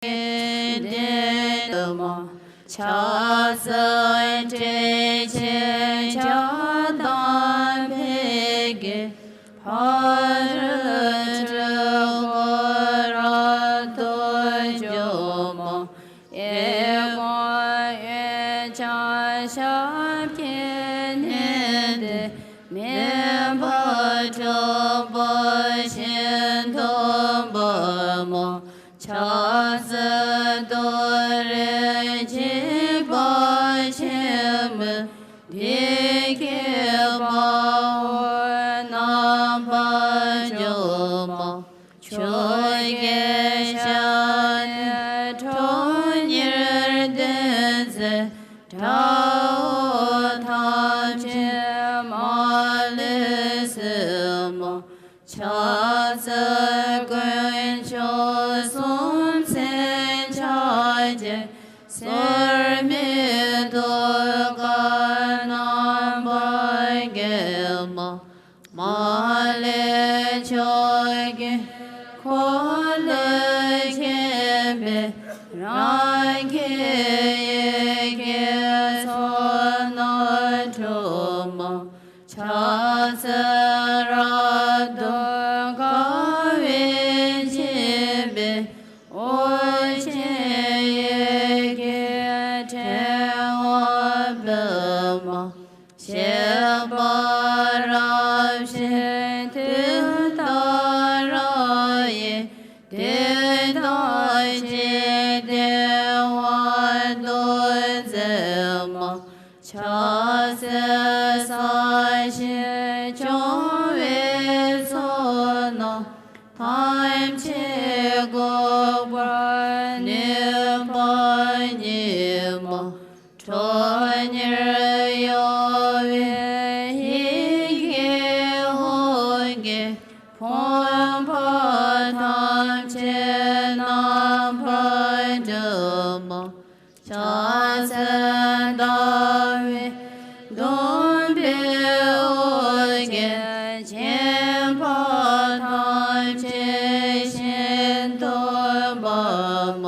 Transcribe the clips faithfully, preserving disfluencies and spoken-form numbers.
ལྡན་མ། ཕྱག་འཚལ་ཏྲཊ་ཅེས་བྱ་དང་ཕཊ་ཀྱི་ཕ་རོལ་ཏུ་སྐོར་རབ་ཏུ་འཇོམས་མ། གཡས་བསྐུམ་གཡོན་བརྐྱང་ཞབས་ཀྱིས་མནན་ཏེ། མེ་འབར་འཁྲུགས་པ་ཤིན་ཏུ་འབར་མ། ཕྱག་འཚལ་ཏུ་རེ་འཇིགས་པ་ཆེན་པོའི་བདུད་ཀྱི་དཔའ་བོ་རྣམ་པར་འཇོམས་མ། ཆུ་སྐྱེས་ཞལ་ནས་ཁྲོ་གཉེར་ལྡན་མཛད། དགྲ་བོ་ཐམས་ཅད་མ་ལུས་གསོད་མ། ཕྱག་འཚལ་དཀོན་མཆོག་གསུམ་མཚོན་ཕྱག་རྒྱའི། སོར་མོས་ཐུགས་ཀར་རྣམ་པར་བརྒྱན་མ། མ་ལུས་ཕྱོགས་ཀུན་འཁོར་ལོས་ཁྱབ་པའི། རང་གི་ཡི་གེའི་ཚོགས་རྣམས་འཁྲུགས་མ། ཕྱག་འཚལ་རབ་ཏུ་དགའ་བའི་བརྗིད་པའི། དབུ་ཅན་ཡི་གེའི་ཕྲེང་བ་སྤེལ་མ། བཞད་པ་རབ་བཞད་ཏུཏྟཱ་ར་ཡིས། བདུད་དང་འཇིག་རྟེན་དབང་དུ་མཛད་མ། ཕྱག་འཚལ་སྲ་ཞིང་སྐྱོང་བའི་ཚོགས་རྣམས། ཐམས་ཅད་འགུགས་པར་ནུས་པ་ཉིད་མ། ཁྲོ་གཉེར་གཡོ་བའི་ཡི་གེ་ཧཱུྃ་གིས། ཕོངས་པ་ཐམས་ཅད་རྣམ་པར་སྒྲོལ་མ། ཕྱག་འཚལ་ཟླ་བའི་བསྡོམས་པས་དབུ་རྒྱན། བརྒྱན་པ་ཐམས་ཅད་ཤིན་ཏུ་འབར་མ།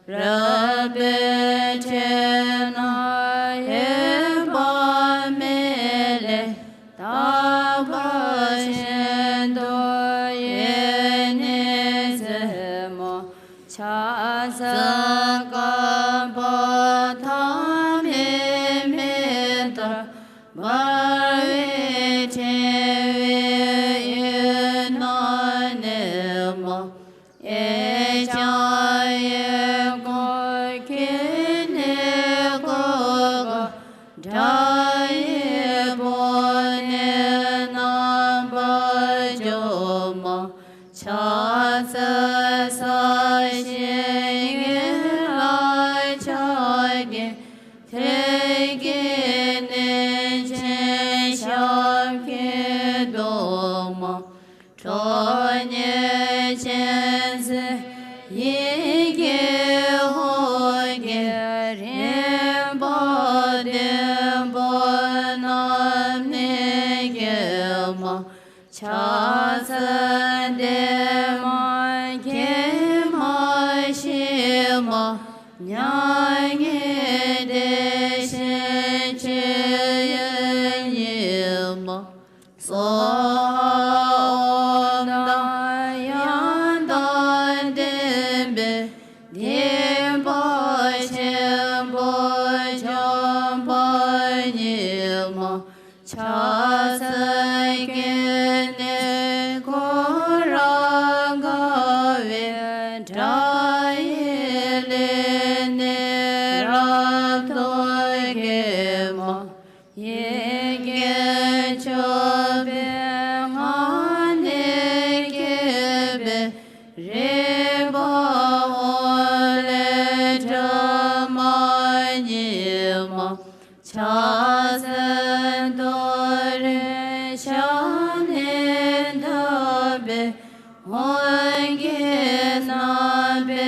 རལ་པའི་ཕྲེང་རྣམས་འོད་དཔག་མེད་ལས། དག་པ་ཤིན་ཏུ་ཡེ་ནས་མཛད་མ། ཕྱག་འཚལ་བསྐལ་པ་ཐ་མའི་མེ་ལྟར་འབར་བའི་ཕྲེང་བའི་དབུས་ན་གནས་མ། གཡས་བརྐྱང་གཡོན་བསྐུམ་གྱི་ནི་གོ་དགའ། དགྲ་ཡི་དཔུང་ནི་རྣམ་པར་འཇོམས་མ། ཕྱག་འཚལ་སྲ་ཞིང་གཡེང་ལ་ཕྱག་གི་ཐོད་ཀྱིས་མནན་ཅིང་ཞབས་ཀྱིས་བརྡུང་མ། ཁྲོ་གཉེར་ཅན་མཛད་ཡི་གེ་ཧཱུྃ་གིས། རིམ་པ་བདུན་པོ་རྣམས་ནི་འགེམས་མ། ཕྱག་འཚལ་བདེ་མ་དགེ་མ་ཞི་མ། མྱ་ངན་འདས་ཞི་སྤྱོད་ཡུལ་ཉིད་མ། སྭཱ་ཧཱ་ཨོཾ་དང་ཡང་དག་ལྡན་པའི། སྡིག་པ་ཆེན་པོ་འཇོམས་པ་ཉིད་མ། ཕྱག་འཚལ་ཀུན་ནས་འཁོར་བར་དགའ་བའི། དགྲ་ཡི་ལུས་ནི་རབ་ཏུ་འགེམས་མ། ཡི་གེ་བཅུ་པའི་ངག་ནི་བསྐྱེད་པའི། རིག་པ་འོད་ལས་སྒྲོན་མ་ཉིད་མ། ཕྱག་འཚལ་ཏུ་རེའི་ཞབས་ནི་བརྡབས་པའི། ཧཱུྃ་གི་རྣམ་པའི་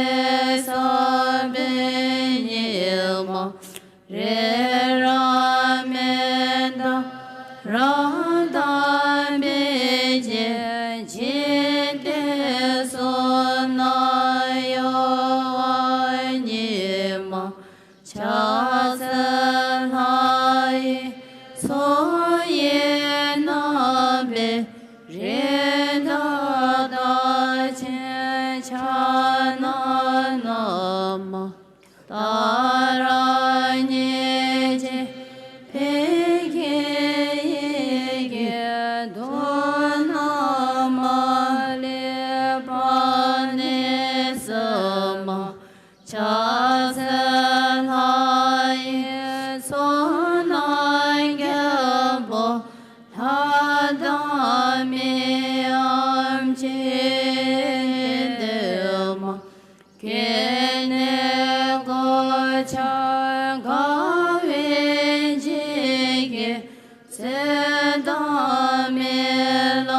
ཕྱག་ན་ན་མ། ཏཱ་ར་གཉིས་ཀྱིས་བྷི་ཁེ་ཡི་གེ་དྷཱུ་ན་མ་ལི་པ་ནི་ས་མ། ཕྱག་འཚལ་ལྷ་ཡི་ཚོགས་རྣམས་རྒྱལ་པོ་ལྷ་དང་མིའམ་ཅི་འདི་མ། སྐྱེ་གནས་གོ་ཆ་དགའ་བའི་འཇིགས་ཀྱི་ཚེ་དང་མི་ལ་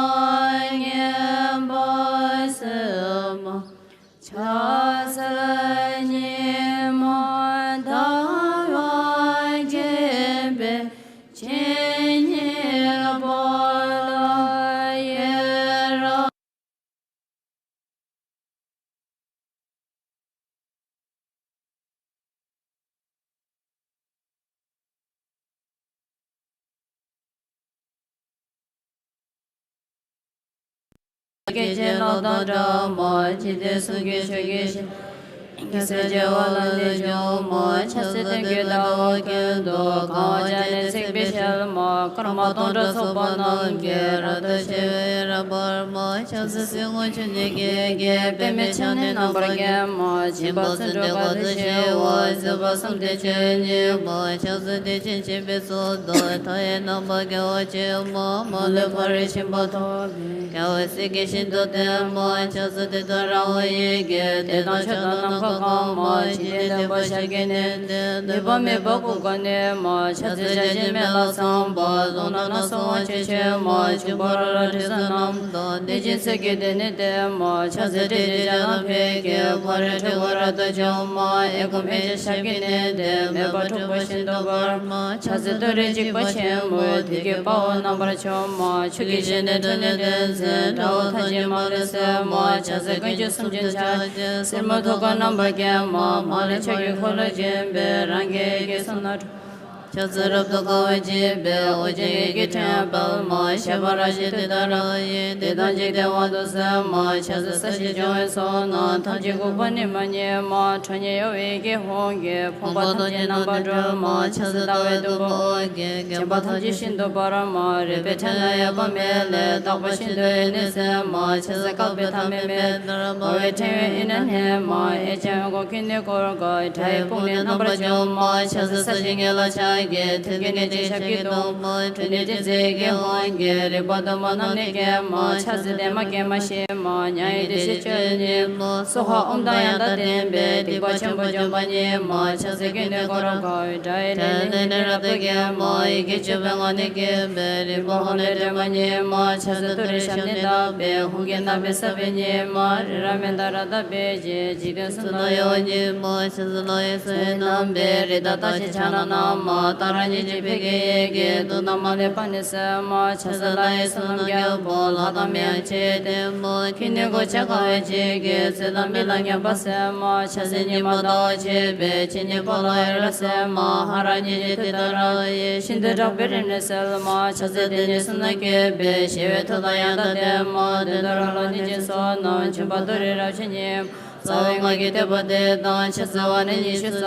ངན་པ་སེལ་མ། ཕྱག་འཚལ་ཉི་མ་ཟླ་བ་རྒྱས་པའི་ཕྱི་ཉིན་པ་ལ་ཡེ་ར། སྐད་ཅིག་ལོག་དང་འདྲ་མ། འཇིག་རྟེན་གསུམ་གྱི་ཆོས་ཀྱི་ཞིང་། རྒྱལ་སྲས་བྱེ་བ་ལ་ནི་འཇོམས་མ། ཕྱག་འཚལ་སྟོན་ཀའི་ཟླ་བ་ཀུན་ཏུ། གང་བ་ཅན་ནི་ཚིག་པའི་ཞལ་མ། སྐར་མ་སྟོང་ཕྲག་ཚོགས་པ་རྣམས་ཀྱིས། རབ་ཏུ་ཕྱེ་བའི་རབ་འབར་མ། ཕྱག་འཚལ་སྲིད་མགོན་ཆུ་གནས་ཀྱི་རྒྱལ། པདྨས་ཕྱག་ནི་རྣམ་པར་བརྒྱན་མ། སྦྱིན་པ་བརྩོན་འགྲུས་དཀའ་ཐུབ་ཆེ་བ། བཟོད་པ་གསུམ་ལྡན་ཆོས་ཉིད་མ། ཕྱག་འཚལ་བདེ་ཆེན་སྦྱིན་པའི་ཚོགས་དང་། མཐའ་ཡས་རྣམ་པར་རྒྱལ་བ་ཆེན་པོ། མ་ལུས་ཕ་རོལ་ཕྱིན་པ་ཐོབ་པའི། རྒྱལ་བའི་སྲས་ཀྱི་ཞིང་དུ་སྟོན་མ། ཕྱག་འཚལ་ཏུཏྟཱ་ར་ཧཱུྃ་ཡི་གེས། བདེ་དང་མཆོག་དང་ནམ་མཁའ་གང་མ། འཇིག་རྟེན་བདེན་པ་ཤཱཀྱའི་གནས་འདིར། ནུས་པ་མེད་པ་ཀུན་དགའ་ནི་མ། ཕྱག་འཚལ་བརྒྱ་བྱིན་མེ་ལྷ་ཚངས་པ། རླུང་ནག་སྣ་ཚོགས་དབང་ཕྱུག་མཆོད་མ། འབྱུང་པོ་རོ་ལངས་དྲི་ཟ་རྣམས་དང་། གནོད་སྦྱིན་ཚོགས་ཀྱིས་བསྟོད་ནི་འདི་མ། ཕྱག་འཚལ་ཏྲཊ་ཅེས་བྱ་རྣམས་ཕཊ་ཀྱིས། ཕ་རོལ་འཁྲུལ་འཁོར་རབ་ཏུ་འཇོམས་མ། ཨེ་ཀ་མི་ཙྪ་ཤཱཀྱའི་གནས་འདིར། མོས་པ་འཁྲུགས་པ་ཤིན་ཏུ་འབར་མ། ཕྱག་འཚལ་ཏུ་རེའི་འཇིགས་པ་ཆེན་པོས། བདུད་ཀྱི་དཔའ་བོ་རྣམ་པར་འཇོམས་མ། ཆུ་སྐྱེས་བཞད་ནས་ཁྲོས་ནས་བདུད་འཛིན། དགྲ་བོ་ཐམས་ཅད་མ་ལུས་གསོད་མ། ཕྱག་འཚལ་ཀུན་མཆོག་སུམ་ཅུ་ཕྱག་རྒྱའི་སེར་མོ་ཐུགས་ཀར་རྣམ་པར་བརྒྱན་མ། མ་ལུས་ཕྱོགས་ཀྱི་འཁོར་ལོས་བརྒྱན་པའི། རང་གི་ཡི་གེས་གསུང་རྣམས་འཁྲུགས། ཕྱག་འཚལ་རབ་ཏུ་དགའ་བའི་བརྗིད་པའི། ཨོ་རྒྱན་ཡི་གེ་ཕྲེང་བ་དཔལ་མ། ཞབས་པད་རལ་གྲི་ཏུཏྟཱ་ར་ཡིས། བདུད་དང་འཇིག་རྟེན་དབང་དུ་སེལ་མ། ཕྱག་འཚལ་ས་གཞི་སྦྱོང་བའི་ཚོགས་རྣམས། ཐམས་ཅད་འགུགས་པ་ནི་མ་ཉིད་མ། ཁྲོ་གཉེར་གཡོ་བའི་ཡི་གེ་ཧཱུྃ་གིས། ཕོངས་པ་ཐམས་ཅད་རྣམ་པར་སྒྲོལ་མ། ཕྱག་འཚལ་ཟླ་བའི་དུམ་བུ་ཨོ་རྒྱན། བརྒྱན་པ་ཐམས་ཅད་ཤིན་ཏུ་འབར་མ། རལ་པའི་ཕྲེང་ལས་གཡོ་བ་མེད་ལས། རྟག་པ་ཤིན་ཏུ་ཡེ་ནས་གསལ་མ། ཕྱག་འཚལ་བསྐལ་པའི་མཐའ་མེད་མེ་ལྟར་འབར་བའི། ཕྲེང་བའི་དབུས་ན་གནས་མ། གཡས་བརྐྱང་གཡོན་བསྐུམ་ཀུན་ནས་བསྐོར་དགའི། དགྲ་ཡི་དཔུང་ནི་རྣམ་པར་འཇོམས་མ། ཕྱག་འཚལ་ས་གཞིའི་ཉེ་ལ་ཕྱག་གི། ཐོད་ཀྱི་གནས་ཅན་ཞབས་ཀྱི་གདུང་མ། ཁྲོ་གཉེར་ཅན་མཛད་ཡི་གེ་ཧཱུྃ་གིས། རིག་པ་དུ་མ་རྣམས་ནི་བརྒྱན་མ། ཕྱག་འཚལ་བདེ་མ་དགེ་མ་ཞི་མ། མྱང་ཡུལ་བདེ་གཤེགས་མཆོག་ཉིད་མ། སྭཱ་ཧཱ་ཨོཾ་དང་ཡང་དག་ལྡན་པས། སྡིག་པ་ཆེན་པོ་འཇོམས་པ་ཉིད་མ། ཕྱག་འཚལ་ཀུན་ནས་བསྐོར་དགའི། དགྲ་ཡི་ལས་ནི་རབ་ཏུ་འགེམས་མ། ཡི་གེ་བཅུ་པའི་ངག་ནི་བསྐྱེད་པའི། རིམ་པ་ཧཱུྃ་ལས་སྒྲོལ་མ་ཉིད་མ། ཕྱག་འཚལ་ཏུ་རེའི་ཞབས་ནི་བརྡབས་པས། ཧཱུྃ་གི་རྣམ་པའི་ས་བོན་ཉིད་མ། རི་རབ་མནྡ་ར་དང་འབིགས་བྱེད། འཇིག་རྟེན་གསུམ་ན་གཡོ་བ་ཉིད་མ། ཕྱག་འཚལ་ལྷ་ཡི་ས་བོན་རྣམ་པའི། རི་དྭགས་རྟགས་ཅན་ཕྱག་ན་བསྣམས་མ། ཏཱ་ར་གཉིས་ཀྱིས་བྷི་ཁེ་ཡི་གེས། དུག་རྣམས་མ་ལུས་པ་ནི་སེལ་མ། ཕྱག་འཚལ་ལྷ་ཡི་ཚོགས་རྣམས་རྒྱལ་པོ། ལྷ་དང་མིའམ་ཅི་ཡིས་བསྟེན་མ། ཁྱོད་ནི་གོ་ཆ་དགའ་བའི་བརྗིད་ཀྱིས། ཚེ་དང་མི་ལ་ངན་པ་སེལ་མ། ཕྱག་འཚལ་ཉི་མ་ཟླ་བ་བརྗིད་པའི། ཕྱི་ཉིན་པ་ལ་ཡེ་ར་གསལ་མ། ཧ་ར་གཉིས་ཀྱིས་ཏུཏྟཱ་ར་ཡིས། ཤིན་ཏུ་དྲག་པོའི་རིམས་ནད་སེལ་མ། ཕྱག་འཚལ་དེ་ཉིད་གསུང་རྣམས་བསྐྱེད་པའི། ཞི་བའི་མཐུ་དང་ཡང་དག་ལྡན་མ། ཏུཏྟཱ་ར་ལ་གནོད་སྦྱིན་ཚོགས་རྣམས། འབྱུང་པོ་ཏུ་རེའི་རབ་བྱེད་ཉིད་མ། རྩ་བའི་སྔགས་ཀྱི་བསྟོད་པ་འདི་དང་། ཕྱག་འཚལ་བ་ནི་ཉི་ཤུ་རྩ་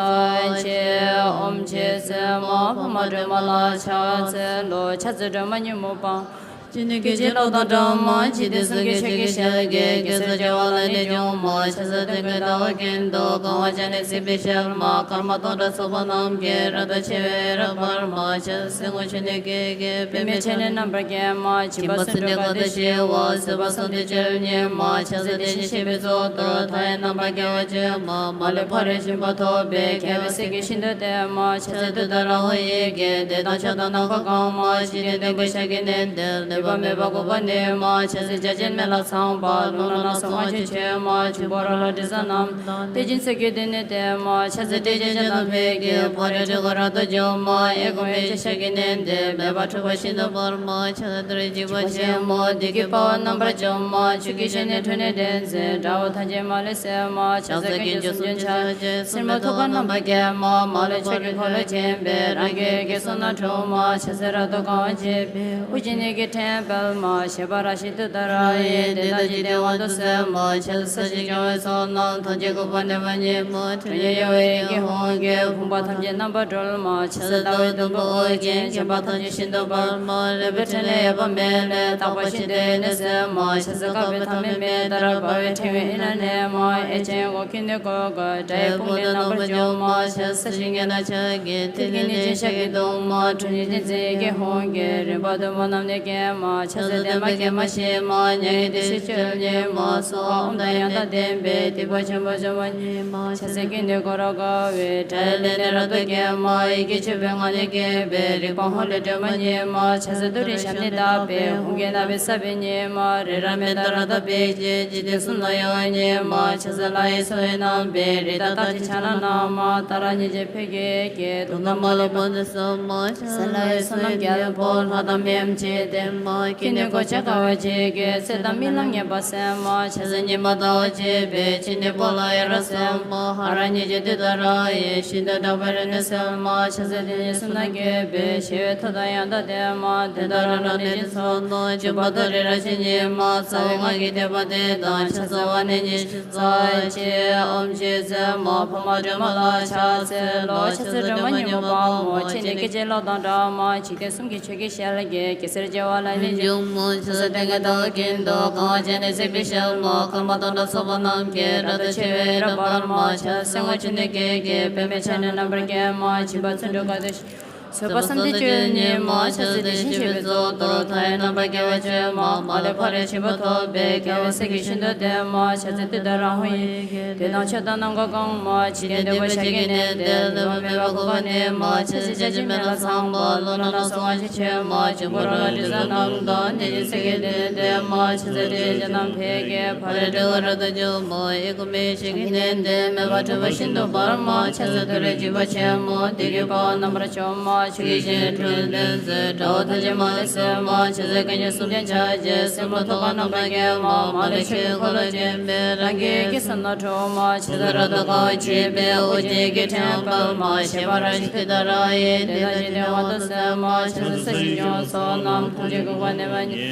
གཅིག་ཨོཾ་རྗེ་བཙུན་མ་འཕགས་མ་སྒྲོལ་མ་ལ་ཕྱག་འཚལ་ལོ། ཕྱག་འཚལ་སྒྲོལ་མ་ཉོན་མོངས་པ། ཅི་ནུས་ཀྱིས་ཅི་ལོག་དང་བྲལ་མ། འཇིག་རྟེན་གསུམ་གྱི་ཆོས་ཀྱི་ཞལ་གྱིས། རྒྱལ་སྲས་བྱེ་བ་ལ་ནི་འཇོམས་མ། ཕྱག་འཚལ་སྟོན་ཀའི་ཟླ་བ་ཀུན་ཏུ། གང་བ་ཅན་ནི་ཚིག་པའི་ཞལ་མ། སྐར་མ་སྟོང་ཕྲག་ཚོགས་པ་རྣམས་ཀྱིས། རབ་ཏུ་ཕྱེ་བའི་རབ་འབར་མ། ཕྱག་འཚལ་སྲིན་མོ་ཆུ་གནས་ཀྱི་རྒྱལ། པདྨས་ཕྱག་ནི་རྣམ་པར་བརྒྱན་མ། སྦྱིན་པ་བརྩོན་འགྲུས་དཀའ་ཐུབ་ཆེ་བ། བཟོད་པ་གསུམ་ལྡན་སྤྱོད་ཡུལ་ཉིད་མ། ཕྱག་འཚལ་དེ་བཞིན་གཤེགས་པའི་གཙུག་ཏོར། མཐའ་ཡས་རྣམ་པར་རྒྱལ་བ་སྤྱོད་མ། མ་ལུས་ཕ་རོལ་ཕྱིན་པ་ཐོབ་པའི། རྒྱལ་བའི་སྲས་ཀྱི་ཞིང་དུ་སྟོན་མ། ཕྱག་འཚལ་ཏུཏྟཱ་ར་ཧཱུྃ་ཡི་གེས། བདེ་དང་མཆོག་དང་ནམ་མཁའ་གང་མ། འཇིག་རྟེན་བདེན་པ་ཤཱཀྱའི་གནས་འདིར། ནུས་པ་མེད་པ་འགུགས་པ་ནི་མ། ཕྱག་འཚལ་བརྒྱ་བྱིན་མེ་ལྷ་ཚངས་པ། རླུང་ནག་སྣ་ཚོགས་དབང་ཕྱུག་མཆོད་མ། འབྱུང་པོ་རོ་ལངས་དྲི་ཟ་རྣམས་དང་། གནོད་སྦྱིན་ཚོགས་ཀྱིས་བསྟོད་ནི་འདི་མ། ཕྱག་འཚལ་ཏྲཊ་ཅེས་བྱ་རྣམས་ཕཊ་ཀྱིས། ཕ་རོལ་འཁྲུལ་འཁོར་རབ་ཏུ་འཇོམས་མ། ཨེ་ཀ་མི་ཙྪ་ཤཱཀྱའི་གནས་འདིར། མོས་པ་འཁྲུགས་པ་ཤིན་ཏུ་འབར་མ། ཕྱག་འཚལ་ཏུ་རེའི་འཇིགས་པ་ཆེན་མོ། བདུད་ཀྱི་དཔའ་བོ་རྣམ་པར་འཇོམས་མ། ཆུ་སྐྱེས་བཞད་ནས་ཁྲོས་ནས་བདུད་འཛིན། དགྲ་བོ་ཐམས་ཅད་མ་ལུས་གསོད་མ། ཕྱག་འཚལ་དཀོན་མཆོག་སུམ་ཅུ་ཕྱག་རྒྱའི། སེར་མོ་ཐུགས་ཀར་རྣམ་པར་བརྒྱན་མ། མ་ལུས་ཕྱོགས་ཀྱི་འཁོར་ལོས་བརྒྱན་པའི། རང་གི་ཡི་གེས་གསུང་རྣམས་འཁྲུགས་མ། ཕྱག་འཚལ་རབ་ཏུ་དགའ་བ་བརྗིད་པའི། ཨོ་རྒྱན་ཡི་གེ་ཕྲེང་ དཔལ་མ་ཞེས་པ་ར་ཤི་ཏུ་ཏ་ར་ཡི་དེ་དག་ཅི་དེ་བ་དུ་སེ་མ་ཆེ་ས་ཞིག་ཀྱང་བའི་ཚོགས་རྣམས་ཐམས་ཅད་འགུགས་པ་ནི་མ་ཉིད་མ་དྲན་ཉེ་ཡོ་བའི་ཀྱི་ཧོང་གི་ཕུང་པ་ཐམས་ཅད་རྣམ་པར་གྲོལ་མ་ཆེ་ས་ཟླ་བའི་དུམ་བུ་འོད་ཀྱིས་བརྒྱན་པ་ཐམས་ཅད་ཤིན་ཏུ་འབར་མ་རེ་བའི་ཕྲིན་ལས་ཡོད་པ་མེད་ལས་དག་པ་ཤིན་ཏུ་ཡེ་ནས་སེ་མ་ཆེ་ས་བསྐལ་པའི་ཐ་མའི་མེ་ལྟར་འབར་བའི་ཕྲེང་བའི་ཨི་ན་ནས་མ་ཨེ་ཅན་གོ་ཀི་ནི་གོ་ག་དྲའི་དཔུང་ནི་རྣམ་པར་འཇོམས་མ་ཆེ་ས་ཞིང་གི་ན་ཆ་གི་ཐིལ་གྱི་ནི་ཅན་ཤ་གི་དུང་མ་ཁྲོ་ཉི་ཅན་ཙེ་གི་ཧོང་གི་རིམ་པ་དུ་མ་རྣམས་ནི་སྐྱེ་མ་ཆ་ཟེར་ལྡན་མ་སྐྱེ་མ་ཤེས་མ་ཉ་གི་དེ་ཤི་ཆོས་ཉེ་མ་སོ་ཨོམ་དང་ཡང་དང་ལྡན་པའི་ཐིགས་པ་ཆེན་པོ་ཆེན་པོ་ཉེ་མ་ཆ་ཟེར་གི་ནི་གོ་ར་ག་བའི་དྲའི་ལས་ནི་ར་དོ་སྐྱེ་མ་ཡི་གེ་ཆོས་པའི་ངང་ནས་སྐྱེས་པའི་རིག་པ་ཧོ་ལས་སྒྲོལ་མ་ཉེ་མ་ཆ་ཟེར་དུ་རི་ཤམ་ནི་དག་པའི་ཧུང་གི་ན་བའི་ས་བའི་ཉེ་མ་རི་ར་མེ་ད་ར་ད་པེ་ཅེ་ཇི་དེ་སུ་ན་ཡོ་ཉེ་མ་ཆ་ཟེར་ལ་ཡི་སོ་ཡི་རྣམ་པའི་རི་ད་ད་ཅི་ཆ་ན་ན་མ་ད་ར་ཉེ་ཅེ་ཕེ་གེ་ཀྱེ་དུང་ན་མ་ལ་པོ་ནི་སོ་མ་ཆ་ཟེར་ལ་ཡི་སོ་ནམ་རྒྱལ་པོ་ལྷ་དང་མིའམ་ཅི་དེ་མ་ཀི་ནི་གོ་ཆ་ཀ་བ་ཅི་གེ་སེ་ད་མི་ལ་ངེས་པ་སེ་མ་ཆ་ཟེར་ཉི་མ་ད་བ་ཅི་བེ་ཅི་ནི་པོ་ལ་ཡི་ར་སེ་མ་ཧ་ར་ཉེ་ཅེ་དི་ད་ར་ཡི་ཤིན་ཏུ་དྲག་པའི་རི་ནི་སེ་མ་ཆ་ཟེར་དེ་ནི་སུ་ན་གེ་བེ་ཤེ་བེ་ཐོ་ད་ཡང་ད་དེ་མ་དེ་ད་ར་ར་ནི་ཅི་སོ་ནོ་ཅུ་པ་ད་རི་ར་ཅི་ཉི་མ་ས་བའི་ང་གི་དེ་པ་དེ་དང་ཆ་ཟེར་བ་ནི་ཉི་ཤུ་རྩ་ཆེ་ཨོམ་ཆེ་ཟེར་མ་ཕ་མ་སྒྲོལ་མ་ལ་ཕྱག་འཚལ་ལོ་ཆ་ཟེར་སྒྲོལ་མ་ཉི་མ་པ་མོ་ཆེ་ནི་སྐད་ཅིག་ལོ་དང་འདྲ་མ་འཇིག་རྟེན་གསུམ་གྱི་ཆོས་ཀྱི་ཞལ་གྱི་གེ་སར་བྱེ་བ་ལ་ནི་འཇུག་མོ་ཆ་ཟེར་སྟེང་གི་ཟླ་བ་ཀུན་ཏུ་གང་བ་ཅན་ནི་སྲིད་པའི་ཞལ་མོ་ཀརྨ་དང་འདྲ་ཚོགས་པ་རྣམས་ཀྱི་རབ་ཏུ་ཕྱེ་བའི་རབ་འབར་མ་ཆ་སེང་བ་ཆུ་ནི་སྐད་ཀྱི་པདྨའི་ཆ་ནི་རྣམ་པར་བརྒྱན་མ་བྱིན་པ་ཚུན་དྲུག་ག་དུ་ཞིག་བཟོད་པ་བསམ་གཏན་བཅུ་གཉིས་མ་ཆ་ཟེར་དེ་བཞིན་གཤེགས་པའི་གཙུག་ཏོར་མཐའ་ཡས་རྣམ་པར་རྒྱལ་བ་བཅོས་མ་མ་ལུས་ཕ་རོལ་ཕྱིན་པ་ཐོབ་པའི་རྒྱལ་བའི་སྲས་ཀྱི་ཤིན་ཏུ་བསྟན་མ་ཆ་ཟེར་ཏུ་ད་ར་ཧོ་ཡི་གེ་དེ་དང་ཆོས་དང་ནམ་མཁའ་གང་མ་འཇིག་རྟེན་འདུས་པ་ཞལ་གྱི་ནི་དེ་ལུས་པ་མེད་པ་གོ་བ་ནི་མ་ཆ་ཟེར་བྱ་བྱེད་མེད་ལ་ཚངས་པ་ཀླུ་ནང་ན་སོང་བ་ཞིག་ཆོས་མ་བྱུང་པོ་རང་ལ་དྲི་ཟ་རྣམས་དང་དེ་ཉིད་སྲས་ཀྱི་དེ་ནི་དེ་མ་ཆ་ཟེར་དེ་བྱ་རྣམས་ཕལ་སྐད་ཕ་རོལ་དྲི་བ་རབ་ཏུ་འཇོམས་མ་ཨི་ཁུ་མི་ཞིག་གི་ནན་ཏན་མེད་པར་འཁྲུལ་པ་ཤིན་ཏུ་འབར་མ་ཆ་ཟེར་དུ་རེ་འཇིགས་པ་ཆེན་མོ་དེ་གི་པ་རྣམ་པར་འཇོམས་མ་ཆུ་ཡི་ཞིང་འཁྲུལ་ལྡན་ཟེར་དགྲ་བོ་ཐམས་ཅད་མ་ལུས་སེལ་མ་ཆ་ཟེར་སྐད་ཅིག་གསུམ་ལྡན་ཕྱག་རྒྱའི་སེན་མོ་ཐོད་པ་རྣམ་པར་བརྒྱན་མ་མ་ལུས་ཆོས་འཁོར་ལོ་བརྒྱན་པའི་རང་གི་གེ་སར་རྣམ་འཕྲུལ་མ་ཆ་ཟེར་རབ་ཏུ་དགའ་བ་བྱེད་པའི་དབུ་རྒྱན་གྱི་ཕྲེང་བ་མ་ཞེས་པ་ར་ཤི་ཏི་ད་ར་ཡི་དེ་དག་ཅི་དེ་བ་དུ་སེ་མ་ཆ་ཟེར་ས་གཞི་སྐྱོང་ཚོགས་རྣམས་ཐམས་ཅད་འགུགས་པ་ནི་མ་ཉིད་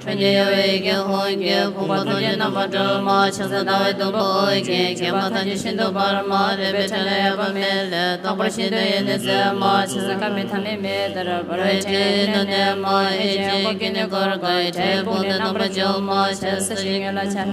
ཁྲོ་གཉེར་གཡོ་བའི་ཡི་གེ་ཧོ་གི་ཕུང་པོ་ཐམས་ཅད་རྣམ་པར་གྲོལ་མ་ཆ་ཟེར་ཟླ་བའི་དུམ་བུ་འོད་ཀྱིས་བརྒྱན་པ་ཐམས་ཅད་ཤིན་ཏུ་འབར་མ་རེ་བའི་ཕྲིན་ལས་ཡོད་པ་མེད་ལས་རྟག་པར་ཤིན་ཏུ་ཡེ་ནས་སེ་མ་ཆ་ཟེར་བསྐལ་པའི་ཐ་མའི་མེ་ལྟར་འབར་བའི་ཕྲེང་བའི་ཨི་ན་ནས་མ་ཨེ་ཅན་གོ་ཀི་ནི་གོ་ར་གའི་དྲའི་དཔུང་ནི་རྣམ་པར་འཇོམས་མ་ཆ་ཟེར་ས་གཞི་ལྔ་ལ་ཕྱག་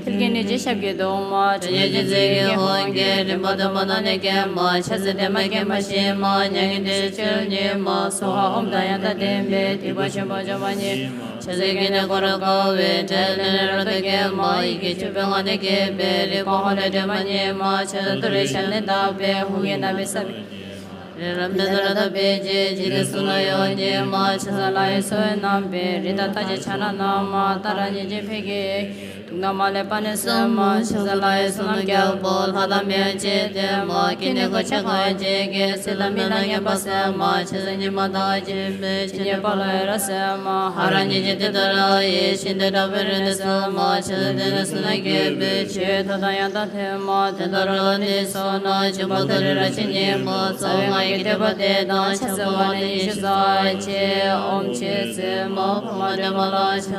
འཚལ་གྱི་ནི་ཅི་ཞབས་ཀྱི་གདུང་མ་ཁྲོ་གཉེར་ཅན་ཙེ་གི་ཧོ་གི་རིམ་པ་དུ་མ་རྣམས་ནི་སྐྱེས་མ་ཆ་ཟེར་ལྡན་མ་སྐྱེས་མ་ཤེས་མ་མྱ་ངན་འདས་ཞི་ཆོས་ཉིད་མ་སྭཱ་ཧཱ་ཨོཾ་དང་ཡང་དག་ལྡན་པའི་ཐིགས་པ་ཆེན་པོ་འཇོམས་མ་ཉིད་མ་ཆ་ཟེར་གི་ནི་གོ་ར་ག་བའི་དྲའི་ལས་ནི་རབ་ཏུ་བརྒྱན་མ་ཡི་གེ་བཅུ་པའི་ངང་ནས་སྐྱེས་པའི་རིག་པ་ཧོ་ལས་སྒྲོལ་མ་ཉིད་མ་ཆ་ཟེར་ཏུ་རེ་ཞབས་ནི་དག་པའི་ཧཱུྃ་གི་རྣམ་པའི་ས་བོན་རི་རབ་མེ་ཏོག་རབ་ཏུ་སྤེལ་བྱེད་ཇི་ལྟར་གསུངས་ན་ཡང་ཉིད་མ་ཆ་ཟེར་ལྷ་ཡི་སོ་ཡི་རྣམ་པའི་རི་དྭགས་ཐམས་ཅད་ཕྱག་ན་བསྣམས་མ་ཏཱ་ར་གཉིས་ཀྱིས་ཕེབས་ཀྱི་དུག་ནག་མ་ལས་པ་ནི་སེལ་མ་ཆ་ཟེར་ལྷ་ཡི་བསོད་ནམས་རྒྱལ་པོ་ལྷ་དང་མིའམ་ཅི་བདེ་མ་ཀི་ནི་གོ་ཆ་གང་བ་ཅི་གེ་སྲིད་དང་མི་ལ་ངན་པ་སེལ་མ་ཆ་ཟེར་ཉི་མ་དང་བ་ཅི་མེ་ཇི་སྙེད་པ་ལ་ཡི་ར་སེལ་མ་ཧ་ར་གཉིས་ཀྱིས་དི་ཏ་ར་ཡི་ཤིན་ཏུ་དྲག་པོའི་རི་ནི་སེལ་མ་ཆ་ཟེར་དེ་ནི་བསོད་ནམས་རྒྱས་པའི་ཆོས་ཐོབ་དང་ཡང་དག་ཐོས་མ་དེ་ལྟར་ལ་ནི་སོ་ན་བྱུང་པ་ཐོ་རི་ར་ཅི་ཉིད་མ་རྩ་བའི་ང་ཡི་བསྟོད་པ་དེ་དང་ཆ་ཟེར་བ་ནི་ཉི་ཤུ་རྩ་གཅིག་ཨོཾ་ཆེ་ཟེར་མ་ཕ་མ་སྒྲོལ་མ་ལ་ཕྱག་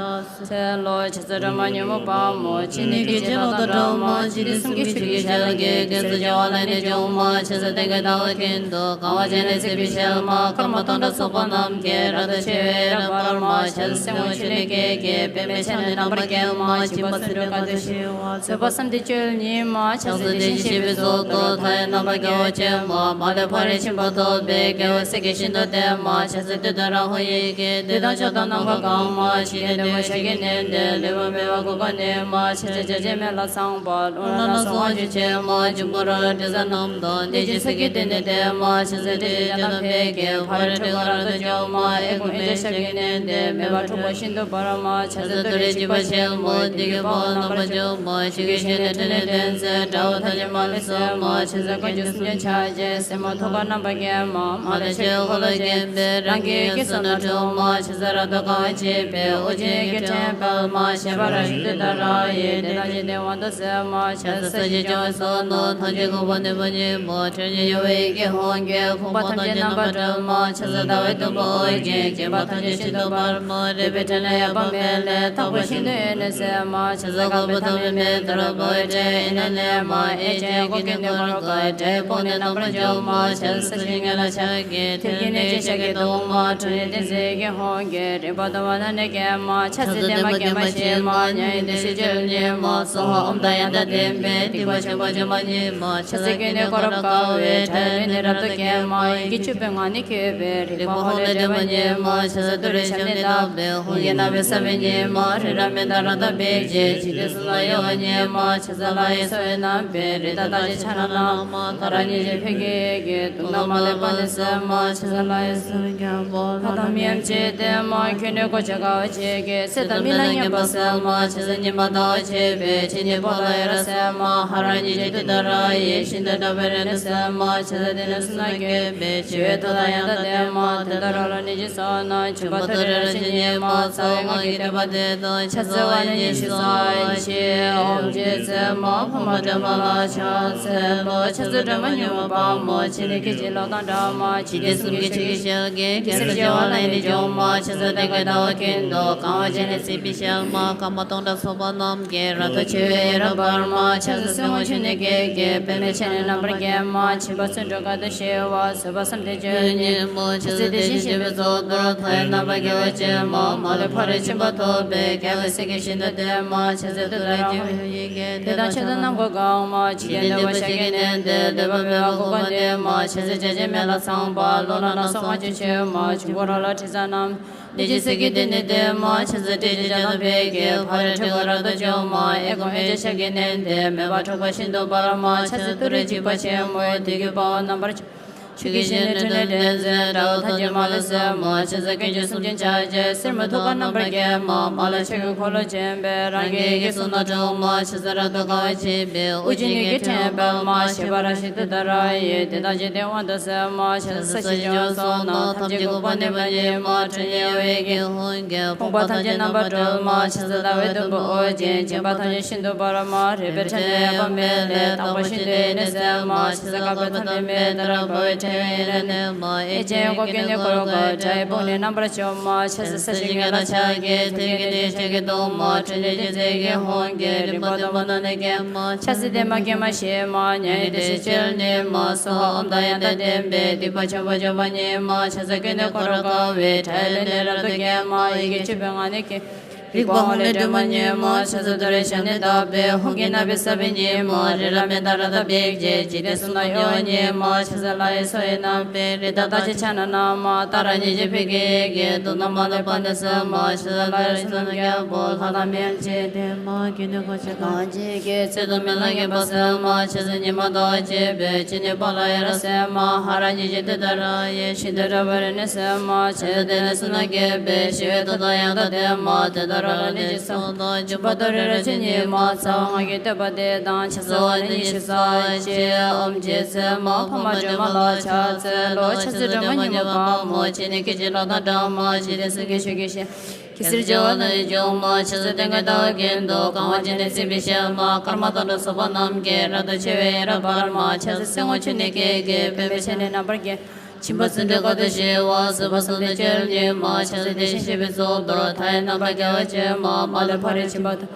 འཚལ་ལོ། ཆ་ཟེར་སྒྲོལ་མ་ཉོན་མོངས་པ་མོ་ཆོས་ཉིད་ཀྱི་སྤྱོད་ལམ་དང་སྒྲོལ་མ་འཇིག་རྟེན་གསུམ་གྱི་ཆོས་ཀྱི་ཞལ་གྱི་གེ་སར་བྱེ་བ་ལས་ནི་བྱུང་མ་ཆ་ཟེར་སྟེང་གི་ཟླ་བ་ཀུན་ཏུ་གང་བ་ཅན་ནི་སྲིད་པའི་ཞལ་མ་ཀརྨ་དང་འདྲ་ཚོགས་པ་རྣམས་ཀྱི་རབ་ཏུ་ཕྱེ་བའི་རབ་འབར་མ་ཆ་ཟེར་སེང་བ་ཆུ་ནི་སྐད་ཀྱི་པདྨའི་ཆ་ནི་རྣམ་པར་བརྒྱན་མ་བྱིན་པ་ཚུན་དྲུག་ག་དུ་ཞི་བ་བཟོད་པ་བསམ་གཏན་བཅུ་གཉིས་མ་ཆ་ཟེར་དེ་བཞིན་གཤེགས་པའི་གཙུག་ཏོར་མཐའ་ཡས་རྣམ་པར་རྒྱལ་བ་བཅོས་མ་མ་ལུས་ཕ་རོལ་ཕྱིན་པ་ཐོབ་པའི་རྒྱལ་བའི་སྲས་ཀྱི་ཤིན་ཏུ་བསྟན་མ་ཆ་ཟེར་ཏུ་ཏ་ར་ཧོ་ཡི་གེ་དེ་དང་མཆོག་དང་ནམ་མཁའ་གང་མ་ཞིག་ནས་འདུས་པ་ཞལ་གྱི་ནི་འདི་ལུས་པ་མེད་པ་གོ་ཀ་ནས་མ་ཆ་ཟེར་བྱ་བྱེད་མེད་ལ་ཚངས་པ་ཀླུ་ནང་ན་སོང་བ་ཞིག་ཆེ་མ་འབྱུང་པོ་རོ་དྲི་ཟ་རྣམས་དང་འདི་ཅི་སུ་གི་དེ་ནི་དེ་མ་ཆ་ཟེར་དེ་ཡང་ན་ཕེ་གེ་ཕ་རོལ་ཕྲེང་བ་རབ་ཏུ་འཇོམས་མ་ཨེ་ཀུན་ཨེ་ཅ་ཞབས་ཀྱི་ནི་འདི་མེད་པ་འཁྲུགས་པ་ཤིན་ཏུ་འབར་མ་ཆ་ཟེར་ཏུ་རེ་འཇིགས་པ་ཆེན་མོ་འདི་གི་དཔའ་བོ་རྣམ་པར་འཇོམས་མ་ཆོས་ཀྱི་ཞལ་ནི་ཕྲིན་ལས་ལྡན་ཟེར་དགྲ་བོ་ཐམས་ཅད་མ་ལུས་སེལ་མ་ཆ་ཟེར་བཀའ་བརྒྱད་སུམ་ཅུ་ཕྱག་རྒྱའི་སེན་མོ་ཐོད་པ་རྣམ་ པ་ཀྱེ་མ། མ་ལ་ཕྱག་གི་འཁོར་ལོས་བརྒྱན་པའི། རང་གི་གེགས་སེལ་སྣ་དྲུག་མ། ཕྱག་འཚལ་རབ་ཏུ་དགའ་བ་བརྗིད་པའི། ཨོ་རྒྱན་གྱི་ཕྲེང་བ་པདྨ། ཞབས་པད་རབ་བཞིན་ཏུ་བསྟར་བ་ཡི། དེ་དག་འཇིག་རྟེན་དབང་དུ་གསོལ་མ། ཕྱག་འཚལ་ས་གཞི་བྱང་བའི་ཕྱོགས་རྣམས། ཐམས་ཅད་འགུགས་པ་ནུས་པ་ཉིད་མ། ཁྲོ་གཉེར་གཡོ་བའི་ཡི་གེ་ཧཱུྃ་གིས། ཕོངས་པ་ཐམས་ཅད་རྣམ་པར་སྒྲོལ་མ། ཕྱག་འཚལ་ཟླ་བའི་དུམ་བུ་ཨོ་རྒྱན། བརྒྱན་པ་ཐམས་ཅད་ཤིན་ཏུ་དཔའ་མོ། རལ་པའི་ཕྲེང་ལས་གཡོ་བ་མེད་ལས། ཐོགས་པ་ཤིན་ཏུ་གཡོ་ནས་གསོལ་མ། ཕྱག་འཚལ་འགག་པ་ཐོགས་མེད་མེ་ལྟར་འབར་བའི་སྤྲིན། ཡེ་ནས་ལེན་མ། ཨེ་ཅན་འགོག་གི་ནི་འཁོར་ལོ་བསྐོར། དགྲ་ཡི་དཔུང་ནི་རྣམ་པར་འཇོམས་མ། ཕྱག་འཚལ་ས་གཞིའི་ངོས་ལ་ཕྱག་གི་མཐིལ་གྱིས་མནན་ཅིང་ཞབས་ཀྱིས་བརྡུང་མ། ཁྲོ་གཉེར་ལྡན་རྩེ་གི་ཧཱུྃ་གིས། རིམ་པ་གཏོར་མ་རྣམས་ནི་བརྒྱན་མ། ཕྱག་འཚལ་བདེ་མ་དགེ་མ་ཞི་མ། མྱ་ངན་འདས་ཞི་སྤྱོད་ཉིད་མ། སྭཱ་ཧཱ་ཨོཾ་དང་ཡང་དག་ལྡན་པས། སྡིག་པ་ཆེན་པོ་འཇོམས་པ་ཉིད་མ། ཕྱག་འཚལ་ཀུན་ནས་བསྐོར་རབ་དགའ་བའི། དགྲ་ཡི་ལུས་ནི་རབ་ཏུ་བརྒྱན་མ། ཡི་གེ་བཅུ་པའི་ངག་ནི་བཀོད་པའི། རིག་པ་ཧཱུྃ་ལས་སྒྲོལ་མ་ཉིད་མ། ཕྱག་འཚལ་ཏུ་རེའི་ཞབས་ནི་བརྡབས་པས། ཧཱུྃ་གི་རྣ་བའི་ས་བོན་ཉིད་མ། རི་རབ་མེ་ལྟར་རབ་ཏུ་འབིགས་བྱེད། འཇིག་རྟེན་གསུམ་ལ་གཡོ་བ་ཉིད་མ། ཕྱག་འཚལ་ལྷ་ཡི་ཚོགས་ཀྱིས་བསྣམས་པའི། རི་དྭགས་རྟགས་ཅན་ཕྱག་ན་བསྣམས་མ། ཏཱ་ར་གཉིས་བརྗོད་ཕཊ་ཀྱི་ཡི་གེས། དུག་རྣམས་མ་ལུས་པ་ནི་སེལ་མ། ཕྱག་འཚལ་ལྷ་ཡི་ཚོགས་ཀྱིས། ལྷ་དང་མིའམ་ཅི་བསྟེན་མ། ཁྱོད་ནི་གོ་ཆ་དཀར་བ་ཆེ་གེ། སྲིད་དང་མི་ལ་སྙན་པར་གསོལ་མ། ཕྱག་འཚལ་ཉི་མ་ཟླ་བ་ཆེ་བའི། ཕྱི་ཉིན་ཕོ་ལྷ་ཡི་རབ་གསལ་མ། ཧ་ར་གཉིས་བརྗོད་ཏུཏྟཱ་ར་ཡིས། ཤིན་ཏུ་དྲག་པོའི་རིགས་ནི་སེལ་མ། ཕྱག་འཚལ་སྡེ་སྣོད་གསུམ་ན་བཀོད་པའི། ཞི་བའི་མཐུ་དང་ཡང་དག་ལྡན་མ། དེ་དག་རང་ལ་ནི་ཅི་སོགས་ན། འབྱོན་པ་མཐོ་རིས་རབ་བཞེངས་ཉིད་མ། རྩ་བའི་སྔགས་ཀྱི་བསྟོད་པ་འདི་དང་། ཕྱག་འཚལ་བ་ནི་ཡེ་ཤེས་རྩ་ཆེ། ཨོཾ་རྗེ་བཙུན་མ་འཕགས་མ་སྒྲོལ་མ་ལ་ཕྱག་འཚལ་ལོ། ཕྱག་འཚལ་སྒྲོལ་མ་མྱུར་བ་དཔའ་མོ་ཆེ། ནི་སྐད་ཅིག་གློག་དང་འདྲ་མ། འཇིག་རྟེན་གསུམ་གྱི་ཆུ་སྐྱེས་ཞལ་གྱི། གེགས་སེལ་བྱེ་བ་ལས་ནི་བྱུང་མ། ཕྱག་འཚལ་ལྡན་དཀར་ཟླ་བ་ཀུན་ཏུ། གང་བ་ཅན་ནི་སྲིད་པའི་ཞལ་མ། སྐར་མ་སྟོང་ཕྲག་ཚོགས་པ་རྣམས་ཀྱིས། རབ་ཏུ་ཕྱེ་བའི་ཡེ་ར་བྷཱུར་མ། ཕྱག་འཚལ་སེར་སྔོ་ཆུ་ནས་སྐྱེས་ཀྱི། པདྨས་ཕྱག་ནི་རྣམ་པར་བརྒྱན་མ། བྱིན་པ་ཚོན་དྲུག་དཀར་དུ་བྱེ་བ། བཟོད་པ་བསམ་གཏན་སྤྱོད་ཉིད་མ། ཕྱག་འཚལ་བདེ་ཆེན་བཞད་པའི་གཙུག་ཏོར། མཐའ་ཡས་རྣམ་པར་རྒྱལ་བ་ཅན་མ། མ་ལུས་ཕ་རོལ་ཕྱིན་པ་ཐོབ་པའི། རྒྱལ་བའི་སྲས་ཀྱིས་ཤིན་ཏུ་བསྟེན་མ། ཕྱག་འཚལ་ཏུཏྟཱ་ར་ཧཱུྃ་ཡི་གེས། དེ་དང་མཆོད་རྟེན་རྣམས་ཀུན་གང་མ། འཇིག་རྟེན་བདེ་བ་ཤཱཀྱའི་གནས་འདིར། ལུས་པ་མེད་པར་འགུགས་པ་ནུས་མ། ཕྱག་འཚལ་བྱ་བྱེད་མེ་ལྷ་ཚངས་པ། ཀླུ་ལྷ་ནག་སོགས་སྔགས་ཀྱི་མཆོད་མ། འབྱུང་པོ་རོ་ལངས་དྲི་ཟ་རྣམས། ནད་ཀྱི་ཚིག་གིས་འདི་ནི་བསྟོད་མ། ཕྱག་འཚལ་ཏྲཊ་ཅེས་བྱ་དང་ཕཊ་ཀྱིས། ཕ་རོལ་སྤྲུལ་སྐུ་རབ་ཏུ་འཇོམས་མ། ཨེ་ཀོ་ཨེ་ཅ་ཤཱཀྱའི་གནས་འདིར། མོས་པ་འཁྲུགས་པ་ཤིན་ཏུ་འབར་མ། ཕྱག་འཚལ་ཏུ་རེའི་འཇིགས་པ་ཆེན་མོ། བདུད་ཀྱི་དཔའ་བོ་རྣམ་པར་འཇོམས། ཆུ་སྐྱེས་ཞལ་ནི་ཁྲོ་གཉེར་ལྡན་མཛད། དགྲ་བོ་ཐམས་ཅད་མ་ལུས་གསོད་མ། ཕྱག་འཚལ་ཀུན་མཆོག་སེམས་ཅན་ཕྱག་རྒྱའི། སེར་སྨེ་ཐུགས་ཀར་རྣམ་པར་བརྒྱན་མ། མ་ལ་ཕྱག་གི་འཁོར་ལོས་བརྒྱན་པའི། རང་གི་ཡི་གེ་གསུང་རྣམས་འཁྲུགས་མ། ཕྱག་འཚལ་རབ་ཏུ་དགའ་བ་བརྗིད་པའི། ཨོ་རྒྱན་ཡི་གེ་ཕྲེང་བ་པདྨ། ཞབས་པད་རབ་བཞིན་ཏུ་བསྟར་བ་ཡི། དེ་དག་འཇིག་རྟེན་དབང་དུ་གསོལ་མ། ཕྱག་འཚལ་ས་གཞི་བྱང་བའི་ཕྱོགས་རྣམས། ཐམས་ཅད་འགུགས་པ་ནུས་པ་ཉིད་མ། ཁྲོ་གཉེར་གཡོ་བའི་ཡི་གེ་ཧཱུྃ་གིས། ཕོངས་པ་ཐམས་ཅད་རྣམ་པར་སྒྲོལ་མ། ཕྱག་འཚལ་ཟླ་བའི་དུམ་བུ་ཨོ་རྒྱན། བརྒྱན་པ་ཐམས་ཅད་ཤིན་ཏུ་འབར་མ། རལ་པའི་ཕྲེང་ལས་གཡོ་བ་མེད་ལས། ཐོགས་པ་ཤིན་ཏུ་གཡོ་ནས་གསོལ་མ། ཕྱག་འཚལ་དཀར་པོ་ཐོད་ཕྲེང་མེ་ལྟར་འབར་བའི་སྤྲིན། ཡེ་ནས་ལེན་མ། ཨེ་ཅན་འགོག་གི་ནི་འཁོར་ལོ་བསྐོར། དགྲ་ཡི་དཔུང་ནི་རྣམ་པར་འཇོམས་མ། ཕྱག་འཚལ་ས་གཞིའི་ངོས་ལ་ཕྱག་གི་མཐིལ་གྱིས་མནན་ཞབས་ཀྱིས་བརྡུང་མ། ཁྲོ་གཉེར་ལྡན་རྩེ་གི་ཧཱུྃ་གིས། རིམ་པ་གཏོར་མ་རྣམས་ནི་བརྒྱན་མ། ཕྱག་འཚལ་བདེ་མ་དགེ་མ་ཞི་མ། མྱ་ངན་འདས་ཞི་སྤྱོད་ཉིད་མ། སྭཱ་ཧཱ་ཨོཾ་དང་ཡང་དག་ལྡན་པས། སྡིག་པ་ཆེན་པོ་འཇོམས་པ་ཉིད་མ། ཕྱག་འཚལ་ཀུན་ནས་བསྐོར་རབ་དགའ་བའི། དགྲ་ཡི་ལུས་ནི་རབ་ཏུ་བརྒྱན་མ། ཡི་གེ་བཅུ་པའི་ངག་ནི་བཀོད། རིག་པ་ཧཱུྃ་ལས་སྒྲོལ་མ་ཉིད་མ། ཕྱག་འཚལ་ཏུ་རེའི་ཞབས་ནི་བརྡབས་པས། ཧཱུྃ་གི་རྣ་བའི་ས་བོན་ཉིད་མ། རི་རབ་མེ་ལྟར་རབ་ཏུ་འབིགས་བྱེད། འཇིག་རྟེན་གསུམ་ལ་གཡོ་བ་ཉིད་མ། ཕྱག་འཚལ་ལྷ་ཡི་ཚོགས་ཀྱིས་བསྣམས་པའི། རི་དྭགས་རྟགས་ཅན་ཕྱག་ན་བསྣམས་མ། ཏཱ་ར་གཉིས་བརྗོད་ཕཊ་ཀྱི་ཡི་གེས། དུག་རྣམས་མ་ལུས་པ་ནི་སེལ་མ། ཕྱག་འཚལ་ལྷ་རིགས་དྲུག་རྣམས་རྒྱལ་པོ། ལྷ་དང་མིའམ་ཅི་བསྟེན་མ། ཁྱོད་ནི་གོ་ཆ་གང་ཇི་སྐད་ཚིག་ཏུ་མི་ལ་ངེས་པར་གསོལ་མ། ཕྱག་འཚལ་ཉི་མ་ཟླ་བ་བརྗིད་པའི། ཕྱི་ནི་ཕོ་ལྷ་ཡི་རབ་གསལ་མ། ཧ་ར་གཉིས་བརྗོད་ཏུཏྟཱ་ར་ཡིས། ཤིན་ཏུ་དྲག་པོའི་རིགས་ནི་སེལ་མ། ཕྱག་འཚལ་སྡེ་སྣོད་གསུམ་རྣམས་བསྐྱེད་པའི། ཞི་བའི་མཐུ་དང་ཡང་དག་ལྡན་མ། དེ་དག་རང་ལ་ནི་ཅི་སོགས་དང་། འབྱོན་པ་མཐོ་རིས་རབ་བཞེངས་ཉིད་མ། རྩ་བ་སྔགས་ཀྱི་བསྟོད་པ་འདི་དང་། ཕྱག་འཚལ་བ་ནི་ཡེ་ཤེས་རྩ་ཆེ། ཨོཾ་རྗེ་བཙུན་མ་འཕགས་མ་སྒྲོལ་མ་ལ་ཕྱག་འཚལ་ལོ། ཕྱག་འཚལ་སྒྲོལ་མ་མྱུར་བ་དཔའ་མོ་ཆེ། ནི་སྐད་ཅིག་གློག་དང་འདྲ་མ། འཇིག་རྟེན་གསུམ་གྱི་ཆུ་སྐྱེས་ཞལ། གེགས་སེལ་བྱེ་བ་ལས་ནི་བྱུང་མ། ཕྱག་འཚལ་ལྡན་དཀར་ཟླ་བ་ཀུན་ཏུ། གང་བ་ཅན་ནི་སྲིད་པའི་ཞལ་མ། སྐར་མ་སྟོང་ཕྲག་ཚོགས་པ་རྣམས་ཀྱིས། རབ་ཏུ་ཕྱེ་བའི་ཡེ་ར་བྷཱུར་མ། ཕྱག་འཚལ་སེར་སྔོ་ཆུ་ནས་སྐྱེས་ཀྱི། པདྨས་ཕྱག་ནི་རྣམ་པར་བརྒྱན། བྱིན་པ་ཚོན་དྲུག་དཀར་དུ་བྱེ་བ། བཟོད་པ་བསམ་གཏན་སྤྱོད་ཉིད་མ། ཕྱག་འཚལ་བདེ་ཆེན་བཞད་པའི་གཙུག་ཏོར། མཐའ་ཡས་རྣམ་པར་རྒྱལ་བ་ཅན་མ། མ་ལུས་ཕ་རོལ་ཕྱིན་པ་ཐོབ།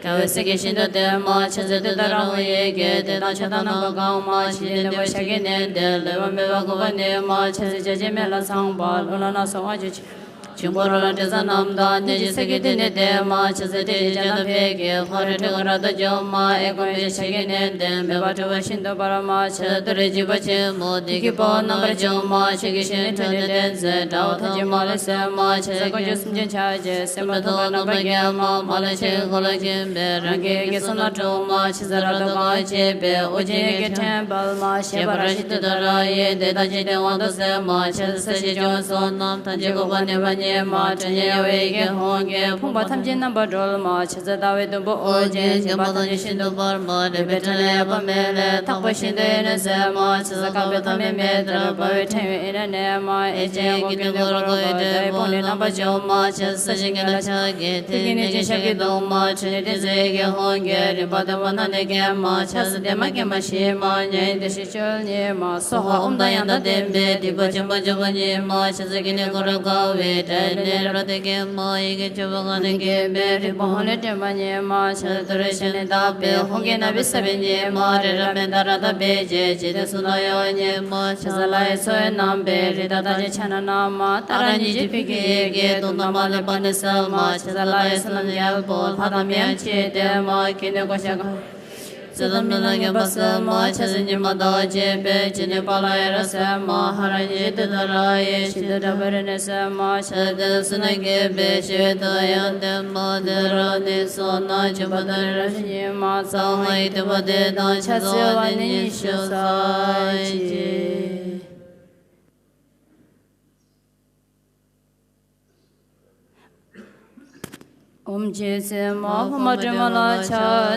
དགྲ་བོའི་སྲས་ཀྱིས་ཤིན་ཏུ་བསྟེན་མ། ཕྱག་འཚལ་ཏུཏྟཱ་ར་ཧཱུྃ་ཡི་གེས། དེ་དང་མཆོད་རྟེན་རྣམས་ཀུན་གང་མ། ཞིང་བརྒྱད་ནི་བ་ཤཱཀྱའི་གནས་འདིར། ལུས་པ་མེད་པར་འགུགས་པ་ནུས་མ། ཕྱག་འཚལ་བྱ་བྱེད་མེ་ལྷ་ཚངས་པ། ཀླུ་ལྷ་ནག་སོགས་སྔགས་ཀྱི་ཆུ། འབྱུང་པོ་རོ་ལངས་དྲི་ཟ་རྣམས་དང་། ནད་ཀྱི་ཚིག་གིས་འདི་ནི་བསྟོད་མ། ཕྱག་འཚལ་ཏྲཊ་ཅེས་བྱ་དང་ཕཊ་ཀྱིས། ཕ་རོལ་སྤྲུལ་སྐུ་རབ་ཏུ་འཇོམས་མ། ཨེ་ཀོ་ཨེ་ཅ་ཤཱཀྱའི་གནས་འདིར། མོས་པ་འཁྲུགས་པ་ཤིན་ཏུ་འབར་མ། ཕྱག་འཚལ་ཏུ་རེའི་འཇིགས་པ་ཆེན་མོ། བདུད་ཀྱི་དཔའ་བོ་རྣམ་པར་འཇོམས་མ། ཆུ་སྐྱེས་ཞལ་ནི་ཁྲོ་གཉེར་ལྡན་མཛད། དགྲ་བོ་ཐམས་ཅད་མ་ལུས་གསོད་མ། ཕྱག་འཚལ་དཀོན་མཆོག་གསུམ་མགོན་ཕྱག་རྒྱའི། སེར་སྨེ་ཐུགས་ཀར་རྣམ་པར་བརྒྱན་མ། མ་ལུས་ཕྱག་གི་འཁོར་ལོས་བརྒྱན་པའི། རང་གི་ཡི་གེ་གསུང་རྣམས་འཁྲུགས་མ། ཕྱག་འཚལ་རབ་ཏུ་དགའ་བ་བརྗིད་པའི། ཨོ་རྒྱན་ཡི་གེ་ཕྲེང་བ་པདྨ། ཞབས་པད་རབ་བཞིན་ཏུ་བསྟར་བ་ཡི། དེ་དག་འཇིག་རྟེན་དབང་དུ་གསོལ་མ། ཕྱག་འཚལ་ས་གཞི་བྱང་བའི་ཕྱོགས་རྣམས། ཐམས་ཅད་འགུགས་པ་ནུས་པ་ཉིད། ཉིད་མ། དྲི་ཉེ་བའི་ཡི་གེ་ཧཱུྃ་གིས་ཕོངས་པ་ཐམས་ཅད་རྣམ་པར་སྒྲོལ་མ། ཕྱག་འཚལ་ཟླ་བའི་དུམ་བུ་དབུ་ཅན། མཁྱེན་པ་ཐམས་ཅད་ཤིན་ཏུ་འབར་མ། རིག་པའི་ཕྲིན་ལས་དབྱེ་བ་མེད་ལས། ཐེག་པ་ཤིན་ཏུ་ཡེ་ནས་གསལ་མ། ཕྱག་འཚལ་དཀར་པོ་ཐ་མལ་མེ་ལྟར་འབར་བའི་ཕྲེང་བའི་དབུས་ན་གནས་མ། ཨེ་ཅེ་ཀུན་ཏུ་བསྐོར་བའི་སྒྲ་ཡི་ཕུང་ནས་རྣམ་པར་འཇོམས་མ། ཕྱག་འཚལ་ས་གཞི་དཀྱིལ་ལ་ཕྱག་གི་མཐིལ་གྱིས་བསྣུན་ཅིང་ཞབས་ཀྱིས་བརྡུང་མ། ཕྲིན་ལས་ཏིང་འཛིན་ཡི་གེ་ཧཱུྃ་གིས་རིམ་པ་བདུན་པོ་སྣ་ནས་བརྒྱན་མ། ཕྱག་འཚལ་བདེ་མ་དགེ་མ་ཞི་མ། མྱ་ངན་འདའ་ཞིང་སྐྱོབ་ཉིད་མ། སྭཱ་ཧཱ་ཨོཾ་དང་ཡང་དག་ལྡན་པས་སྡིག་པ་ཆེན་པོ་འཇོམས་པ་ཉིད་མ། ཕྱག་འཚལ་ཀུན་ནས་བསྐོར་དཀའ་བའི་སྒྲ་ཡི་ལན་རབ་ཏུ་གྱེར་མ། ཡི་གེ་བཅུ་པོ་ངག་ནས་གྱེར་པས་རིག་པ་ཧཱུྃ་ལས་སྒྲོལ་མ་ཉིད་མ། ཕྱག་འཚལ་ཏུ་རེ་ཤ་ནི་བཏབ་པས་ཧཱུྃ་གི་རྣ་བའི་ས་བོན་ཉིད་མ། རི་རབ་མནྡ་ར་དང་འབིགས་བྱེད་འཇིག་རྟེན་གསུམ་རྣམས་གཡོ་བ་ཉིད་མ། ཕྱག་འཚལ་ལྷ་ཡི་ཚོགས་རྣམས་པས་རི་དྭགས་རྟགས་ཅན་ཕྱག་ན་བསྣམས་མ། ཏཱ་ར་གཉིས་བརྗོད་བོད་ཀྱི་ཡི་གེས་དུག་རྣམས་མ་ལུས་པ་ནི་སེལ་མ། ཕྱག་འཚལ་ལྷ་ཡི་བསོད་ནམས་རྒྱལ་པོ་ལྷ་དང་མིའམ་ཅི་ཡིས་བསྟེན་མ། ཀུན་ནས་གོ་ཆ་གང་ཚེ་དང་མི་ལ་ངན་པ་སེལ་མ། ཕྱག་འཚལ་ཉི་མ་ཟླ་བ་བརྒྱད་པས་ཅི་ནུས་པ་ལ་ཡ་རབས་གསལ་མ། ཧ་ར་གཉིས་བརྗོད་ཏུཏྟཱ་ར་ཡིས་ཤིན་ཏུ་དྲག་པོའི་རིམས་ནད་སེལ་མ། ཕྱག་འཚལ་བསོད་ནམས་བརྒྱད་པས་ཞི་བའི་མཐུ་ཡང་ལྡན་མ། ཏུཏྟཱ་ར་ནི་བསོད་ནམས་འཇོམས་པ་དང་རིགས་རབ་ཞི་བྱེད་ཉིད་མ། རྩ་བ་ལྔ་ཡི་ཐེག་པ་དེ་དང་ཕྱག་འཚལ་བ་ནི་ཉི་ཤུ་རྩ་གཅིག་ཨོཾ་རྗེ་བཙུན་མ་འཕགས་མ་སྒྲོལ་མ་ལ་ཕྱག་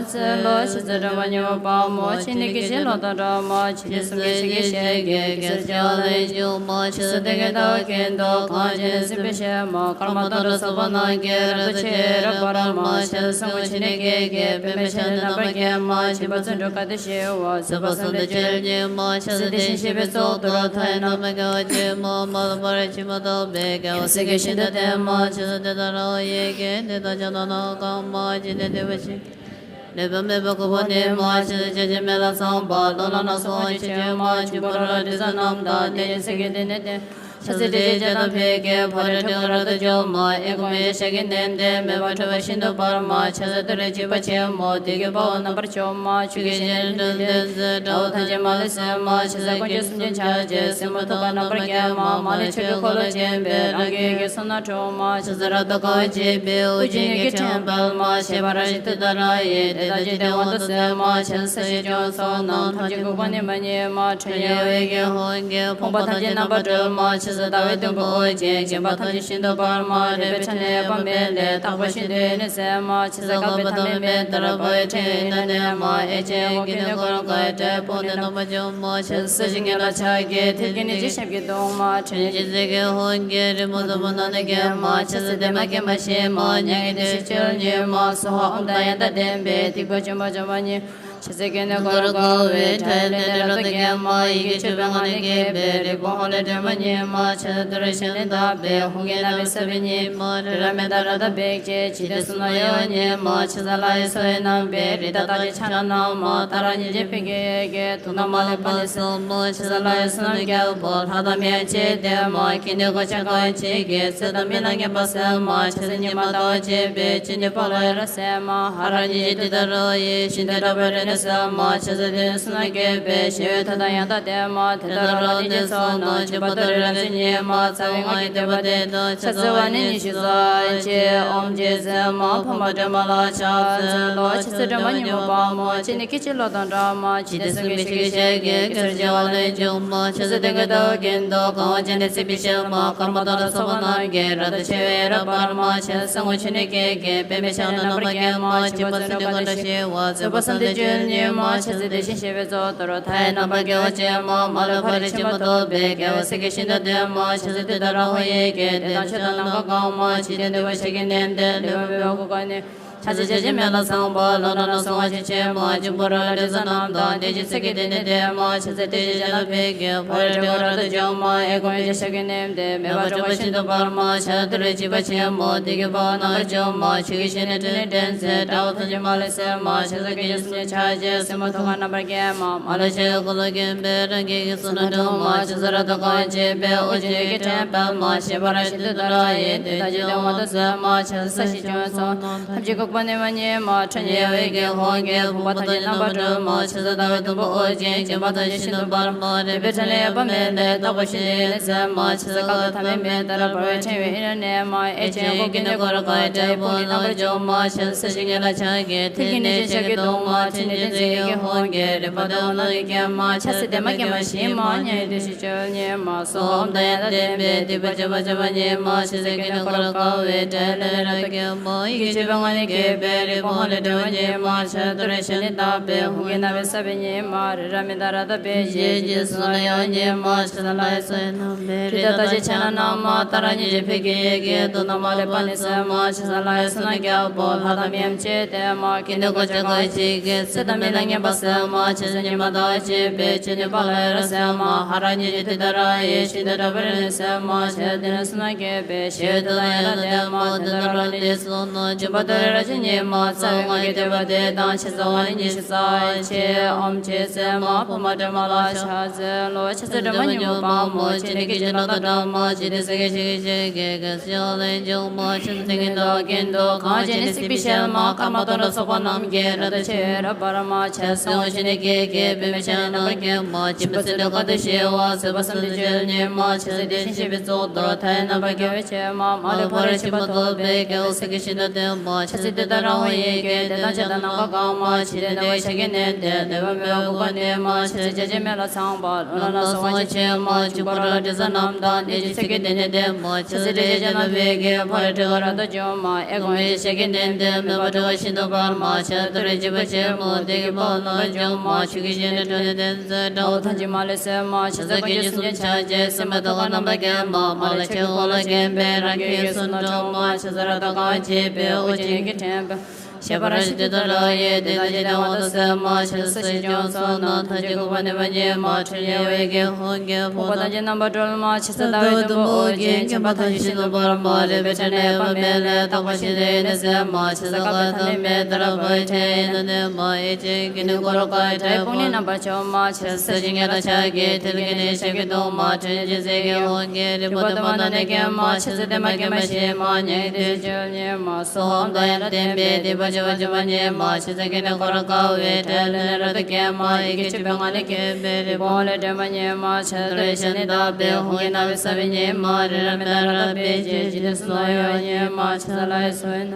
འཚལ་ལོ། ཕྱག་འཚལ་སྒྲོལ་མ་མྱུར་བག་མོ་ཆེ། ནི་སྐད་ཅིག་གློག་དང་འདྲ་མ། འཇིག་རྟེན་གསུམ་མགོན་ཞི་བའི་གཤེགས་ཀྱི། གེ་སར་བྱེ་བ་ལས་བྱུང་མ། ཕྱག་འཚལ་སྟོན་ཀའི་ཟླ་བ་གི་མདོག་གང་ཅན་སྲིན་པོའི་ཞལ་མ། སྐར་མ་སྟོང་དང་ཚོགས་པ་རྣམས་ཀྱིས། རབ་ཏུ་ཕྱེ་རབ་འབར་མ། ཕྱག་འཚལ་སེང་གེ་མཆེ་ནི་སྐད་ཀྱིས། པདྨས་ཕྱག་ནི་རྣམ་པར་བརྒྱན་མ། སྦྱིན་པ་བརྩོན་འགྲུས་དགའ་སྟོན་ཞི་བ། བཟོད་པ་བསམ་གཏན་སྤྱོད་ཉིད་མ། ཕྱག་འཚལ་དེ་བཞིན་གཤེགས་པའི་གཙུག་ཏོར། མཐའ་ཡས་རྣམ་པར་རྒྱལ་བ་ཆེན་མོ། མ་ལུས་པར་ཕྱིན་པ་རྟོགས་པའི་དགེ་བ་སེམས་ཀྱིས་ཤིན་ཏུ་ལྡན་མ། ཕྱག་འཚལ་ཏུཏྟཱ་ར་ཡི་གེས་འདི་དག་ཕྱག་ན་བསྣམས་མ། འཇིག་རྟེན་འདུལ་བ་ཆེན་ནུས་པ་མེད་པ་འགུགས་པ་ནི་མ། ཕྱག་འཚལ་བྱ་བྱེད་མེ་ལྷ་ཚངས་པ། ཀླུ་ལྷ་རྣམས་སྲུང་བར་བྱེད་ཕྱིར་མ། འབྱུང་པོ་རོ་ལངས་དྲི་ཟ་རྣམས་དང་། དེ་བཞིན་སེང་གེ་དེ་ནི་སྟེ། ཕྱག་འཚལ་ཏྲཊ་ཅེས་བྱ་དང་ཕཊ་ཀྱིས། ཕ་རོལ་ཏྲེ་ཧོར་རབ་ཏུ་འཇོམས་མ། ཨེ་ཀོ་མི་ཡ་ཤཱཀྱའི་ནན་ཏན། མེ་འབར་འཁྲུགས་པ་ཤིན་ཏུ་འབར་མ། ཕྱག་འཚལ་ཏུ་རེ་འཇིགས་པ་ཆེན་མོ། བདུད་ཀྱི་དཔའ་བོ་རྣམ་པར་འཇོམས་མ། ཆུ་སྐྱེས་ཞལ་ནི་སྤྲིན་ལྟར་མཛེས། དགྲ་བོ་ཐམས་ཅད་མ་ལུས་གསོད་མ། ཕྱག་འཚལ་དཀོན་མཆོག་གསུམ་མགོན་ཕྱག་རྒྱའི། སྲིན་མོ་ཐུབ་པ་རྣམ་པར་བརྒྱན་མ། མ་ལུས་ཆོས་ཀྱི་འཁོར་ལོ་བཅས་པའི། རང་གི་ཡི་གེས་གསུང་རྣམས་འཁྲུགས་མ། ཕྱག་འཚལ་རབ་ཏུ་དགའ་བ་བརྗིད་པའི། དབུ་རྒྱན་ཡི་གེ་ཕྲེང་འབུམ་མ། ཞེས་པ་རང་བཞིན་ཏུཏྟཱ་ར་ཡིས། དེ་དག་འཇིག་རྟེན་དབང་དུ་སྩོལ་མ། ཕྱག་འཚལ་ས་གཞི་སྐྱོང་ཚོགས་རྣམས། ཐམས་ཅད་འགུགས་པ་ནི་མ་ཉིད་མ། ཁྲོ་ཉེ་བའི་ཡི་གེ་ཧཱུྃ་གིས། ཕོངས་པ་ཐམས་ཅད་རྣམ་པར་སྒྲོལ་མ། ཕྱག་འཚལ་ཟླ་བའི་དུམ་བུ་དབུ་ཅན། མཁྱེན་པ་ཐམས་ཅད་ཤིན་ཏུ་འབར་མ། རིག་པའི་ཕྲིན་ལས་དབྱེ་བ་མེད་ལས། ཐེག་པ་ཤིན་ཏུ་ཡེ་ནས་གསལ་མ། ཕྱག་འཚལ་དཀར་པོ་ཐ་མལ་མེ་ལྟར་འབར་བའི་ཕྲེང་བའི་དབུས་ན་གནས་མ། ཨེ་ཅེ་ཀུན་ཏུ་བསྐོར་དགའ་བའི་སྒྲ་ཡི་ཕུང་ནས་རྣམ་པར་འཇོམས་མ། ཕྱག་འཚལ་ས་གཞི་དཀྱིལ་ལ་ཕྱག་གི་མཐིལ་གྱིས་བསྣུན་ཅིང་ཞབས་ཀྱིས་བརྡུང་མ། ཁྲོ་ཉེ་ཞལ་ནི་སྐད་ཀྱིས་ཧཱུྃ་གིས། རི་མོ་བདུན་པོ་སྣ་ནས་བརྒྱན་མ། ཕྱག་འཚལ་བདེ་མ་དགེ་མ་ཞི་མ། མྱ་ངན་འདའ་ཞིང་སྐྱོབ་ཉིད་མ། སྭཱ་ཧཱ་ཨོཾ་དང་ཡང་དག་ལྡན་པས། སྡིག་པ་ཆེན་པོ་འཇོམས་པ་ཉིད། ཕྱག་འཚལ་ཀུན་ནས་བསྐོར་དགའ་བའི། སྒྲ་ཡི་ལན་རབ་ཏུ་གྱེར་མ། ཡི་གེ་བཅུ་པོའི་ངག་ནས་གྱེར་པས། རིག་པ་ཧཱུྃ་ལས་སྒྲོལ་མ་ཉིད་མ། ཕྱག་འཚལ་ཏུ་རེ་ཤ་ནི་བཏབ་པས། ཧཱུྃ་གི་རྣ་བའི་ས་བོན་ཉིད་མ། རི་རབ་མནྡ་ར་དང་འབིགས་བྱེད། འཇིག་རྟེན་གསུམ་རྣམས་གཡོ་བ་ཉིད་མ། ཕྱག་འཚལ་ལྷ་ཡི་ཚོགས་རྣམས་པས། རི་དྭགས་རྟགས་ཅན་ཕྱག་ན་བསྣམས་མ། ཏཱ་ར་གཉིས་བརྗོད་བོད་ཀྱི་ཡི་གེས། དུག་རྣམས་མ་ལུས་པ་ནི་སེལ་མ། ཕྱག་འཚལ་ལྷ་ཡི་བསོད་ནམས་རྒྱལ་པོ། ལྷ་དང་མིའམ་ཅི་ཡིས་བསྟེན་མ། ཀུན་ནས་གོ་ཆ་གང་བྱེད་ཀྱི། ཚེ་དང་མི་ལ་ངན་པ་སེལ་མ། ཕྱག་འཚལ་ཉི་མ་ཟླ་བ་བརྒྱད་པས། ཅི་ནུས་པ་ལ་ཡ་རབས་གསལ་མ། ཧ་ར་གཉིས་བརྗོད་ཏུཏྟཱ་ར་ཡིས། ཤིན་ཏུ་དྲག་པོའི་རིམས་ནད་སེལ་མ། ཕྱག་འཚལ་དེ་བཞིན་གསུང་རྣམས་རྒྱས་པའི། ཞི་བའི་མཐུ་དང་ཡང་དག་ལྡན་མ། དེ་དག་རང་ལ་སྟོན་པའི་ཚོགས་རྣམས། འཇུག་པ་ཏུ་རེ་རབ་འཇོམས་ཉིད་མ། རྩ་བའི་ངག་གི་བསྟོད་པ་དེ་དང་། ཕྱག་འཚལ་བ་ནི་ཉི་ཤུ་རྩ་གཅིག་ཨོཾ་རྗེ་བཙུན་མ་འཕགས་མ་སྒྲོལ་མ་ལ་ཕྱག་འཚལ་ལོ། ཕྱག་འཚལ་སྒྲོལ་མ་མྱུར་བག་མོ་ཆེ། ནི་སྐད་ཅིག་གློག་དང་འདྲ་མ། འཇིག་རྟེན་གསུམ་མགོན་ཞི་བའི་གཤེགས་ཀྱི། གེ་སར་བྱེ་བ་ལས་བྱུང་མ། ཕྱག་འཚལ་སྟོན་ཀའི་ཟླ་བ་གི་མདོག །གང་བ་ཅན་ནི་སྲིད་པའི་ཞལ་མ། སྐར་མ་སྟོང་དང་ཚོགས་པ་རྣམས་ཀྱིས། རབ་ཏུ་ཕྱེ་བའི་ཡ་རབས་འབར་མ། ཕྱག་འཚལ་སེང་གེ་མཆེ་ནི་སྐད་ཀྱིས། པདྨས་ཕྱག་ནི་རྣམ་པར་བརྒྱན་མ། འཇིགས་པ་རྩད་ནས་བརྒལ་ཞི་བ། བཟོད་པ་བསམ་གཏན་སྤྱོད་ཉིད་མ། ཕྱག་འཚལ་དེ་བཞིན་གཤེགས་པའི་གཙུག་ཏོར། མཐའ་ཡས་རྣམ་པར་རྒྱལ་བ་ཆེན་མོ། མ་ལུས་ཕ་རོལ་ཕྱིན་པ་ཐོབ་པའི། རྒྱལ་བ་སྲས་ཀྱི་ཞིང་དུ་སྟོན་མ། ཕྱག་འཚལ་ཏུཏྟཱ་ར་ཧཱུྃ་ཡི་གེས། དེ་དང་ཆོས་དང་ནམ་མཁའ་གང་མ། འཇིག་རྟེན་འདུལ་བ་ཞལ་གྱིས་བསྣན་ཏེ། ལུས་པ་མེད་པར་འགུགས་པ་ནི། ཕྱག་འཚལ་བྱ་བྱེད་མེ་ལྷ་ཚངས་པ། ཀླུ་ལྷ་རྣམས་སྲུང་བར་བྱེད་ཕྱིར་མ། འབྱུང་པོ་རོ་ལངས་དྲི་ཟ་རྣམས་དང་། དེ་བཞིན་སེང་གེ་དེ་ནི་སྟོན་མ། ཕྱག་འཚལ་ཏྲཊ་ཅེས་བྱ་དང་ཕཊ་ཀྱིས། ཕ་རོལ་ཏྲེ་ཧོར་རབ་ཏུ་འཇོམས་མ། ཨེ་ཀོ་མི་ཡ་ཤཱཀྱའི་ནན་ཏན། མེ་འབར་འཁྲུགས་པ་ཤིན་ཏུ་འབར་མ། ཤར་དུ་རི་འཇིགས་པ་ཆེན་པོ། བདུད་ཀྱི་དཔའ་བོ་རྣམ་པར་འཇོམས་མ། ཆུ་སྐྱེས་ཞལ་ནི་སྤྲིན་ལས་འདྲེན་མཛད། དགྲ་བོ་ཐམས་ཅད་མ་ལུས་གསོད་མ། ཕྱག་འཚལ་སྐད་ཅིག་གསུང་ནས་ཕྱག་བྱས། སྲིན་མོ་ཐུབ་པ་རྣམ་པར་བརྒྱན་མ། མ་ལུས་ཕྱི་ཡི་འཁོར་ལོས་བརྒྱན་པའི། རང་གི་ཡི་གེས་གསུང་རྣམས་འཁྲུགས་མ། ཕྱག་འཚལ་རབ་ཏུ་དགའ་བ་བརྗིད་པའི། དབུ་རྒྱན་ཡི་གེ་ཕྲེང་འབུམ་མ། ཞེས་པ་རང་བཞིན་ཏུཏྟཱ་ར་ཡིས། དེ་དག་འཇིག་རྟེན་དབང་དུ་སྩོལ་མ། ཕྱག་འཚལ་ས་གཞི་སྐྱོང་ཚོགས་ཐམས་ཅད་ཀྱི། པ་ནི་མ་ཉེ་མ་ཁྲོ་ཉེ་བའི་གེ་ཧོ་གེ་ཕུང་པོ་ཐམས་ཅད་རྣམ་པར་གྲོལ་མ་ཆེ་ས་ལྟ་བའི་དུམ་བུ་ཨོ་ཅན་སྐྱེ་འབར་ཐམས་ཅད་ཤིན་ཏུ་འབར་མ་རིག་པའི་ཕྲིན་ལས་ཡོད་པ་མེད་ལས་རྟག་པ་ཤིན་ཏུ་ཡེ་ནས་ཟད་མ་ཆེ་ས་བཀའ་སློབ་ཐ་མལ་མེད་ལྟར་འབར་བའི་ཕྲེང་བའི་ཨིན་ར་ནས་མ་ཨེ་ཅན་ཀུན་ནས་བསྐོར་དགའ་བའི་སྒྲ་ཡི་དཔུང་ནི་རྣམ་པར་འཇོམས་མ་ཆེ་ས་ཞིང་གི་ལ་ཆགས་ཀྱི་མཐིལ་གྱིས་མནན་ཅིང་ཞབས་ཀྱིས་བརྡུང་མ་ཆེ་ནི་ཏིང་འཛིན་གྱི་ཧོང་གི་རིམ་པ་ལྟ་བུ་ནང་ནས་སྐྱེས་མ་ཆེ་ས་བདེ་མ་སྐྱེས་མ་ཞིམ་མ་ཉེ་དུ་ཞིག་བཅོལ་ཉེ་མ་སོ་ཧོམ་དང་ཡང་དག་ལྡན་པའི་སྡིག་པ་བཅོ་བ་བཅོ་བ་ཉེ་མ་ཆེ་ས་ཀུན་ནས་བསྐོར་དགའ་བའི་སྒྲ་ལས་ལས་རབ་ཏུ་སྐྱེས་མ་ཡི་གེ་བཅུ་པའི་ངང་ལས་སྐྱེས་པའི་རིག་པ་ཧོ་ལས་སྒྲོལ་བ་ཉེ་མ་ཆེ་ཏུ་རེ་ཤ་ནི་དག་པའི་ཧོང་གི་ན་བའི་ས་བའི་ཉེ་མ་རི་ར་མི་ད་ར་ད་པའི་ཞེས་ཀྱི་སོ་ན་ཡང་ཉེ་མ་ཆེ་ས་ལ་ཡི་སོ་ཡི་ནམ་པའི་རི་ད་ད་ཅི་ཆེ་ན་ན་མ་ད་ར་ཉེ་ཅི་ཕི་གི་ཡེ་གི་དུ་ན་མ་ལེ་པ་ནི་སེ་མ་ཆེ་ས་ལ་ཡི་སོ་ན་རྒྱ་པོ་ལྷ་དམ་ཡམ་ཆེ་དེ་མ་ཀི་ནི་གོ་ཅ་ག་ཅི་གི་སེ་ད་མི་ན་ཉེ་པ་སེ་མ་ཆེ་ས་ཉེ་མ་ད་ཅི་པའི་ཅི་ནི་པ་ལ་ཡི་ར་སེ་མ་ཧ་ར་ཉེ་ཅི་དི་ད་ར་ཡེ་ཤི་དི་ད་པ་རི་ནི་སེ་མ་ཆེ་དི་ནི་སོ་ན་རྒྱ་པའི་ཞེས་དུ་ལ་ཡ་ལ་དེ་མ་དེ་ལ་ར་ལི་སོ་ན་ཇི་པ་དོ་རེ་ར་ཅི་ཉེ་མ་ཚ་བའི་ངང་གིས་བསྟོད་པ་དེ་དང་ཆེ་ཚ་བ་ནི་ཉི་ཤུ་རྩ་ཆེ་ཨོམ་ཆེ་སེ་མ་ཕོ་མ་དྲོད་མ་ལ་ཤ་ཟེ་ལོ་ཆེ་ཚེ་སྒྲོལ་མ་ཉི་མ་པ་མོ་ཆེ་ནི་ཀི་ཅི་ལ་དང་འདྲ་མ་ཆེ་ནི་སེ་གེ་ཆེ་གེ་ཆེ་གེ་གེ་སེ་ལེ་འཇུག་མ་ཆེ་ནི་སེ་གེ་འདོ་གེ་འདོ་གང་ཆེ་ནི་སིག་པི་ཤལ་མ་ཀར་མ་དོ་ར་སོགས་པ་རྣམས་ཀྱི་ར་དོ་ཆེ་ར་བར་མ་ཆེ་སེ་འོ་ཆེ་ནི་ཀེ་ཀེ་པེ་མི་ཤ་ན་ཀེ་མ་ཆེ་མ་སེ་ལེ་ཀ་དོ་ཤེ་བ་སེ་བ་སམ་དེ་ཅེལ་ཉེ་མ་ཆེ་སེ་དེ་བཞིན་གཤེགས་པའི་གཙུག་ཏོར་མཐའ་ཡས་རྣམ་པར་རྒྱལ་བའི་ཆེ་མ་མ་ལུས་ཕ་རོལ་ཕྱིན་པ་ཐོབ་པའི་སྐལ་བ་སེ་གེ་ཤིན་ཏུ་ལྡན་མ་ཆེ་སེ་དེ་ལྟར་རང་བ་ཡི་གེ་དེ་དང་ཆ་དང་རྣམ་པ་གང་མ་ཆེ་དེ་ནི་བའི་ཞལ་གྱིས་ནི་དེ་ལེ་བ་མོའི་ལྐུགས་པ་ནི་མ་ཆེ་སེ་བྱ་བྱེད་མེད་ལ་ཚངས་པ་ལོ་ལ་ན་སོང་བ་ཆེ་མ་ཆེ་པོ་ར་དྲི་ཟ་རྣམས་དང་ནི་ཅི་ཚིག་གི་དེ་ནི་དེ་མ་ཆེ་སེ་དེ་ཅི་ཅི་ན་བའི་གེ་ཕ་ར་དྲི་ག་ར་དོ་འཇོམས་མ་ཨེ་གོང་བའི་ཞལ་གྱིས་ནི་དེ་མེད་པ་དྲི་བ་ཤིན་ཏུ་འབར་མ་ཆེ་དུ་རེ་བྱེད་པ་ཆེ་མོ་དེ་གི་པ་ལ་འཇོམས་མ་ཆུ་གི་ཞལ་ནི་དྲི་ནི་དེ་ཟེར་དགྲ་བོ་ཐམས་ཅད་མ་ལུས་སེལ་མ་ཆེ་ས་ཀུན་གྱི་སེམས་ཅན་ཆགས་བྱེད་སེམས་པ་དོ་ག་རྣམ་པར་རྒྱལ་མ་མ་ལ་ཆེ་འོ་ལ་རྒན་པའི་རང་གི་ཡུལ་སུ་ན་གྲོགས་མ་ཆེ་ས་ར་དོ་ག་བྱེད་པའི་ཨོ་ཅན་གྱི་དྲན་པ་ཤེས་པ་ར་ཤི་དེ་དོ་ལ་ཡེ་དེ་དང་ཇི་ལྟ་བ་དོ་སེལ་མ་ཆེ་ས་ཤི་ཅོང་སོ་ན་ཐམས་ཅད་འགུགས་པ་ནི་མ་ཉེ་མ་ཁྲོ་ཉེ་བའི་གེ་ཧོ་གེ་ཕུང་པོ་ཐམས་ཅད་རྣམ་པར་གྲོལ་མ་ཆེ་ས་ལྟ་བའི་དུམ་བུ་ཨོ་ཅན་མཁྱེན་པ་ཐམས་ཅད་ཤིན་ཏུ་འབར་མ་རིག་པའི་ཕྲིན་ལས་ཡོད་པ་མེད་ལས་རྟག་པ་ཤིན་ཏུ་ཡེ་ནས་ཟད་མ་ཆེ་ས་བཀའ་སློབ་ཐ་མལ་མེད་ལྟར་འབར་བའི་ཕྲེང་ཡིན་ནོ་ནས་མ་ཨེ་ཅན་གྱི་ནི་འཁོར་ལོ་ཀ་ཡི་དྲའི་དཔུང་ནི་རྣམ་པར་འཇོམས་མ་ཆེ་ས་ཞིང་ངེ་ལ་ཆགས་ཀྱི་མཐིལ་གྱིས་ནི་ཞབས་ཀྱིས་བརྡུང་མ་ཁྲོ་ཉེ་ཅི་ཟེར་གྱི་ཧོང་གི་རིག་པ་དུ་མ་ན་ནས་སྐྱེས་མ་ཆེ་ས་བདེ་མ་སྐྱེས་མ་ཞིམ་མ་ཉེ་དེ་བཅོལ་ཉེ་མ་སོ་ཧོམ་དང་ཡང་ལ་ལྡན་པའི་སྡིག་པ་བཅོ་བ་བཅོ་བ་ཉེ་མ་ཆེ་ས་ཀུན་ནས་བསྐོར་དགའ་བའི་སྒྲ་ལས་ལས་རབ་ཏུ་སྐྱེས་མ་ཡི་གེ་བཅུ་པའི་ངང་ལས་སྐྱེས་པའི་རིག་པ་ཧོ་ལས་སྒྲོལ་མ་ཉེ་མ་ཆེ་ས་རེ་ཤ་ནི་དག་པའི་ཧོང་གི་ན་བའི་ས་བའི་ཉེ་མ་རི་ར་མི་ད་ར་ད་པའི་རྗེས་ཀྱི་ནི་སུ་ན་ཡོད་ཉེ་མ་ཆེ་ས་ལ་ཡི་སོ་ཡི་ན།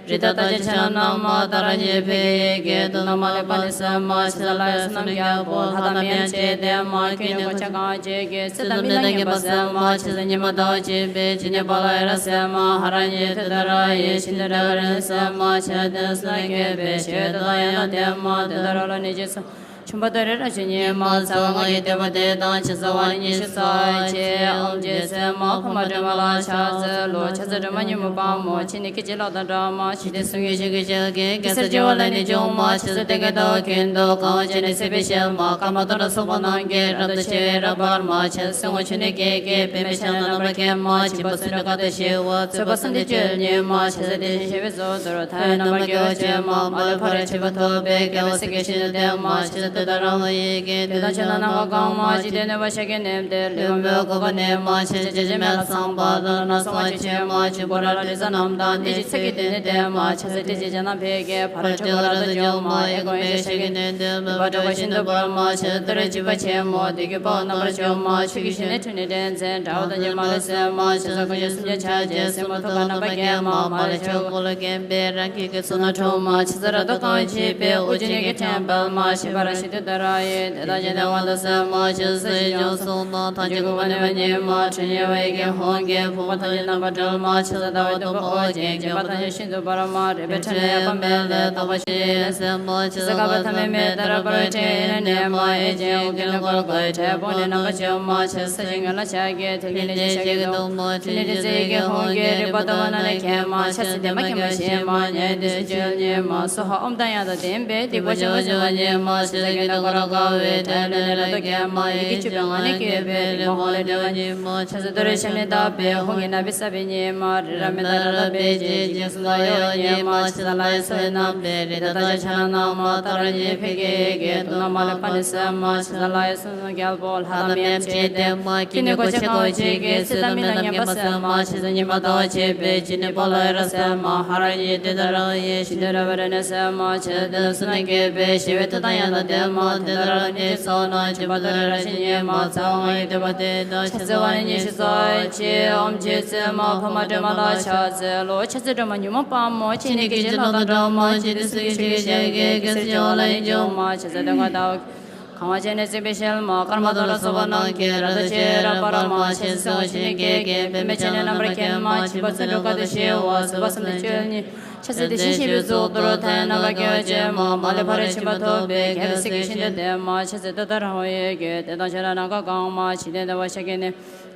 རི་དྭགས་ལྟ་ཅི་ཆ་ན་མ་ཏཱ་ར་ཉེ་ཕི་ཡི་གེ་དུ་ན་མ་ལེ་པ་ནི་ས་མ་ཆེ་ས་ལ་ཡི་སོ་ནམ་རྒྱལ་པོ་ལྷ་དང་མིའམ་ཅི་དེ་མ་ཁྱོད་ནི་གོ་ཆ་གང་ཅི་གེ་སི་ཏ་མི་ན་ཉེ་པ་ས་མ་ཆེ་ས་ཉི་མ་དང་བཅས་པའི་ཅི་ཉེ་པ་ལ་ཡི་ར་ས་མ་ཧ་ར་ཉེ་ཐུ་ད་ར་ཡེ་ཤིན་ཏུ་དྲ་ག་ར་ས་མ་ཆེ་དེ་ས་ན་ཁྱེད་པའི་ཤེས་དུ་ད་ཡ་ན་དེ་མ་དེ་ད་ར་ལ་ནི་ཅི་སོ། ཆུམ་པ་དོ་རེ་ར་ཆུ་ཉེ་མ་ཚ་བ་ང་ཡི་དེ་བ་དེ་དང་ཆེ་ས་བ་ཉི་ཤུ་རྩ་ཆེ་ཨོམ་ཅེ་སེ་མ་ཕ་མ་སྒྲོལ་མ་ལ་ཕྱག་འཚལ་ལོ། ཕྱག་འཚལ་སྒྲོལ་མ་ཉི་མ་དཔའ་མོ་ཆེ་ནི་སྐད་ཅིག་ལ་དང་འདྲ་མ་ཞི་བདེ་གསུང་གི་ཞིང་གི་ཞལ་གྱི་གེ་སར་བྱེ་བ་ལ་ནི་འབྱུང་མ་ཆེ་ས་སྟེང་གི་ཟླ་བ་ཀུན་ཏུ་གང་བ་ཅན་ནི་སྲིད་པའི་ཞལ་མ་ཀར་མ་དོ་ར་སོགས་པ་རྣམས་ཀྱི་རབ་ཏུ་ཕྱེ་བའི་རབ་འབར་མ་ཆེ་ས་སེང་བ་ཆུ་ནི་སྐད་ཀྱི་པད་མའི་ཤ་ན་རྣམ་པར་སྐྱེས་མ་ཆེ་པ་སུ་ནི་ཀ་ཏུ་ཞི་བ་ཚོད་པ་སམ་དེ་བཅོལ་ཉེ་མ་ཆེ་ས་དེ་བཞིན་གཤེགས་པའི་གཙོ་བོ་དོ་རུ་མཐའ་ཡས་རྣམ་པར་རྒྱལ་བ་ཆེན་མ་མ་ལུས་ཕ་རོལ་ཕྱིན་པ་ཐོབ་པའི་སྐལ་བ་སེང་གེ་ཤིན་ཏུ་ལྡན་མ་ཆེ་ས་དེ་ལྟར་རང་བ་ཡི་གེ་དེ་དང་ཆ་ན་སྣང་བ་གང་མ་ཅི་སྟེ་ནུས་པ་ཤ་གི་ནེམ་དེ་ལུས་པ་མོའི་ལྐུགས་པ་ནི་མ་ཆེ་ས་བྱ་བྱེད་མེད་ལ་ཚངས་པ་ལ་ན་སོང་བ་ཆེ་མ་ཆེ་པོ་ར་ལ་རི་ས་རྣམས་དང་ནི་ཅི་ཚིག་གི་དེ་ནི་ལྡན་མ་ཆེ་ས་དེ་ཅི་བྱ་ན་ཕེ་གེ་ཕ་རོལ་ཕྱིན་པ་རབ་ཏུ་འཇོམས་མ་ཨེ་གོང་ཡེ་ཤ་གི་ནེམ་དེ་ལུས་པ་དྲོ་བ་ཤིན་ཏུ་འབར་མ་ཆེ་ས་དུ་རེ་འཇིགས་པ་ཆེན་མོ་དེ་གི་པའོ་རྣམ་པར་འཇོམས་མ་ཆུ་གི་ཤིང་ནི་ཁྲི་ནི་འདྲེན་མཛད་དགྲ་བོ་དང་ཉི་མ་ལས་སེལ་མ་ཆེ་ས་ཀུན་གྱི་སེམས་ཅན་ཆ་བྱད་སེན་མོ་ཐུགས་ཀར་རྣམ་པར་རྒྱལ་མ་མ་ལས་ཆོས་སྐུ་ལ་མཁྱེན་པའི་རང་སྐྱིད་ཀྱི་གསུང་ན་འཁྲུངས་མ་ཆེ་ས་རབ་ཏུ་གང་བ་བྱེད་པའི་དབུ་ཅན་གྱི་ཕྲེང་བལ་མ་ཞི་བ་ར་ཤི་དུ་ད་ར་ཡེ་དེ་དག་ཅན་དེ་དབང་དུ་སེལ་མ་ཆེ་ས་ཞི་འབྱུང་གསུང་ན་ཐམས་ཅད་འགུགས་པ་ནི་མ་ཉེ་མ་ཁྲོ་ཉེ་བ་ཡི་གེ་ཧོང་གེ་ཕུང་པོ་ཐམས་ཅད་རྣམ་པར་གྲོལ་མ་ཆེ་ས་ཟླ་བ་དུམ་བུ་ཨོ་རྒྱན་བརྒྱན་པ་ཐམས་ཅད་ཤིན་ཏུ་འབར་མ་རིག་པའི་ཕྲིན་ལས་ཡོད་པ་མེད་ལས་རྟག་པ་ཞི་ཡེ་ནས་སེལ་མ་ཆེ་ས་བཀའ་སློབ་ཐ་མལ་མེད་ལྟར་འབར་བའི་ཕྲེང་ཡིན་ནས་མ་ཨེ་ཅན་འོ་གེ་ནི་འཁོར་ལོ་ཀ་ཡི་དྲའི་དཔུང་ནི་རྣམ་པར་འཇོམས་མ་ཆེ་ས་ཞིང་ངེ་ལ་ཕྱག་གི་མཐིལ་གྱིས་ནི་ཅི་ཞབས་ཀྱིས་བརྡུང་མ་ཆེ་ནི་རི་རྩེ་ཡི་གེ་ཧོང་གེ་རིག་པ་དུ་མ་ན་ནི་མཁྱེན་མ་ཆེ་ས་བདེ་མ་སྐྱེས་མ་ཞིམ་མ་ཉེ་དེ་བཅོལ་ཉེ་མ་སོ་ཧ་ཨོམ་དང་ཡང་དག་ལྡན་པའི་སྡིག་པ་བཅོ་བ་བཅོ་བ་ཉེ་མ་ཆེ་ས་ ཀྱི་ནི་འཁོར་དགའ་བའི་དྲན་ནས་རབ་ཏུ་གད་མ་ཡི་གེ་བཅུ་པའི་ངག་ནི་བསྐྱེད་པའི་རིག་པ་ཧཱུྃ་ལས་སྒྲིབ་པ་ཉིད་མོ། ཆ་ཚུལ་ཏུ་རེ་ཤ་ནི་བཏབ་པའི་ཧཱུྃ་གི་རྣམ་པའི་ས་བོན་ཉིད་མ། རི་རབ་མི་རྟག་རབ་ཏུ་སྦས་བྱས་འཇིག་གསུམ་མཁའ་ཡི་ཉིད་མ། ཆ་ཚུལ་ལྷ་ཡི་སོ་ཡི་རྣམ་པའི་རིགས་དང་ཕྱག་རྒྱ་ཆེན་པོ་རྣམས་མ། ཏཱ་ར་གཉིས་ཕཊ་ཀྱི་ཡི་གེ་དུག་རྣམས་མ་ལུས་པ་ནི་སེལ་མ། ཆ་ཚུལ་ལྷ་ཡི་སོ་ནམ་རྒྱལ་པོ་ལྷ་དང་མིའམ་ཅི་ཡིན་ཏེ་མ། ཀྱི་ནི་གོ་ཆ་གང་བ་ཅིག་གིས་སྲིད་དང་མི་ལ་ངན་པ་སེལ་མ། ཆ་ཚུལ་ཉི་མ་ཟླ་བ་བཅས་པའི་སྤྱི་ནི་པ་ལ་ཡ་རབ་སེལ་མ། ཧ་ར་གཉིས་ཏི་ཏ་ར་ཡེ་ཤི་ཏི་ར་བ་ར་ནི་སེལ་མ། ཆ་ཚུལ་ཏེ་ནི་སུ་ན་སྐྱེས་པའི་ཞི་བའི་མཐུ་དང་ཡང་དག་ལྡན་མ། ཏི་ཏ་ར་ནི་སོ་ན་ཅི་པ་ཏ་ར་ར་ཤི་ཉི་མ་ཚ་བ་ངའི་ཏི་པ་ཏི་ཏ། ཆ་ཚུལ་བ་ནི་ཉི་ཤུ་རྩ་གཅིག་ཨོམ་ཅི་སེལ་མ། ཕ་མ་སྒྲོལ་མ་ལ་ཕྱག་འཚལ་ལོ། ཆ་ཚུལ་སྒྲོལ་མ་ཉོན་མོངས་དཔའ་མོ་ཅི་ནི་སྐད་ཅིག་ལོག་དང་འདྲ་མ། ཅི་ནི་སུ་ཡི་ཤི་གི་ཤ་གི་གེ་སར་བྱེ་བ་ལ་ཡི་འཇུག་མ། ཆ་ཚུལ་སྟོན་ཁ་ཟླ་བ། གང་བ་ཅན་ནི་སྲིད་པའི་ཞལ་མ། ཀརྨ་དང་ལ་སོགས་པ་རྣམས་ཀྱི་རབ་ཏུ་ཕྱི་རབ་འབར་མ། ཆ་ཚུལ་སེང་བ་ཅན་ནི་སྐད་ཀྱིས་པདྨས་ཁྱབ་ནས་རྣམ་པར་བརྒྱན་མ། འཇིགས་པ་ཚུ་འགྲོ་ཀ་ཏུ་ཞི་བ། ཚོགས་པ་གསུམ་དུ་བཅུ་གཉིས། ཆ་ཚུལ་དེ་བཞིན་གཤེགས་པའི་གཙུག་ཏོར་མཐའ་ཡས་རྣམ་པར་རྒྱལ་བ་ཅན་མ། མ་ལུས་ཕ་རོལ་ཕྱིན་པ་ཐོབ་པའི་རྒྱལ་པོའི་སྲས་ཀྱི་ཞིང་དུ་བསྟན་མ། ཆ་ཚུལ་ཏུཏྟཱ་ར་ཧཱུྃ་ཡི་གེ་དེ་དང་ཕྱག་རྒྱ་ནམ་མཁའ་གང་མ། འཇིག་རྟེན་བདེ་བར་ཤར་གྱི་ནི།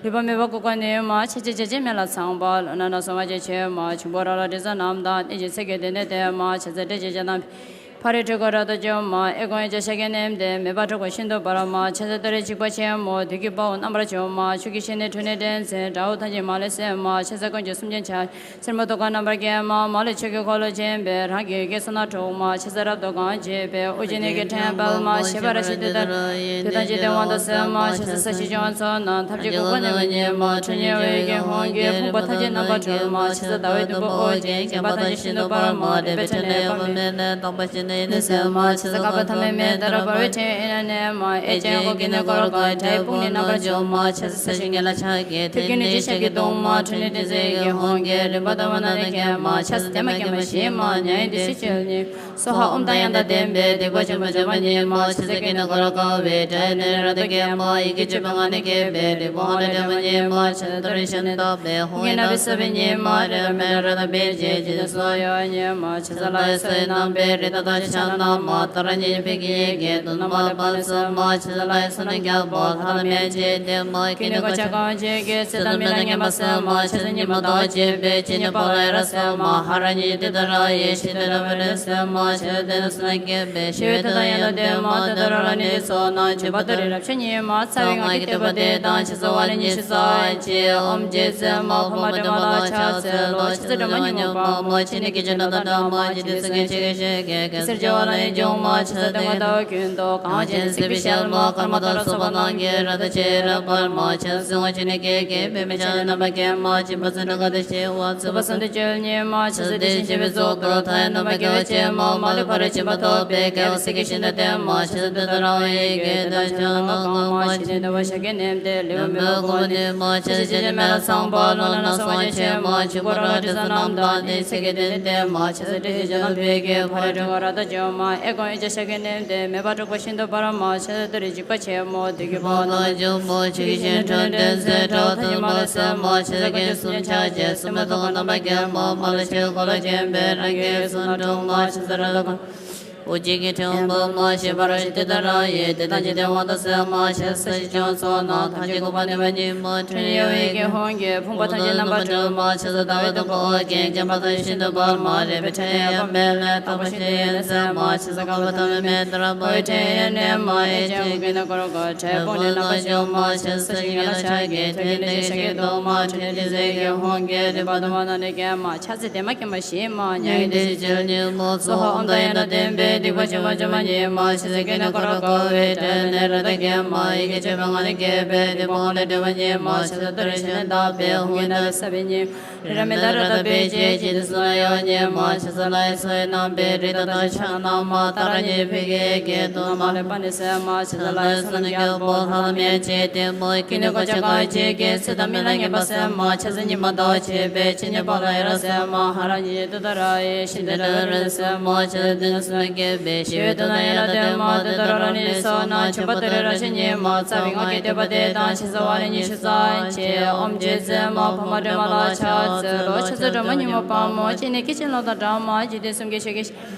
ལུས་པ་མེད་པ་ཀུན་དགའ་ནི་མ། ཆ་ཚུལ་བརྒྱ་བྱིན་མེ་ལྷ་ཚངས་པ། ལོ་ན་ནག་སོ་ང་རྒྱལ་ཆེ་མ། འབྱུང་པོ་ར་ལ་དྲི་ཟ་རྣམས་དང་། གནོད་སྦྱིན་ཚོགས་ཀྱིས་མདུན་ནས་བསྟོད་མ། ཆ་ཚུལ་འདྲེ་ཅན་བྱ་དང་ཕ་རོལ་སྤྲུལ་སྐུ་རབ་ཏུ་འཇུག་མ། ཨེ་ཀོ་ཡང་ཅ་ཤ་ཀྱ་ནི་དེ་མེ་འབར་འཁྲུགས་པ་ཤིན་ཏུ་འབར་མ། ཆ་ཚུལ་ཏུ་རེ་འཇིགས་པ་ཆེན་མོ་བདུད་ཀྱི་དཔའ་བོ་རྣམ་པར་འཇོམས་མ། ཆུ་སྐྱེས་ཞལ་ནི་ཁྲོ་ནས་འདྲེན་མཛད། དགྲ་བོ་ཐམས་ཅད་མ་ལུས་གསོད་མ། ཆ་ཚུལ་དཀོན་མཆོག་སེམས་ཅན་ཕྱག་སེར་མོ་ཐུགས་ཀར་རྣམ་པར་བརྒྱན་མ། མ་ལུས་ཆོས་ཀྱི་འཁོར་ལོས་བརྒྱན་པའི་རང་གི་ཡི་གེ་གསུང་རྣམས་འཁྲུགས་མ། ཆ་ཚུལ་རབ་ཏུ་གང་བྱེད་པའི་དབུ་རྒྱན་ནི་གི་ཕྲེང་འབུལ་མ། ཞི་བ་ར་ཤི་ཏི་ཏ་ར་ཡེ་དེ་དང་འཇིག་རྟེན་དབང་དུ་སོང་མ། ཆ་ཚུལ་ས་གཞི་སྐྱོང་ཚོགས་རྣམས་ཐམས་ཅད་འགུགས་པར་ནུས་པ་ཉིད་མ། ཁྲོ་གཉེར་བའི་ཡི་གེ་ཧཱུྃ་གིས་ཕོངས་པ་ཐམས་ཅད་རྣམ་པར་འཁྲུགས་མ། ཆ་ཚུལ་ཟླ་བའི་དུམ་བུ་ཨོ་རྒྱན་བརྒྱན་པ་ཐམས་ཅད་ཤིན་ཏུ་འབར་མ། རལ་པའི་ཕྲེང་ནི་པདྨའི་ནི་སྟོང་པ་ཅན་ནི་ཡེ་ནས་གསལ་མ། ཆ་ཚུལ་བསྐལ་པ་ཐ་མའི་མེ་ལྟར་འབར་བའི་ཕྲེང་ཡེ་ནས་མ། གཡས་བརྐྱང་སྒོ་བརྒྱད་ནི་འཁོར་དགའ་དགྲ་ཡི་དཔུང་ནི་རྣམ་པར་འཇོམས་མ། ཆ་ཚུལ་ས་གཞི་ཉི་ལ་ཕྱག་གི་ཐོད་ཀྱི་ནི་ཏི་ཤ་གི་གདུང་མ། ཁྲོ་ནི་ཏི་སེའི་གི་ཧཱུྃ་གིས་རིམ་པ་ལྟ་བུ་རྣམས་ནི་བརྒྱན་མ། ཆ་ཚུལ་ཏེ་མ་སྐྱེས་མ་ཞི་མ་མྱ་ངན་འདས་ཞི་བཅུ་གཉིས། སྭཱ་ཧཱ་ཨོཾ་དང་ཡང་དག་ལྡན་པས་སྡིག་པ་ཆེན་པོ་འཇོམས་པ་ཉིད་མ། ཆ་ཚུལ་ཀྱི་ནི་འཁོར་དགའ་བའི་དྲན་ནས་རབ་ཏུ་བརྒྱན་མ། ཡི་གེ་བཅུ་པའི་ངག་ནི་བསྐྱེད་པའི་རིག་པ་ཧཱུྃ་ལས་སྒྲིབ་པ་ཉིད་མ། ཆ་ཚུལ་ཏུ་རེ་ཤ་ནི་བཏབ་པའི་ཧཱུྃ་གི་རྣམ་པའི་ས་བོན་ཉིད་མ། རི་རབ་མི་རབ་རབ་ཏུ་སྦས་བྱས་འཇིག་རྟེན་གསུམ་མཁའ་ཡི་ཉིད་མ། ཆ་ཚུལ་ལྷ་ཡི་སོ་ཡི་རྣམ་པའི་རིགས་དང་ཕྱག་རྒྱ་ཆེན་པོ་རྣམས་མ། ཏཱ་ར་གཉིས་ཕཊ་ཀྱི་ཡི་གེ་དུག་རྣམས་མ་ལུས་པ་ནི་སེལ་མ། ཆ་ཚུལ་ལྷ་ཡི་སོ་ནམ་རྒྱལ་པོ་ལྷ་དང་མིའམ་ཅི་ཡིན་ཏེ་མ། ཀྱི་ནི་གོ་ཆ་གང་བ་ཅིག་གིས་སྲིད་དང་མི་ལ་ངན་པ་སེལ་མ། ཆ་ཚུལ་ཉི་མ་ཟླ་བ་བཅས་པའི་སྤྱི་ནི་པ་ལ་ཡ་རབ་སེལ་མ། ཧ་ར་གཉིས་ཏི་ཏ་ར་ཡེ་ཤི་ཏི་ར་བ་ར་ནི་སེལ་མ། ཆ་ཚུལ་ཏེ་ནི་སུ་ན་སྐྱེས་པའི་ཞི་བའི་མཐུ་དང་ཡང་དག་ལྡན་མ། ཏི་ཏ་ར་ལ་ནི་ཚོགས་རྣམས་འཇོམས་པ་ཏུ་རེ་རབ་བྱེད་ཉིད་མ། ཚ་བའི་ངག་གི་བསྟོད་པ་འདི་དང་ཆ་ཚུལ་བ་ལན་ཉི་ཤུ་རྩ་གཅིག་ཨོཾ་རྗེ་བཙུན་མ་ཕ་མ་སྒྲོལ་མ་ལ་ཕྱག་འཚལ་ལོ། ཆ་ཚུལ་སྒྲོལ་མ་ཉོན་མོངས་དཔའ་མོ་ཅི་ནི་སྐད་ཅིག་ལོག་དང་འདྲ་མ། འཇིག་རྟེན་གསུམ་མཁའི་ཆུ་སྐྱེས་ཞལ་གྱི་གེ་སར་བྱེ་བ་ལ་ཡི་འཇུག་མ། ཆ་ཚུལ་སྟོན་ཁ་ཟླ་བ་ཀུན་ཏུ་གང་བ་ཅན་སྲིད་པའི་ཞལ་མ། ཀརྨ་དང་ལ་སོགས་པ་རྣམས་ཀྱི་རབ་ཏུ་ཕྱི་རབ་འབར་མ། ཆ་ཚུལ་སེང་བ་ཅན་ནི་སྐད་ཀྱིས་པདྨས་ཁྱབ་ནས་རྣམ་པར་བརྒྱན་མ། འཇིགས་པ་ཚུ་འགྲོ་ཀ་ཏུ་ཞི་བ། ཚོགས་པ་གསུམ་དུ་བཅུ་གཉིས་མ། ཆ་ཚུལ་དེ་བཞིན་གཤེགས་པའི་གཙུག་ཏོར་མཐའ་ཡས་རྣམ་པར་རྒྱལ་བ་ཅན་མ། མ་ལུས་ཕ་རོལ་ཕྱིན་པ་ཐོབ་པའི་རྒྱལ་བའི་སྲས་ཀྱི་ཞིང་དུ་བསྟན་མ། ཆ་ཚུལ་ཏུཏྟཱ་ར་ཧཱུྃ་ཡི་གེ་དེ་དང་ཕྱག་རྒྱ་ནམ་མཁའ་གང་མ། འཇིག་རྟེན་བདེ་བར་ཤར་གྱི་ནི་དེ་ལུས་པ་མེད་པ་ཀུན་དགའ་ནི་མ། ཆ་ཚུལ་བརྒྱ་བྱིན་མེ་ལྷ་ཚངས་པ། ལོ་ན་ནག་སོ་ང་རྒྱལ་ཆེ་མ། འབྱུང་པོ་ར་ལ་དྲི་ཟ་རྣམས་དང་། གནོད་སྦྱིན་ཚོགས་ཀྱིས་མདུན་ནས་བསྟོད་མ། ཆ་ཚུལ་འདྲེ་ཅན་བྱ་དང་ཕཊ་ཀྱི་ཕ་རོལ་སྤྲུལ་སྐུ་རབ་ཏུ་འཇུག་མ། ཨེ་ཀོ་ཡང་ཅ་ཤ་ཀྱ་ནི་དེ་མེ་འབར་འཁྲུགས་པ་ཤིན་ཏུ་འབར་མ། ཆ་ཚུལ་ཏུ་རེ་འཇིགས་པ་ཆེན་མོ་བདུད་ཀྱི་དཔའ་བོ་རྣམས་འཇོམས་མ། ཆུ་སྐྱེས་ཞལ་ནི་ཁྲོ་ནས་འདྲེན་མཛད། དགྲ་བོ་ཐམས་ཅད་མ་ལུས་གསོད་མ། ཆ་ཚུལ་དཀོན་མཆོག་གསུམ་མཚོན་ཕྱག་རྒྱའི་སོར་མོས་ཐུགས་ཀར་རྣམ་པར་བརྒྱན་མ། མ་ལུས་ཆོས་ཀྱི་འཁོར་ལོས་བརྒྱན་པའི་རང་གི་ཡི་གེ་གསུང་རྣམས་འཁྲུགས་མ། ཆ་ཚུལ་རབ་ཏུ་གང་བ་ཅིག་གིས་ཨོ་རྒྱན་གྱི་ཕྲེང་བ་འབུལ་མ། ཞི་བ་ར་ཤི་ཏི་ཏ་ར་ཡེ་དེ་དང་འཇིག་རྟེན་དབང་དུ་སོང་མ། ཆ་ཚུལ་ས་གཞི་སྐྱོང་ཚོགས་རྣམས་ཐམས་ཅད་འགུགས་པར་ནུས་པ་ཉིད་མ། ཁྲོ་གཉེར་བའི་ཡི་གེ་ཧཱུྃ་གིས་ཕོངས་པ་ཐམས་ཅད་རྣམ་པར་འཁྲུགས་མ། ཆ་ཚུལ་ཟླ་བའི་དུམ་བུ་ཨོ་རྒྱན་བརྒྱན་པ་ཐམས་ཅད་ཤིན་ཏུ་འབར་མ། རལ་པའི་ཕྲེང་ཡང་པདྨའི་ལས་རྟག་པ་ཤིན་ཏུ་ཡལ་ནས་སེལ་མ། ཆ་ཚུལ་བསྐལ་པ་ཐ་མའི་མེ་ལྟར་འབར་བའི་ཕྲེང་ཡེ་ནས་མ། གཡས་བརྐྱང་སྒོ་བརྒྱད་ནི་འཁོར་དགའ་དགྲ་ཡི་དཔུང་ནི་རྣམ་པར་འཇོམས་མ། ཆ་ཚུལ་ས་གཞི་ཉི་ལ་ཕྱག་གི་ཐོད་ཀྱི་ནི་ཏི་ཤ་གི་གདུང་མ། ཁྲོ་ནི་ཏི་སེའི་གི་ཧཱུྃ་གིས་རིམ་པ་ལྟ་བུ་རྣམས་ནི་བརྒྱན་མ། ཆ་ཚུལ་ཏེ་མ་སྐྱེས་མ་ཞི་མ་མྱ་ངན་འདས་ཞི་བཅུ་གཉིས་མ། སྭཱ་ཧཱ་ཨོཾ་དང་ཡང་དག་ལྡན་པས་སྡིག་པ་ཆེན་པོ་འཇོམས་པ་ཉིད་མ། ཆ་ཚུལ་ཀྱི་ནི་འཁོར་དགའ་བའི་དྲན་ནས་རབ་ཏུ་བརྒྱན་མ། ཡི་གེ་བཅུ་པའི་ངག་ནི་བསྐྱེད་པའི་རིག་པ་ཧཱུྃ་ལས་སྒྲིབ་པ་ཉིད་མ། ཆ་ཚུལ་ཏུ་རེ་ཤ་ནི་བཏབ་པའི་ཧཱུྃ་གི་རྣམ་པའི་ས་བོན་ཉིད། རི་རབ་མི་རྟག་རབ་ཏུ་སྦས་བྱས་འཇིག་རྟེན་གསུམ་མཁའ་ཡི་ཉིད་མ། ཆ་ཚུལ་ལྷ་ཡི་སོ་ཡི་རྣམ་པའི་རིགས་དང་ཕྱག་རྒྱ་རྣམས་མ། ཏཱ་ར་གཉིས་ཕཊ་ཀྱི་ཡི་གེ་དུག་རྣམས་མ་ལུས་པ་ནི་སེལ་མ། ཆ་ཚུལ་ལྷ་ཡི་སོ་ནམ་རྒྱལ་པོ་ལྷ་དང་མིའམ་ཅི་ཡིན་ཏེ་མ། ཀྱི་ནི་གོ་ཆ་གང་བ་ཅིག་གིས་སྲིད་དང་མི་ལ་ངན་པ་སེལ་མ། ཆ་ཚུལ་ཉི་མ་ཟླ་བ་ཕྱེད་པའི་ཕྱི་ནི་པ་ལ་ཡ་རབ་སེལ་མ། ཧ་ར་གཉིས་ཏུཏྟཱ་ར་ཡེ་ཤི་ཏི་ར་བ་ར་ནི་སེལ་མ། ཆ་ཚུལ་ཏེ་ནི་སུ་ན་སྐྱེས་པའི་ཞི་བའི་མཐུ་དང་ཡང་དག་ལྡན་མ། ཏུཏྟཱ་ར་ལ་ནི་ཚོགས་རྣམས་འཇོམས་པ་ཏུ་རེ་རབ་བྱེད་ཉིད་མ། རྩ་བའི་ངག་གི་བསྟོད་པ་འདི་དང་ཆ་ཚུལ་བ་ལན་ཉི་ཤུ་རྩ་གཅིག་ཨོཾ་རྗེ་བཙུན་མ་འཕགས་མ་སྒྲོལ་མ་ལ་ཕྱག་འཚལ་ལོ། ཆ་ཚུལ་སྒྲོལ་མ་ཉོན་མོངས་དཔའ་མོ་སྤྱན་ནི་སྐད་ཅིག་ལོག་དང་འདྲ་མ། འཇིག་རྟེན་གསུམ་མཁའི་ཆུ་སྐྱེས་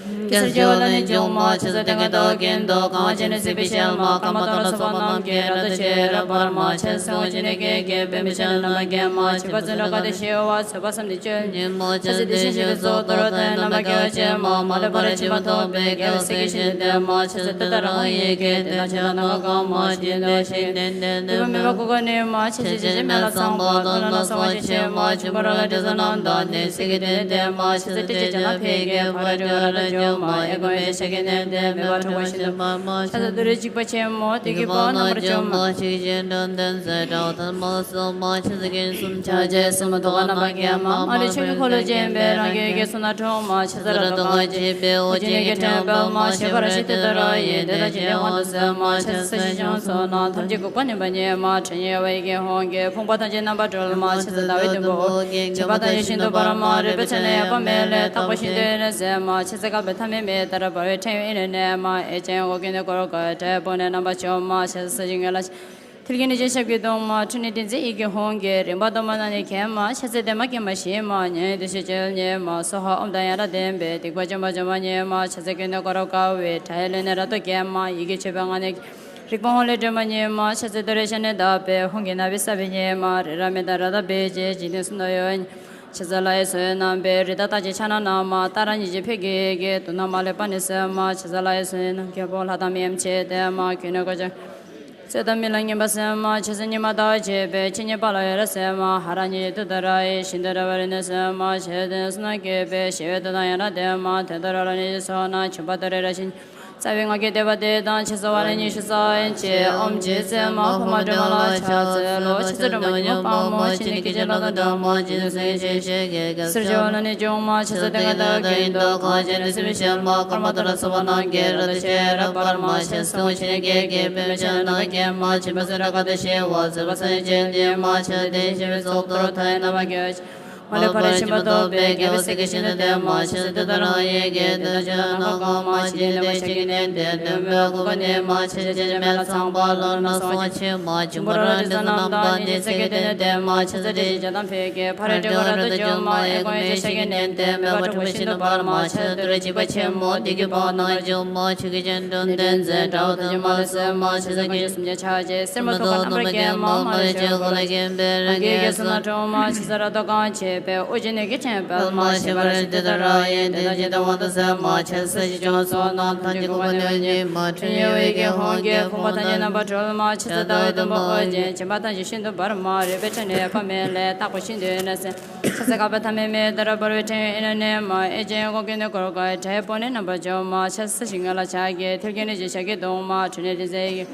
ཞལ་གྱི་གེ་སར་བྱེ་བ་ལ་ནི་འཇུག་མ། ཆ་ཚུལ་ཏེ་མཁའ་ཟླ་བ་ཀུན་ཏུ་གང་བ་ཅན་ནི་སྲིད་པའི་ཞལ་མ། ཀརྨ་དང་ལ་སོགས་པ་རྣམས་ཀྱི་རབ་ཏུ་ཕྱི་རབ་འབར་མ། ཆ་ཚུལ་སེང་བ་ཅན་ནི་སྐད་ཀྱིས་པདྨས་ཁྱབ་ནས་རྣམ་པར་བརྒྱན་མ། འཇིགས་པ་ཚུ་འགྲོ་ཀ་ཏུ་ཞི་བ། ཚོགས་པ་གསུམ་དུ་བཅུ་གཉིས་མ། ཆ་ཚུལ་དེ་བཞིན་གཤེགས་པའི་གཙུག་ཏོར་མཐའ་ཡས་རྣམ་པར་རྒྱལ་བ་ཅན་མ། མ་ལུས་ཕ་རོལ་ཕྱིན་པ་ཐོབ་པའི་ རྒྱལ་བའི་སྲས་ཀྱི་ཞིང་དུ་འདེབས་མ། ཆེ་ཚེ་ཏུ་ཏ་ར་ཧོ་ཡི་གེ་དེ་དག་ཆེ་ལ་ནམ་མཁའ་གང་མ་ཞིག་འདོད་ཞིང་ལྡན་ལྡན་ལྡན་མེད་པ་ཀུ་ཀུ་ནི་མ། ཆེ་ཚེ་ཇི་ཇི་མེ་ལ་ཚངས་པ་ལོ་ལ་སོགས་པ་ཆེ་མ། ཆུན་པོ་ར་ལ་དྲི་ཟ་རྣམས་དང་ནི་ཚིག་གི་དེ་འདེབས་མ། ཆེ་ཚེ་ཏི་ཅི་ཅ་ན་ཕི་གེ་ཕ་ར་དྲི་བ་ར་ལ་འཇོམས་མ། ཨེ་ཀོ་མེ་ཤ་གི་ནན་ཏེ་མེད་པ་འཁྲུག་པ་ཤིན་ཏུ་མ་མ། ཆེ་ཚེ་དུ་རེ་འཇིགས་པ་ཆེན་མོ་དེ་གི་བ་རྣམ་པར་འཇོམས་མ། ཆིག་ཅན་དྲང་ལྡན་ཚེ་དྲག་ཐལ་མ་སོགས་མ། ཆེ་ཚེ་གིན་གསུམ་ཆ་བྱད་སྲིན་མོ་དུ་བ་རྣམ་པར་བརྒྱན་མ། མ་རིག་ཆོས་ཀྱི་འཁོར་ལོས་བརྒྱན་པའི་རང་གི་གེགས་སུ་ན་འཁྲུག་མ། ཆེ་ཚེ་ར་དོ་གང་བྱེད་པའི་ཨོ་རྒྱན་གྱི་ཕྲེང་འབུལ་མ། ཞེས་པ་ར་ཤི་ཏི་ཏ་ར་ཡི་དེ་དག་ཅི་དེ་དབང་དུ་གསོལ་མ། ཆེ་ཚེ་ས་གཞི་ཅུང་ཚོགས་རྣམས་ཐམས་ཅད་འགུགས་པ་ནུས་པ་ཉིད་མ། ཕྲིན་ཡེ་བའི་གེ་ཧོང་གི་ཕུང་པོ་ཐམས་ཅད་རྣམ་པར་གྲོལ་མ། ཆེ་ཚེ་ཟླ་བའི་དུམ་བུ་ཨོ་རྒྱན་འཇིགས་པ་ཐམས་ཅད་ཤིན་ཏུ་འབར་མ། རུས་པའི་ཚད་ནི་ཡོད་པ་མེད་ལས་རྟག་པ་ཤིན་ཏུ་ཡིན་ནས་ཟད་མ། ཆེ་ཚེ་བསྐལ་པའི་མཐའ་མེད་མི་ལྟར་འབར་བའི་ཕྲེང་བའི་ཨིན་ནས་མ། ཨེ་ཅན་འོག་གི་ནི་སྐོར་ག་དྲེ་པོ་ནས་རྣམ་པར་བྱོན་མ། ཆེ་ཚེ་ས་གཞི་ངོས་ལ་མཐིལ་གྱིས་ནི་ཅི་ཞབས་ཀྱིས་བརྡུང་མ། ཁྲི་ནི་ཏིང་འཛིན་ཡི་གེ་ཧོང་གི་རིམ་པ་གཏོར་མ་རྣམས་ནི་མཁྱེན་མ། ཆེ་ཚེ་བདེ་མ་སྐྱེ་མ་ཞི་མ། མྱ་ངན་འདས་ཞི་སྤྱོད་ཉིད་མ། སྭཱ་ཧཱ་ཨོཾ་དང་ཡང་དག་ལྡན་པས་སྡིག་པ་ཆེན་པོ་འཇོམས་པ་ཉིད་མ། ཆེ་ཚེ་ཀུན་ཏུ་འཁོར་བར་དཀའ་བའི་དགྲ་ཡི་ལུས་ནི་རབ་ཏུ་འགེམས་མ། ཡི་གེ་མཆོད་པའི་ངག་ནི་རིག་པ་ཧོང་ལས་སྒྲོལ་མ་ཉིད་མ། ཆེ་ཚེ་ཏུ་རེ་ཤ་ནི་དག་པས་ཧོང་གི་ནག་པོའི་ས་བོན་ཉིད་མ། རི་རབ་མི་དང་རབ་དང་བེ་ཅེ་འཇིག་རྟེན་གསུམ་དུ་གཡོ་ཉིད། ཆེ་ཚེ་ལྷ་ཡི་བསོད་ནམས་པས་རི་དྭགས་རྟགས་ཅན་ཕྱག་ན་བསྣམས་མ། ཏཱ་ར་གཉིས་ཀྱི་ཕུད་ཀྱི་ཡི་གེ་དུག་རྣམས་མ་ལུས་པ་ནི་སེལ་མ། ཆེ་ཚེ་ལྷ་ཡི་བསོད་ནམས་རྒྱལ་པོ་ལྷ་དང་མིའམ་ཅི་ཡིས་བསྟེན་མ། ཁྱོད་ནི་གོ་ཆ་གསོད་དང་རྨི་ལམ་ངན་པ་སེལ་མ། ཆེ་ཚེ་སྙིགས་མ་ཟླ་བ་བྱེད་པའི་ཕྱི་ཉིན་དཔལ་ལ་འོད་རབ་གསལ་མ། ཧ་ར་གཉིས་ཀྱི་ཏུ་ཏ་ར་ཡིས་ཤིན་ཏུ་རབ་པར་རིག་ནས་གསོལ་མ། ཆེ་ཚེ་བསོད་ནམས་བསྐྱེད་པའི་ཞི་བའི་མཐུ་དང་ཡང་དག་ལྡན་མ། དོན་དུ་རབ་ལ་ནི་ཅི་སོགས་ན་ཆུན་པོ་ཏུ་རེ་ར་ཤིན་རྩ་བའི་སྔགས་ཀྱི་བཟླས་པ་འདི་དང་ཆེ་ཚེ་བ་ལན་ཉི་ཤུ་རྩ་བརྒྱད། ཨོཾ་རྗེ་བཙུན་མ་ཕུབ་མ་སྒྲོལ་མ་ལ་ཕྱག་འཚལ་ལོ། ཆེ་ཚེ་སྒྲོལ་མ་ཉོན་མོངས་སྤངས་མོ། ཕྱི་ནི་སྐད་ཅིག་ལོག་ལྟ་སྒྲོལ་མ། རྗེས་ནི་སེམས་ཅན་ཞིག་གེ་གེ་སར་བྱེད་པ་ལ་ནི་སྦྱོང་མ། ཆེ་ཚེ་ཏེ་ང་དག་གིན་དུ་གང་བྱས་ནས་སེམས་ཤེས་མ། ཀརྨ་ཏུ་ར་ཚོགས་པ་རྣམས་ཀྱིས་རབ་ཏུ་ཤེས་རབ་འབར་མ། ཆེ་ཚེ་སྲིད་དབང་ཕྱི་ནི་སྐད་ཀྱིས་པདྨས་ཕྱག་ན་བརྒྱན་མ། ཆེན་པོ་སེ་ར་ཀ་དུ་ཞི་བ་བཟོད་པ་སངས་རྒྱས་ཉིད་མ། ཆེ་ཚེ་དེ་བཞིན་གཤེགས་པའི་ཚོགས་གཙོ་རུ་མཐའ་ཡས་རྣམ་པ་བརྒྱ་བྱིན། མ་ལུས་ཕ་རོལ་ཕྱིན་པ་ཐོབ་པའི་རྒྱལ་པོའི་སྲས་ཀྱི་ཞིང་དུ་འདེབས་མ། ཆེ་ཚེ་ཏུ་ཏ་ར་ཧོ་ཡི་གེ་དེ་དག་ཆེ་ལ་ནམ་མཁའ་གང་མ་ཞིག་ལྡན་པ་ཞིག་གི་ནན་ཏན་ལྡན་པའི་སྐུ་གོ་ནི་མ། ཆེ་ཚེ་ཅི་ཅི་མེ་ལ་ཚངས་པ་ལོ་ན་སོགས་ཆེ་མ། ཆུན་པོ་ར་ལ་དྲི་ཟ་རྣམས་དང་ནི་ཚིག་གི་དེ་ནི་ལྡན་མ། ཆེ་ཚེ་དྲི་ཞིམ་ཇ་དང་ཕུད་ཀྱི་ཕ་རོལ་ཏྲི་ག་རབ་ཏུ་འཇོམས་མ། ཨེ་ཀོ་མེ་ཅ་ཤ་གི་ནན་ཏན་མེད་པ་འཁྲུག་པ་ཤིན་ཏུ་འབར་མ། ཆེ་ཚེ་ཏུ་རེ་འཇིགས་པ་ཆེན་མོ་དེ་གི་བ་རྣམས་འཇོམས་མ། ཆུ་གི་ཅན་དྲང་ལྡན་ཚེ་དགྲ་བོ་ཐམས་ཅད་མ་ལུས་གསོད་མ། ཆེ་ཚེ་གང་ཞིག་སུམ་བརྒྱ་ཕྱག་བྱེད་སེར་མོ་ཐོག་རྣམ་པར་བརྒྱན་མ། མ་ལུས་ཕྱོགས་ཀུན་ལ་བརྒྱན་པའི་རང་གི་གེགས་སུ་ན་འཁྲུག་མ། ཆེ་ཚེ་རབ་ཏུ་གང་བྱེད་པའི་ཨོ་རྒྱན་ནི་གི་ཕྲེང་འབུལ་མ། ཞེས་པ་ར་ཤི་ཏི་ཏ་ར་ཡིས་དེ་དག་ཅི་དེ་དབང་དུ་གསོལ་མ། ཆེ་ཚེ་ས་གཞི་ཅུང་ཚོགས་རྣམས་ཐམས་ཅད་འགུགས་པ་ནུས་པ་ཉིད་མ། ཕྲིན་ཡེ་བའི་གེ་ཧོང་གི་ཕུང་པོ་ཐམས་ཅད་རྣམ་པར་གྲོལ་མ། ཆེ་ཚེ་ཟླ་བའི་དུམ་བུ་ཨོ་རྒྱན་སྦྱིན་པ་ཐམས་ཅད་ཤིན་ཏུ་འབར་མ། རུས་པའི་ཕྲེང་ནི་ཡོད་པ་མེད་ལས་རྟག་པ་ཤིན་ཏུ་ཡིན་ནས་ཟད། ཆེ་ཚེ་བསྐལ་པའི་མཐའ་མེད་མི་ལྟར་འབར་བའི་ཕྲེང་བའི་ཨིན་ན་ནི་མ། ཨེ་ཅན་འོག་གི་ནི་སྐོར་ག་དྲེ་པོ་ནས་རྣམ་པར་འཇོམས་མ། ཆེ་ཚེ་ས་གཞི་ངོས་ལ་ཕྱག་གི་མཐིལ་གྱིས་ནི་ཅི་ཞབས་ཀྱིས་བརྡུང་མ། ཁྲི་ནི་ཏིང་འཛིན་ཡི་གེ་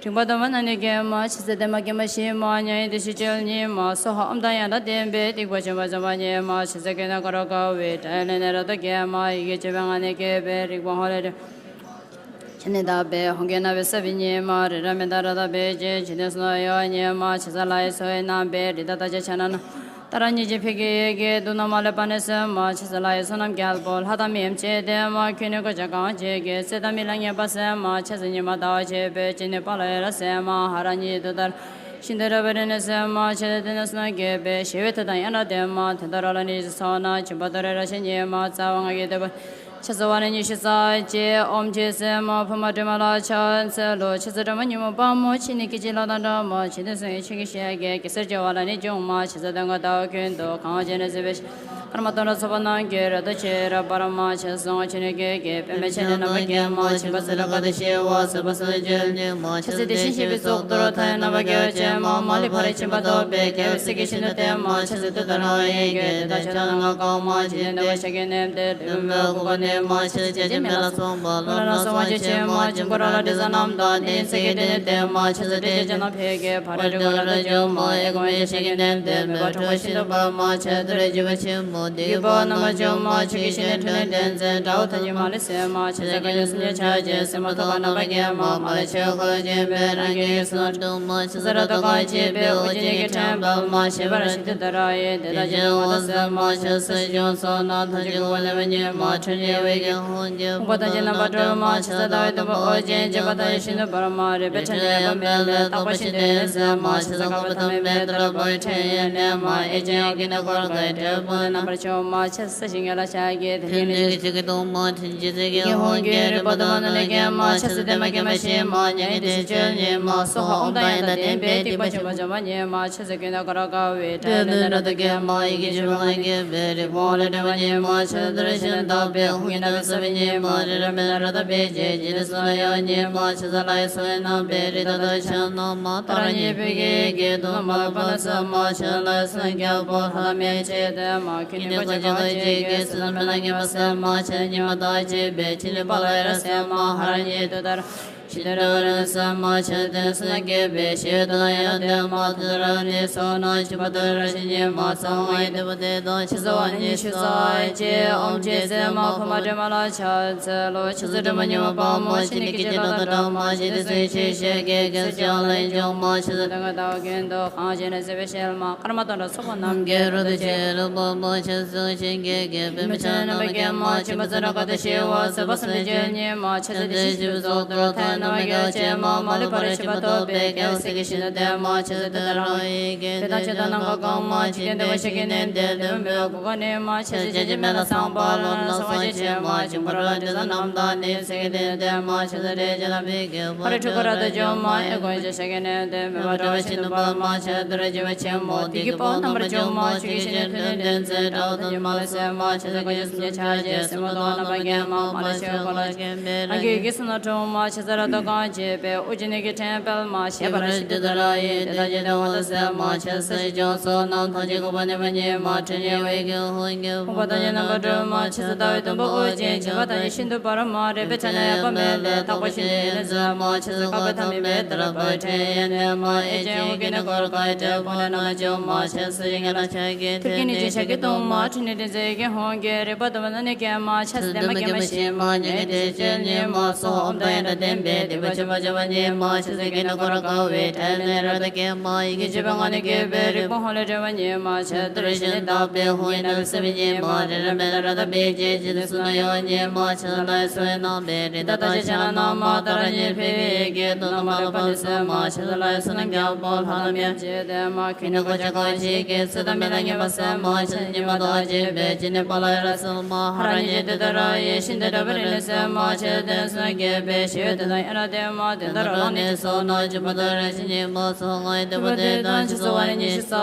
རིག་པ་གཏོར་མ་རྣམས་ནི་འགེམས་མ། ཆེ་ཚེ་བདེ་མ་སྐྱེ་མ་ཞི་མ། མྱ་ངན་འདས་ཞི་སྤྱོད་ཉིད་མ། སྭཱ་ཧཱ་ཨོཾ་དང་ཡང་དག་ལྡན་པས་སྡིག་པ་ཆེན་པོ་འཇོམས་པ་ཉིད་མ། ཆེ་ཚེ་ཀུན་ནས་འཁོར་བར་དཀའ་བའི་དགྲ་ཡི་ལུས་ནི་རབ་ཏུ་འགེམས་མ། ཡི་གེ་མཆོད་པའི་ངག་ནི་བསྐྱེད་པས་རིག་པ་ཧོང་ལས་སྒྲོལ་མ་ཆེ་ནི་དག་པས་ཧོང་གི་ནག་པོའི་ས་བོན་ཉིད་མ། རི་རབ་མི་དང་རབ་དང་བེ་ཅོན་འཇིག་རྟེན་གསུམ་དུ་གཡོ་བ་ཉིད་མ། ཆེ་ཚེ་ལྷ་ཡི་བསོད་ནམས་པས་རི་དྭགས་རྟགས་ཅན་ཕྱག་ན་བསྣམས། ཏཱ་ར་གཉིས་ཀྱི་ཕུད་ཀྱི་ཡི་གེ་དུག་རྣམས་མ་ལུས་པ་ནི་སེལ་མ། ཆེ་ཚེ་ལྷ་ཡི་བསོད་ནམས་རྒྱལ་པོ་ལྷ་དང་མིའམ་ཅི་ཡིས་བསྟེན་མ། ཁྱོད་ནི་གོ་ཆ་གང་བྱེད་ཀྱི་གསོད་དང་རྨི་ལམ་ངན་པ་སེལ་མ། ཆེ་ཚེ་སྙིགས་མ་ཟླ་བ་བྱེད་པའི་སྤྱན་ནི་དཔལ་ལ་འོད་རབ་གསལ་མ། ཧ་ར་གཉིས་ཀྱི་ཏུ་ཏ་ར་ཤིན་ཏུ་རབ་པར་རིག་ནས་གསོལ་མ། ཆེ་ཚེ་ཏེ་ནེ་བསོད་ནམས་བསྐྱེད་པའི་ཞི་བའི་མཐུ་དང་ཡང་དག་ལྡན་མ། དོན་དུ་རབ་ལ་ནི་ཅི་སོགས་ན་ཆུན་པོ་ཏུ་རེ་ར་ཤི་ཉིད་མ། རྩ་བ་ལྔ་ཡི་བསྟོད་པ། ཆེ་ཚེ་བ་ལན་ཉི་ཤུ་རྩ་གཅིག་ཨོཾ་རྗེ་བཙུན་མ་ཕུབ་མ་སྒྲོལ་མ་ལ་ཕྱག་འཚལ་ལོ། ཆེ་ཚེ་སྒྲོལ་མ་ཉོན་མོངས་དཔའ་མོ་ཕྱི་ནི་སྐད་ཅིག་ལོག་ལྟ་སྒྲོལ་མ། ཕྱི་ནི་སངས་རྒྱས་ཆོས་ཀྱི་ཞལ་གྱི་གེ་སར་བྱེ་བ་ལ་ནི་འཇོམས་མ། ཆེ་ཚེ་གདོན་བགེགས་ཟླ་བ་ཀུན་ཏུ་གང་བ་བྱས་ནས་གཟིར་བའི་ཀརྨ་དོན་དྲག་ཚོགས་པ་རྣམས་ཀྱིས་རབ་ཏུ་ཕྱི་རབ་འབར་མ། ཆེ་ཚེ་སྲིད་དབང་ཕྱི་ནི་སྐད་ཀྱིས་པདྨས་ཕྱག་ནས་རྣམ་པར་བརྒྱན་མ། ཆེན་པོ་སེ་ར་ཀ་དུ་ཞི་བ་བཟོད་པ་སངས་རྒྱས་ཉིད་མ། ཆེ་ཚེ་དེ་བཞིན་གཤེགས་པའི་ཚོགས་གཙོ་རུ་མཐའ་ཡས་རྣམ་པ་བརྒྱ་བྱིན་མ། མ་ལུས་ཕ་རོལ་ཕྱིན་པ་ཐོབ་པའི་རྒྱལ་བའི་སྲས་ཀྱི་ཞིང་དུ་བསྟེན་མ། ཆེ་ཚེ་ཏུ་ཏ་ར་ཧོ་ཡི་གེ་དེ་དག་ཕྱག་ན་རྣམ་པར་བསྐང་མ། འཇིག་རྟེན་འདུལ་བའི་ཞབས་ཀྱིས་མནན་ཏེ་ལྡེ་བཙན་པོའི་སྐུ་གོ་ནས་མ། ཆེ་ཚེ་བྱད་ཀྱི་མེ་ལྷ་ཚངས་པ་ལོ་ན་སོགས་དབང་ཕྱུག་ཆེན་མོ་འབྱུང་པོ་རབ་ལ་དྲི་ཟ་རྣམས་དང་ནི་ཚིག་གི་དེ་ནི་ལྡན་མ། ཆེ་ཚེ་ཏེ་ཅི་ཇ་ན་ཕི་གེ་ཕ་རོལ་ཏྲི་ག་རབ་ཏུ་འཇོམས་མ། ཨེ་ཀོ་མེ་ཅ་ཤ་གི་ནན་ཏན་མེད་པ་འཁྲུག་པ་ཤིན་ཏུ་འབར་མ། ཆེ་ཚེ་ཏུ་རེ་འཇིགས་པ་ཆེན་མོ་དེ་གི་བ་རྣམ་པར་འཇོམས་མ། ཆུ་སྐྱེས་ཤིང་ནི་ཁྲུས་ནི་ལྡན་ཚེ་དགྲ་བོ་ཐམས་ཅད་མ་ལུས་གསོད་མ། ཆེ་ཚེ་གང་ཞིག་སུམ་བརྒྱ་ཕྱག་བྱས་སེར་མོ་ཐོག་པ་རྣམ་པར་བརྒྱན་མ། མ་ལུས་ཕྱོགས་ཀུན་ལ་བརྒྱན་པའི་རང་གི་གེགས་སུ་འཁྲུག་མ། ཆེ་ཚེ་རབ་ཏུ་གང་བྱེད་པའི་ཨོ་རྒྱན་གྱི་ཕྲེང་འབུལ་མ། ཞེས་པ་ར་ཤི་ཏི་ཏ་ར་ཡིས་དེ་དག་ཅི་དེ་དབང་དུ་གསོལ་མ། ཆེ་ཚེ་སྲིད་ཞི་བ་བཟོད་པ་ཉིད་མ། ཕྲིན་ཡེ་བའི་གེ་ཧོང་གི་ཕུང་པོ་ཐམས་ཅད་རྣམ་པར་གྲོལ་མ། ཆེ་ཚེ་ཟླ་བའི་དུམ་བུ་ཨོ་རྒྱན་འཇིགས་པ་ཐམས་ཅད་ཤིན་ཏུ་འབར་མ། རུས་པའི་ཕྲེང་ནི་ཡོད་པ་མེད་ལས་རྟག་པ་ཤིན་ཏུ་ཡིན་ནས་ཟད་མ། ཆེ་ཚེ་བསྐལ་པ་ཐ་མའི་མེ་ལྟར་འབར་བའི་ཕྲེང་ཡིས་མནན་མ། ཨེ་ཅན་ཨོ་རྒྱན་ནི་འཁོར་དགའི་དྲེད་པོ་ནས་རྣམ་པར་འཇོམས་མ། ཆེ་ཚེ་ས་གཞི་ངོས་ལ་ཕྱག་གི་མཐིལ་གྱིས་ནི་ཅི་ཞབས་ཀྱིས་བརྡུང་མ། ཁྲི་ནི་ཏིང་འཛིན་ཡི་གེ་ཧོང་གི་རིམ་པ་གཏོར་མ་རྣམས་ནི་འགེམས་མ། ཆེ་ཚེ་བདེ་མ་སྐྱེ་མ་ཞི་མ། མྱ་ངན་འདས་ཞི་སྤྱོད་ཉིད་མ། སྭཱ་ཧཱ་ཨོཾ་དང་ཡང་དག་ལྡན་པས་སྡིག་པ་ཆེན་པོ་འཇོམས་པ་ཉིད་མ། ཆེ་ཚེ་ཀུན་ནས་འཁོར་བར་དཀའ་བའི་དགྲ་ཡི་ལུས་ནི་རབ་ཏུ་འགེམས་མ། ཡི་གེ་མཆོད་པའི་ངག་གིས་རིག་པ་ཧོང་ལས་སྒྲོལ་མ་ཉིད་མ། ཆེ་ཚེ་ཏུ་རེ་ཤི་ནི་དག་པས་ཧོང་ ཡིན་ན་བས་སོ་བའི་ཉི་མ་རི་ར་མེ་ན་ར་ད་པེ་ཅེ་ཇི་ནི་སོ་ན་ཡོ་ཉི་མ་ཆི་ས་ལ་ཡི་སོ་ཡི་ནམ་པེ་རི་ད་ད་ཆ་ན་མ་ཏ་ར་ཉི་ཕི་གི་གི་དུ་མ་ལ་པ་ན་ས་མ་ཆི་ལ་སོ་གྱ་པོ་ལྷ་མེ་ཆེ་དེ་མ་ཁི་ནི་གོ་ཅི་ག་ཅི་གི་སི་ན་མེ་ན་ཉི་མ་སེ་མ་ཆི་ཉི་མ་ད་ཅི་པེ་ཆི་ནི་པ་ལ་ཡི་ར་སེ་མ་ཧ་ར་ཉི་དུ་ད་ར། ཤི་དེ་ར་ར་ས་མ་ཆ་དེ་སུ་ན་སྐྱེ་བའི་ཤི་དེ་ན་ཡ་དེ་མ་དེ་ར་ནི་སོ་ན་ཆི་པ་དེ་ར་ཤི་ཉི་མ་ས་ང་ཡི་དེ་པ་དེ་དང་ཆི་ས་བ་ནི་ཤི་ས་ཅེ་ཨོམ་ཅེ་སེ་མ་ཕུ་མ་དྲི་མ་ལ་ཆ་ཚེ་ལོ་ཆི་ས་དྲི་མ་ཉི་མ་པ་མོ་ཆི་ནི་ཀི་ཅི་ལ་ད་དྲ་མ་ཆི་དེ་སུ་ཤི་ཤེ་ཀེ་ཀེ་སུ་ཅ་ལ་ཡི་ཅོ་མ་ཆི་ས་དེ་ང་ད་གིན་དོ་ཁང་ཆེ་ན་སེ་བའི་ཤེལ་མ་ཀར་མ་དང་འདྲ་སོགས་པ་རྣམས་ཀྱི་རོ་དེ་ཆེ་རུ་པ་མོ་ཆ་སུ་ཤི་ཀེ་ཀེ་པེ་མི་ཆ་ན་མ་ཀེ་མ་ཆི་མ་ས་ར་ཀ་དེ་ཤི་བ་སེ་བ་སེ་ནི་ཅེ་ཉི་མ་ཆ་ས་དེ་ཤི་བ་སོགས་དོ་ཐ་ན་མ་ཀེ་ཆེ་མ་མ་ལི་པ་ར་ཤི་པ་ཐོ་པེ་ཀེ་སེ་ཀེ་ཤི་ན་དེ་མ་ཆ་ས་དེ་ད་ར་ཧོ་ཡི་ཀེ་དེ་ད་ཆེ་ད་ན་ག་གང་མ་ཆི་ཀེ་དེ་བ་ཤི་ཀེ་ནེ་དེ་དེ་མེ་བ་གུ་ག་ནེ་མ་ཆ་ས་ཅེ་ཅེ་མེ་ལ་སང་པ་ལ་ན་སོ་ཆེ་ཆེ་མ་ཆི་པ་ར་དེ་ས་ནམ་ད་ནི་སེ་ཀེ་དེ་དེ་མ་ཆ་ས་རེ་ཅ་ན་པེ་ཀེ་པ་ར་ཁྲི་ཀ་ར་ད་ཇོ་མ་ཨེ་གོ་ཅ་ཤ་ཀེ་ནེ་དེ་མེ་བ་དྲ་བ་ཤི་ནུ་པ་མ་ཆ་དུ་ར་ཇི་བ་ཆེ་མོ་དི་གི་པོ་ནམ་ར་ཇོ་མ་ཆུ་གི་ཤི་ནེ་ཐུ་ནེ་དེན་ཚེ་དྲ་བ་ད་ཇི་མ་ལ་སེ་མ་ཆ་ས་གོ་ཇི་སུམ་ཇ་ཆ་ཇེ་སེ་མོ་དོ་ནམ་པ་གེ་མ་མ་ལ་ཤེ་གོ་ལ་ཨ་གི་གི་སུ་ན་ཁྲོ་མ་ཆ་ས་ར་ད་གང་ཅེ་པེ་ཨུ་ཅི་ནི་གི་ཕྲེང་སྤེལ་མ་ཤེས་པ་ར་ཤི་དུ་དུ་ར་ཡི་དེ་ད་ཇེ་དེ་བ་ད་སེ་མ་ཆ་ས་ཤི་ཅོ་སོ་ནམ་ཐང་ཅི་གོ་པ་ནི་མ་ཉེ་མ་ཁྲི་ཉེ་བའི་གི་ཧོ་གི་ཧོ་པ་ད་ཇེ་ནམ་པ་ཁྲོ་མ་ཆ་ས་ད་བའི་དུམ་པ་ཨོ་ཅེ་ཇི་བ་ད་ཇེ་ཤིན་ཏུ་པ་ར་མ་རེ་པེ་ཆ་ན་ཡ་པ་མེ་ལེ་ཐག་པ་ཤི་ནི་ལེ་ཟ་མ་ཆ་ས་ཀ་པ་ཐ་མི་མེ་ད་ར་པ་ཁྲེ་ཡེ་ནེ་མ་ཨེ་ཅེ་ཧོ་གི་ནི་གོ་ར་ཀ་ཡེ་ཏེ་པོ་ནེ་ན་ཇོ་མ་ཆ་ས་ཤི་ང་ན་ཆ་གི་ཐུར་གི་ནི་ཅི་ཤ་གི་དུང་མ་ཁྲི་ནི་ཏི་ཟེ་གི་ཧོང་གི་རི་པ་དུ་མ་ན་ནི་ཀེ་མ་ཆ་སི་དེ་མ་ཀེ་མ་ཤི་མ་ཉེ་གི་ཏི་ཅི་ཉེ་མ་སོ་ཧོམ་ད་ཡན་ད་དེན་པེ་དི་པ་ཅི་མ་ཅི་མ་ཉེ་མ་ཆ་སི་ཀེ་ན་ཀོ་ར་ཀ་ཝེ་ཏྲ་ནེ་ར་ད་ཀེ་མ་ཡི་གི་ཅི་པ་ང་ནི་ཀེ་པེ་རི་པ་ཧོ་ལེ་ཏྲེ་མ་ཉེ་མ་ཆ་ཏུ་རི་ཤི་ནི་ད་པེ་ཧོ་ཡི་ན་བི་སི་བི་ཉེ་མ་རི་ར་མེ་ན་ར་ད་པེ་ཅེ་ཅི་ནི་སུ་ན་ཡོ་ཉེ་མ་ཆ་ལ་སོ་ཡ་ན་པེ་རི་ད་ད་ཅི་ཆ་ན་ན་མ་ད་ར་ཉེ་ཕི་ཡི་གེ་དུ་ན་མ་ར་པ་ནི་སོ་མ་ཆ་ལ་སོ་ན་གྱ་པོ་ལྷ་ན་མེ་ཅེ་དེ་མ། ཁྱེད་ནི་གོ་ཆ་གོ་ཅི་གེ་སི་ད་མེ་ད་ཉེ་བ་སེ་མ་ཆེ་ཉེ་མ་དོ་ཅེ་བེ་ཅི་ནི་པ་ལ་ཡ་ར་སེ་མ་ཧ་ར་ཉེ་ཅེ་དེ་ད་ར་ཡེ་ཤིན་དེ་ད་བ་རི་ནི་སེ་མ་ཆེ་དེ་སུ་གེ་བེ་ཤེ་དེ་ད་ཡ་ར་དེ་མ་དེ་ད་ར་ལ་ནི་སོ་ན་ཅི་མ་དོ་ར་ཤི་ཉེ་མ་སོ་ང་ཡེ་དེ་བ་དེ་ད་ཆི་སོ་བ་ནི་ཤི་ས་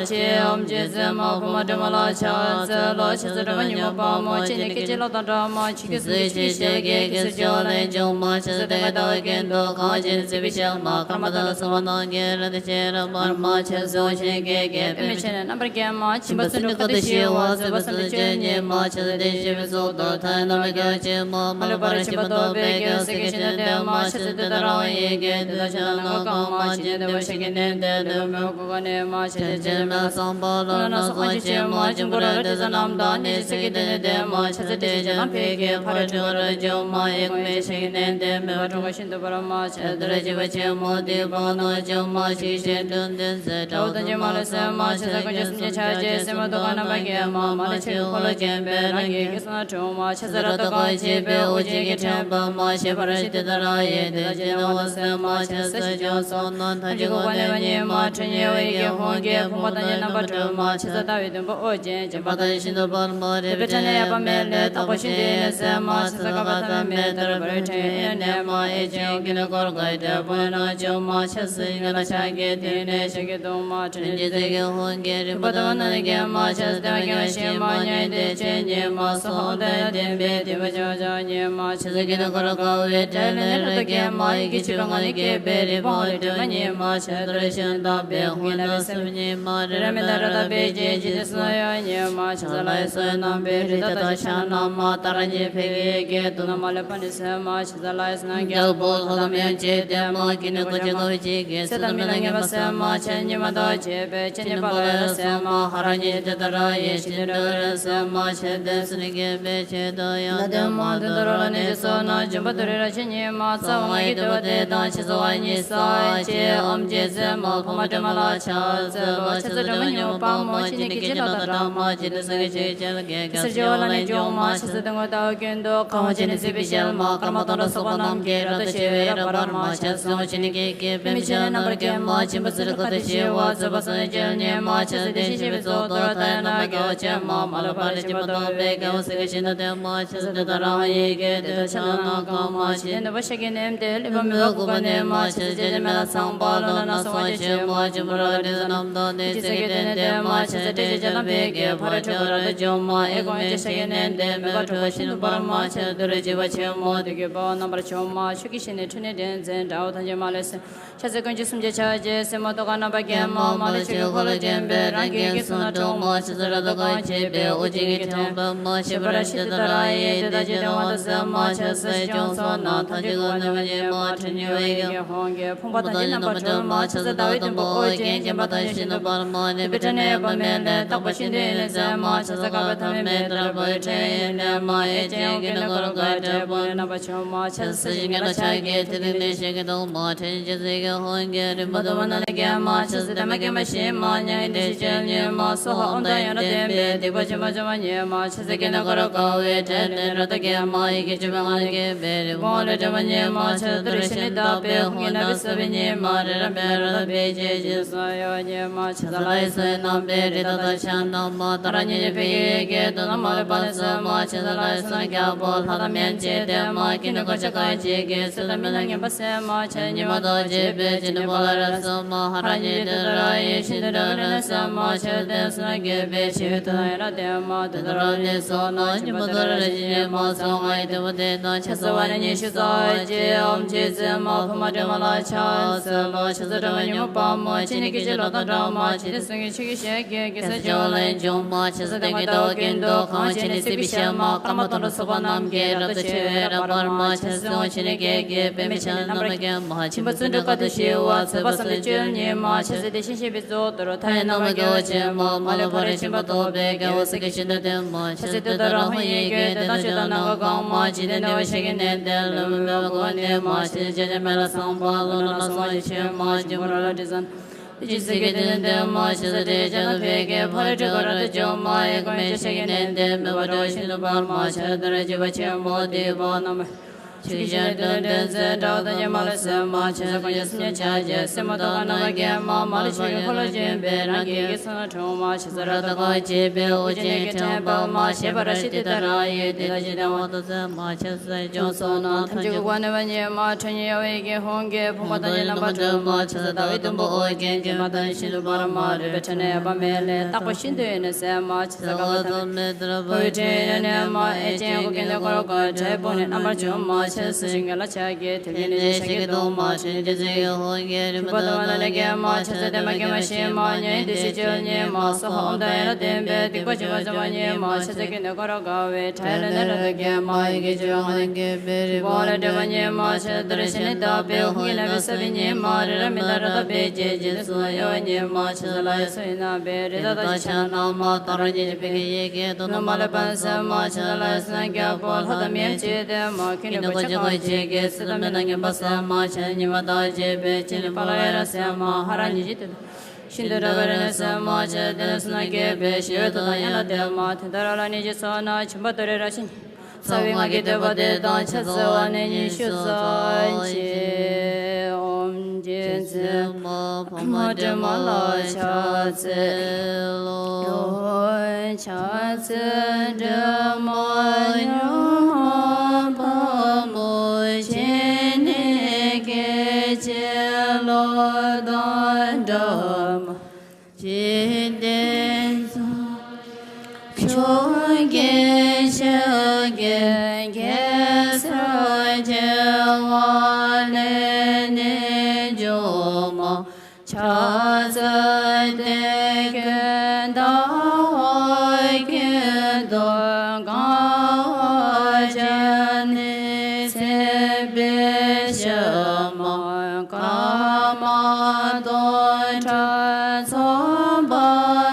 ཅེ་ཨོམ་ཅེ་སེ་མ་ཕུ་མ་དྲི་མ་ལ་ཆ་སེ་ལོ་ཆི་སེ་དྲི་མ་ཉི་མ་པ་མོ་ཅི་ནི་ཀེ་ཅི་ལ་ད་དྲ་མ་ཆི་གེ་སུ་ཤི་ཤེ་གེ་གེ་སུ་ཅོ་ལེ་ཅོ་མ་ཆི་སེ་དེ་ག་ད་གེ་འདོ་གང་ཅི་ནི་སེ་བི་ཤེ་མ་ཀར་མ་ད་ར་སོ་བ་ན་གེ་ར་དེ་ཆེ་ར་མར་མ་ཆེ་སོ་ཆེ་གེ་གེ་པེ་མི་ཆེ་ན་རྣམ་པར་རྒྱལ་མ་ཆེན་པོ་སུ་འགྲོ་ཀ་དེ་ཤེས་བ་སོ་བ་སོ་ཆེ་ཉེ་མ་ཆེ་སོ་དེ་ཤེས་པའི་སོ་དོ་ཐ་ན་མི་ག་ཆེ་མ་མ་ལུ་པ་ར་ཆེ་པ་དོ་པེ་གེ་སེ་གེ་ཆེ་ན་དེ་མ་ཆེ་སོ་དེ་ད་རང་ཡེ་གེ་དེ་ད་ཆེ་ན་ན་ག་མ་ཆེ་དེ་བ་ཤེ་གེ་ནེ་དེ་དེ་མེ་གོ་ག་ནེ་མ་ཆེ་ཆེ་མེ་སམ་པ་ལ་ན་སོ་ཨ་ཆེ་མ་ཆེ་གོ་ར་དེ་ས་ནམ་ད་ནེ་ཆེ་སེ་གེ་དེ་ནེ་དེ་མ་ཆེ་སོ་དེ་ཆེ་ན་ཕེ་གེ་ཕ་ར་ཆེ་གོ་ར་ཆེ་མ་ཡེ་གོ་མེ་ཆེ་གེ་ནེ་དེ་མེ་བ་ཁྲོ་ག་ཤིན་ཏུ་པ་ར་མ་ཆེ་དུ་ར་ཅི་བ་ཆེ་མོ་དེ་བ་ན་ཅོ་མ་ཤི་ཤེ་དྲུན་དེན་ཟེ་དྲ་བ་དང་ཅི་མ་ལ་སེ་མ་ཆེ་ས་ཀ་ཅོ་སུམ་ཅེ་ཆ་ཅེ་སེ་མ་དོ་ག་ན་མ་གེ་མ་མ་ལ་ཆེ་ཁོ་ལ་ཅེ་བེ་རང་གི་གེ་ས་ན་ཁྲོ་མ་ཆེ་ས་ར་ད་ག་ཅེ་བེ་ཨོ་ཅེ་གི་ཁྲེན་པ་མ་ཤེ་པ་ར་ཤི་དེ་ད་ར་ཡེ་དེ་ད་ཅེ་ན་བ་ལ་སེ་མ་ཆེ་ས་ཅོ་སོ་ན་ཐ་ཅི་གོ་ག་ནེ་བ་ཉེ་མ་ཁྲེ་ཉེ་བ་ཡི་གེ་ཧོང་གེ་ཕུང་པ་དང་ཉེ་ན་པ་ཁྲོ་མ་ཆེ་ས་ད་བི་དུན་པ་ཨོ་ཅེ་ཅེ་པ་དང་ཤིན་ཏུ་པར་མ་རེ་བི་ཁྲ་ནེ་ཡ་པ་མེ་ལེ་ཐག་པ་ཤིན་ཏུ་ནེ་སེ་མ་ཆེ་ས་ཀ་པ་ཐ་མེ་ཏར་པ་རེ་ཁྲེ་ཡེ་ནེ་མ་ཨེ་ཅེ་ཡོ་གི་ནེ་སྐོར་ག་ཏེ་པོ་ན་ཅོ་མ་ཆ་སི་ང་ན་ཆ་གེ་ཏེ་ནེ་ཤ་གེ་དུང་མ་ཁྲེ་ཇི་ཟེ་གེ་ཧོང་གེ་རི་པ་དོ་ན་ནེ་གེ་མ་ཆ་སི་ཏེ་མ་གེ་ཤེ་མ་ཉེ་ཏེ་ཅེ་ཉེ་མ་སོ་ཧོ་ཏེ་ཏེ་བེ་ཏེ་བ་ཅོ་ཅོ་ཉེ་མ་ཆ་སི་གེ་ནེ་སྐོར་ག་ཝེ་ཏེ་ལེ་ནེ་ར་གེ་མ་ཡི་གེ་ཆུ་པ་ང་ནེ་གེ་བེ་རི་པ་ཧོ་ཏེ་མ་ཉེ་མ་ཆ་སི་ཏེ་རེ་ཤན་ཏ་བེ་ཧོ་ན་ར་སེ་ཉེ་མ་རི་ར་མེ་ཏ་ར་ཏ་བེ་ཅེ་ཅི་ཏེ་སོ་ཡ་ཉེ་མ་ཆ་སི་ལ་ཡེ་སོ་ཡ་ནམ་བེ་རི་ཏ་ཏ་ཤ་ན་མ་ཏ་ར་ཉེ་ཕེ་གེ་ཏུ་ན་མ་ལེ་པ་ནི་སེ་མ་ཆ་ས་ལ་ཡེ་སྣང་རྒྱལ་པོ་ལྷ་དང་མཉམ་བྱེད་དེ་མ་གི་ནི་གོ་ཅི་གོ་ཅི་གེ་སེ་དང་མི་ལ་ངེས་པ་སེ་མ་ཆེ་ཉི་མ་དང་བྱེད་པའི་ཆེ་ཉི་པ་ལ་ཡ་སེ་མ་ཧ་ར་ཉི་དེ་ད་ར་ཡེ་ཤི་ནི་འདྲ་ར་སེ་མ་ཆེ་དེ་སུ་ནི་གེ་བེ་ཆེ་དང་ཡ་དེ་མ་དེ་ད་ར་ལ་ནི་ཅི་སོ་ན་འཇུམ་པ་དུ་རི་ར་ཆེ་ཉི་མ་ཚ་བ་ང་ཡི་དེ་བ་དེ་དང་ཆེ་ཚ་བ་ཉི་ས་ཆེ་ཨོམ་ཆེ་སེ་མ་ཕ་མ་དྲི་མ་ལ་ཆ་ཚེ་ལོ་ཆེ་ཚ་དྲི་མ་ཉི་མ་པ་མོ་ཆེ་ནི་གི་ཆེ་ལ་ད་དྲ་མ་ཆེ་དེ་སུ་གི་ཆེ་ཆེ་ལ་གེ་གེ་སར་ཆེ་བ་ལ་ནི་འཇུམ་མ་ཆེ་ཚ་དེ་ངོ་ད་ཀུན་ཏུ་གང་བ་ཅན་ནི་སྲིད་པའི་ཞལ་མ་སྐར་མ་སྟོང་ཕྲག་སོགས་པ་རྣམས་ཀྱི་རབ་ཏུ་ཕྱེ་བའི་རབ་འབར་མ་ཆ་སྲིད་འོང་ཞིང་ནི་ཀྱེ་ཀྱེ་པད་མི་ཆེ་ན་རྣམ་པར་རྒྱལ་མ་ཆེན་པོ་ཚུལ་ཁ་ཏུ་ཞི་བ་མཛད་པ་སངས་རྒྱས་ཉེ་མ་ཆ་སྲིད་དེ་ཞི་བའི་ཚོགས་དུ་ཐ་ཡ་ན་དགའ་བ་ཆེན་མ་མ་ལ་བ་རི་ཅི་པ་ཏོ་པེ་དགའ་བ་སྲིད་ཀྱི་ཤིན་ཏུ་དེ་མ་ཆ་སྲིད་དེ་ད་རང་ཡི་གེ་དེ་ད་ཆ་ན་གང་མ་ཤེས་ནུ་བ་ཤ་གི་ སེམས་དེ་ལེགས་པར་མོས་པ་གུས་པ་ནི་མ་ཆེ་ས་ཅི་ལི་མེ་ལ་ཚངས་པ་ལོ་ན་ན་སོང་བ་ཆེ་མ་ཆེན་པོ་ར་བ་དྲི་ཟ་རྣམས་དང་ནི་ཅི་ཟེར་གི་དེ་ནི་དེ་མ་ཆེ་ས་ཏྲི་ཅི་ཅ་དང་བེ་གེ་ཕ་ར་ཁྲི་ག་ར་ཏ་ཇོ་མ་ཨེ་གོ་ཨེ་ཅི་ཤ་གི་ནན་དེ་མེ་ག་ཁྲོ་བ་ཤིན་ཏུ་བར་མ་ཆེ་དུ་རེ་ཅི་བ་ཆེ་མ་དུ་གི་བ་རྣམ་པར་ཆོ་མ་ཆུ་གི་ཤི་ནི་ཁྲི་ནི་དྲན་ཚན་དྲ་བ་ཐམས་ཅད་མ་ལེ་སེ། ཆ་ཚེ་ཀུན་གྱི་སུམ་བརྒྱ་ཆ་བརྒྱད་སེ་མོ་ཏོ་ག་རྣམ་པ་བརྒྱད་མ་མ་ལ་ཆོས་ཀྱི་འཁོར་ལོ་བརྒྱན་པའི་རང་རྒྱལ་གྱི་གསུང་ན་གྲོགས་མ་ཆེ་ས་ར་ཏ་ག་ཆེ་བའི་ཨོ་རྒྱན་གྱི་དྲན་པ་མ་ཆེ་པ་ར་ཤི་ཏི་ཏ་ར་ཡེ་ཏི་ཏ་ཅི་ཏ་མ་ཏ་ས་མ་ཆེ་ས་ཤི་ཅོང་སོ་ན་ཐ་ཅི་གོ་ནི་མ་ཉེ་མ་ཁྲི་ཉེ་བའི་གི་ཧོང་གི་ཕུང་པོ་ཐ་ཅི་རྣམ་པ་གྲོལ་མ་ཆེ་ས་ཟླ་བའི་དུམ་བུ་ཨོ་རྒྱན་སྐྱེམས་པ་ཐ་ཤི་ཏི་པར་མ་ནི་པི་ཏྲ་ནེ་པ་མེ་ལེ་རྟག་པ་ཤིན་ཏུ་ཡིན་ལེ་ས་མ་ཆེ་ས་ཀ་པ་ཐ་མེ་མེ་ཏྲ་པ་ཡི་ཁྲེ་ཡིན་ལེ་མ་ཨེ་ཅེ་ཨོ་གི་ནི་གོ་ར་ག་ཏྲེ་པོ་ནི་རྣམ་པ་ཆོ་མ་ཆེ་ས་ཤི་ཉེ་ལ་ཆ་གི་ཐི་ཐི་ནི་ཤི་གི་དོ་མ་ཁྲི་ཅི་ཟེར་གི་ཧོང་གི་རིམ་པ་དུ་མ་ན་ལ་གེ་མ་ཆེ་ས་དེ་མ་གེ་མ་ཤི་མ་ཉ་ཡི་དེ་ཤི་ཅེ་ཉེ་མ་སོ་ཧ་ཨོམ་ད་ཡོ་ན་དེ་མེ་དེ་པ་ཅི་མ་ཅི་མ་ཉེ་མ་ཆེ་ས་གི་ན་ག་ར་ག་བེ་དྲེ་ནེ་ར་ཏ་གེ་མ་ཡི་གེ་ཅི་མ་ང་ལ་གེ་བེ་རི་བོ་ལེ་དྲེ་མ་ཉེ་མ་ཆེ་ས་དུ་རེ་ཤི་ནི་ད་པེ་ཧུང་གི་ན་བི་ས་བི་ཉེ་མ་རེ་ར་མེ་ར་ཏ་བེ་ཅེ་ཅི་སོ་ཡོ་ཉེ་མ་ཆེ་ས་ལ་ཡི་སོ་ཡི་ནམ་བེ་རི་ད་ད་ཆ་ན་མ་ད་ར་ཉེ་ཉེ་བེ་གེ་གེ་དོ་ན་མ་ལེ་པ་ལེ་སོ་མ་ཆེ་ས་ལ་ཡི་སོ་ན་ག་པོ་ལྷ་ད་མེན་ཅེ་དེ་མ་གི་ནི་གོ་ཆ་ག་ཅེ་གེ་སོ་ད་མི་ན་ཉེ་པ་སེ་མ་ཆེ་ཉི་མ་དོ་ཅེ་པེ་ཅི་ནི་པ་ལ་ར་སོ་མ་ཧ་ར་ཉི་ཏི་ཏ་ར་ཡེ་ཤིན་ཏུ་ར་ལ་ན་སོ་མ་ཆེ་ཏེ་སོ་ན་གེ་པེ་ཤི་ཏུ་ཡ་ར་ཏེ་མ་ཏི་ཏ་ར་ནི་སོ་ན་ཉི་མ་དོ་ར་ཞི་ཉི་མ་སོ་ང་ཡི་ཏི་བ་ཏེ་ན་ཆ་སོ་བ་ནི་ཉི་ཤུ་རྩ་གཅིག་ཨོམ་ཆེ་སེ་མ་ཕུ་མ་ཏྲེ་མ་ལ་ཆ་སེ་ལ་ཆ་སོ་ཏྲ་མ་ཉི་མ་པ་མ་ཆི་ནི་ཀི་ཅི་ལོ་ཏ་ཏྲ་མ་ཆི་ཏི་སུ་ངི་ཆི་ཀི་ཤེ་གེ་གེ་སེ་ཅོ་ལེ་ཇོ་མ་ཆ་སོ་ཏེ་ང་ཏོ་ཀིན་ཏོ་གང་ཆི་ནི་སི་པི་ཤ་མ་ཀ་མ་ཏོ་ར་སོ་པ་ནམ་གེ་ར་ཏ་ཆེ་བེ་ར་པར་མ་ཆ་སོ་ཆི་ནི་གེ་གེ་པེ་མི་ཆ་ནམ་ར་གེ་མ་ཆིམ་པ་ཙུན་དྲུག་ཀ་ཏུ་ཤི་བ་ཚེ་བ་སམ་ལེ་ཅོལ་ཉི་མ་ཆ་སོ་དེ་ཤི་ཤི་བི་ཙོ་ཏོ་རོ་ཐའི་ནམ་ར་གེ་བ་ཆེ་མ་མ་ལ་པ་རེ་ཆིམ་པ་ཏོ་བེ་གེ་བ་སི་ཀེ་ཤིན་ཏུ་དེ་མ་ཆ་སོ་དེ་ཏ་ར་ཧོ་ཡེ་གེ་དེ་ཏ་ཆོ་ཏ་ན་ག་གང་མ་ཆི་དེ་ནེ་བ་ཤེ་གེ་ནེ་དེ་ལ་མི་བེ་བ་གོ་ནེ་མ་ཆི་ཅེ་ཅེ་མེ་ལ་སང་པ་ལོ་ན་ན་སང་ཡེ་ཆེ་མ་ཆིམ་པ་ར་ལ་ཏི་སན། ཅི་སི་ཀེ་དེ་ནི་དེ་མ་ཤི་ས་ཏེ་ཅ་ན་བེ་གེ་ཕ་རེ་ཏྲི་ཀ་ར་ཏ་ཇོ་མ་ཡེ་ཀ་མེ་ཤ་གི་ནན་དེ་མེ་བ་ཏོ་ཤིན་ཏུ་པར་མ་ཆ་དུ་ར་ཅི་བ་ཆེན་པོ་དེ་བ་ན་མ་ཆུ་ཤ་དེ་ནི་དེ་ཟེ་དྲ་བ་ཏ་ཇེ་མ་ལ་སེ་མ་ཆ་ས་ཀ་ཉེ་སུ་ཉེ་ཆ་ཇེ་སེ་མ་ཏོ་ཀ་ན་བ་གེ་མ་མ་ལ་ཆུ་ཡི་ཁོ་ལ་ཇེ་བེ་རང་གི་གི་སུ་ན་ཁྲོ་མ་ཆ་ས་ར་ཏ་ཀ་ཇེ་བེ་ཨོ་ཇེ་ནེ་གི་ཕྲེང་པ་མ་ཤེས་པ་ར་ཤི་ཏི་ཏ་ར་ཡེ་དེ་ལ་ཇེ་དེ་བ་ཏོ་སེ་མ་ཆ་ས་ཇོ་སོ་ན་ཐམས་ཅད་ཀྱི་གོ་ནེ་བ་ཉེ་མ་ཁྲོ་ཉེ་ཡ་བའི་གི་ཧོང་གི་ཕུང་པོ་ཐམས་ཅད་རྣམ་པར་གྲོལ་མ་ཆ་ས་ཟླ་བའི་དུམ་བུ་ཨོ་རྒྱན་གྱི་མ་དང་ཤིན་ཏུ་བར་མ་རིག་པའི་ཕྲིན་ལས་ཡོད་པ་མེད་ལས་རྟག་པ་ཤིན་ཏུ་ཡོད་ནས་སེམས་མ་ཆ་ས་ག་བ་དང་མེ་ཏྲ་བུ་ཡི་ཕྲིན་ཡོད་ནས་མ་ཨེ་ཅན་གོ་གེ་ནས་འཁོར་བཀོད་དྲེད་ཕུང་ནས་རྣམ་པར་འཇོམས་མ་ཆ་ས་ཞིང་གི་ལ་ཆ་གི་དེ་ལས་ནས་ཤ་གི་དོང་མ་ཆ་ནས་དེ་ཚེ་གི་ཧོང་གི་རིམ་པ་དང་མ་ན་ལས་གེ་མ་ཆ་ས་དེ་མ་གེ་མ་ཤི་མ་ཉེ་དེ་ཤི་ཅོལ་ཉེ་མ་སོ་ཧོམ་དང་ཡ་ལ་བརྟེན་པའི་སྡིག་པ་བྱེད་པ་ཚང་མ་ཉེ་མ་ཆ་ས་གི་ནས་འཁོར་དགའ་བའི་ཁྲ་ལ་ནི་ར་ལ་གེ་མ་ཡི་གེ་ཅོ་ང་ལ་གེ་བེ་རི་བོ་ལ་དྲེ་བ་ཉེ་མ་ཆ་ས་དུ་ར་ཤ་ནི་ད་བེ་ཧུ་ཡི་ན་བི་ས་བི་ཉེ་མ་རི་ར་མི་ད་ར་ད་བེ་ཇེ་ཇེ་སུ་ཡོ་ཉེ་མ་ཆ་ས་ལ་ཡ་སུ་ཡི་ན་བེ་རི་ད་ད་ཆ་ན་མ་ད་ར་ཉེ་ཇེ་བེ་གེ་ཡེ་གེ་དོ་ན་མ་ལ་པན་ས་མ་ཆ་ས་ལ་ཡ་སུ་ན་ག་པོ་ལྷ་ད་མེ་ཅེ་དེ་མ་ཁི་ནི་གོ་ཆ་གོ་ཇེ་གེ་སི་ད་མེ་ན་ཉེ་མ་ས་མ་ཆ་ཉེ་མ་ད་ཇེ་བེ་ཅེ་ནི་པ་ལ་ཡ་ར་ས་མ་ཧ་ར་ཉེ་ཇེ་དེ། ཤིན་ཏུ་རབ་པ་རེ་ནས་སེམས་མ་ཆེ་དེ་ནས་སུ་ན་སྐྱེས་པའི་ཞི་བའི་ཐོག་དང་ཡན་ལག་དེ་མ་དེ་ལྟར་ར་ལ་ནི་ཇི་སོགས་ན་ཆུམ་པ་དོ་རེ་ར་ཤིན་རྩ་བའི་ངག་གི་བསྟོད་པ་དེ་དང་ཆ་ཚ་བ་ནི་ཉི་ཤུ་རྩ་གཅིག་ཨོམ་རྗེ་བཙུན་མ་འཕགས་མ་སྒྲོལ་མ་ལ་ཕྱག་འཚལ་ལོ། ཕྱག་འཚལ་སྒྲོལ་མ་མྱུར་མ་དཔའ་མོ་ཆེ་ནས་སྐད་ཅིག་ལོ་དང་འདྲ་མ། འཇིག་རྟེན་ཕྱོགས་ཀྱི་ཕྱོགས་ཀྱི་གེ་སར་བྱེ་བ་ལས་ནི་འཇོམས་མ། ཕྱག་འཚལ་དེ་ཀུན་ཟླ་བ་ཀུན་ཏུ་གང་བ་ཅན་ནི་སྲིད་པའི་ཕྱི་མ་ཀ་མ་དང་ཕྲ་ཚོགས་པ་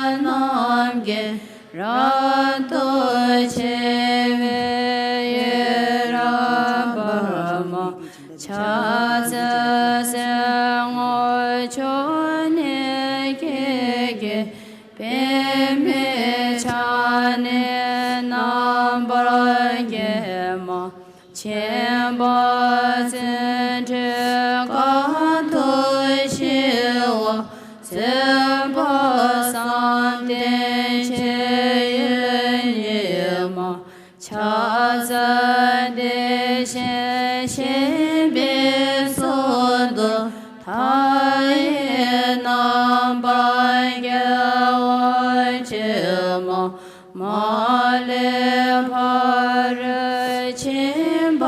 རྣམས་ཀྱི་རབ་ཏུ་ཕྱེ་བའི་ཡུལ་རབ་འབར་མ། ཕྱག་འཚལ་གསེར་སྔོ་ཕྱོགས་ནས་སྐྱེས་ཀྱི་པདྨའི་ཕྱག་ནི་རྣམ་པར་རྒྱལ་མ། ཆེན་པོ་བརྩོན་འགྲུས་དཀའ་ཐུབ་ཞི་བ་བརྩོན་པ་བསམ་གཏན་ཆོས་དབྱིངས་ཉིད་མ། ཕྱག་འཚལ་བདེ་ཆེན་ཞིང་པའི་ མཐའ་ཡས་རྣམ་པར་རྒྱལ་བ་ཆེན་མོ། མ་ལུས་ཕ་རོལ་ཕྱིན་པ་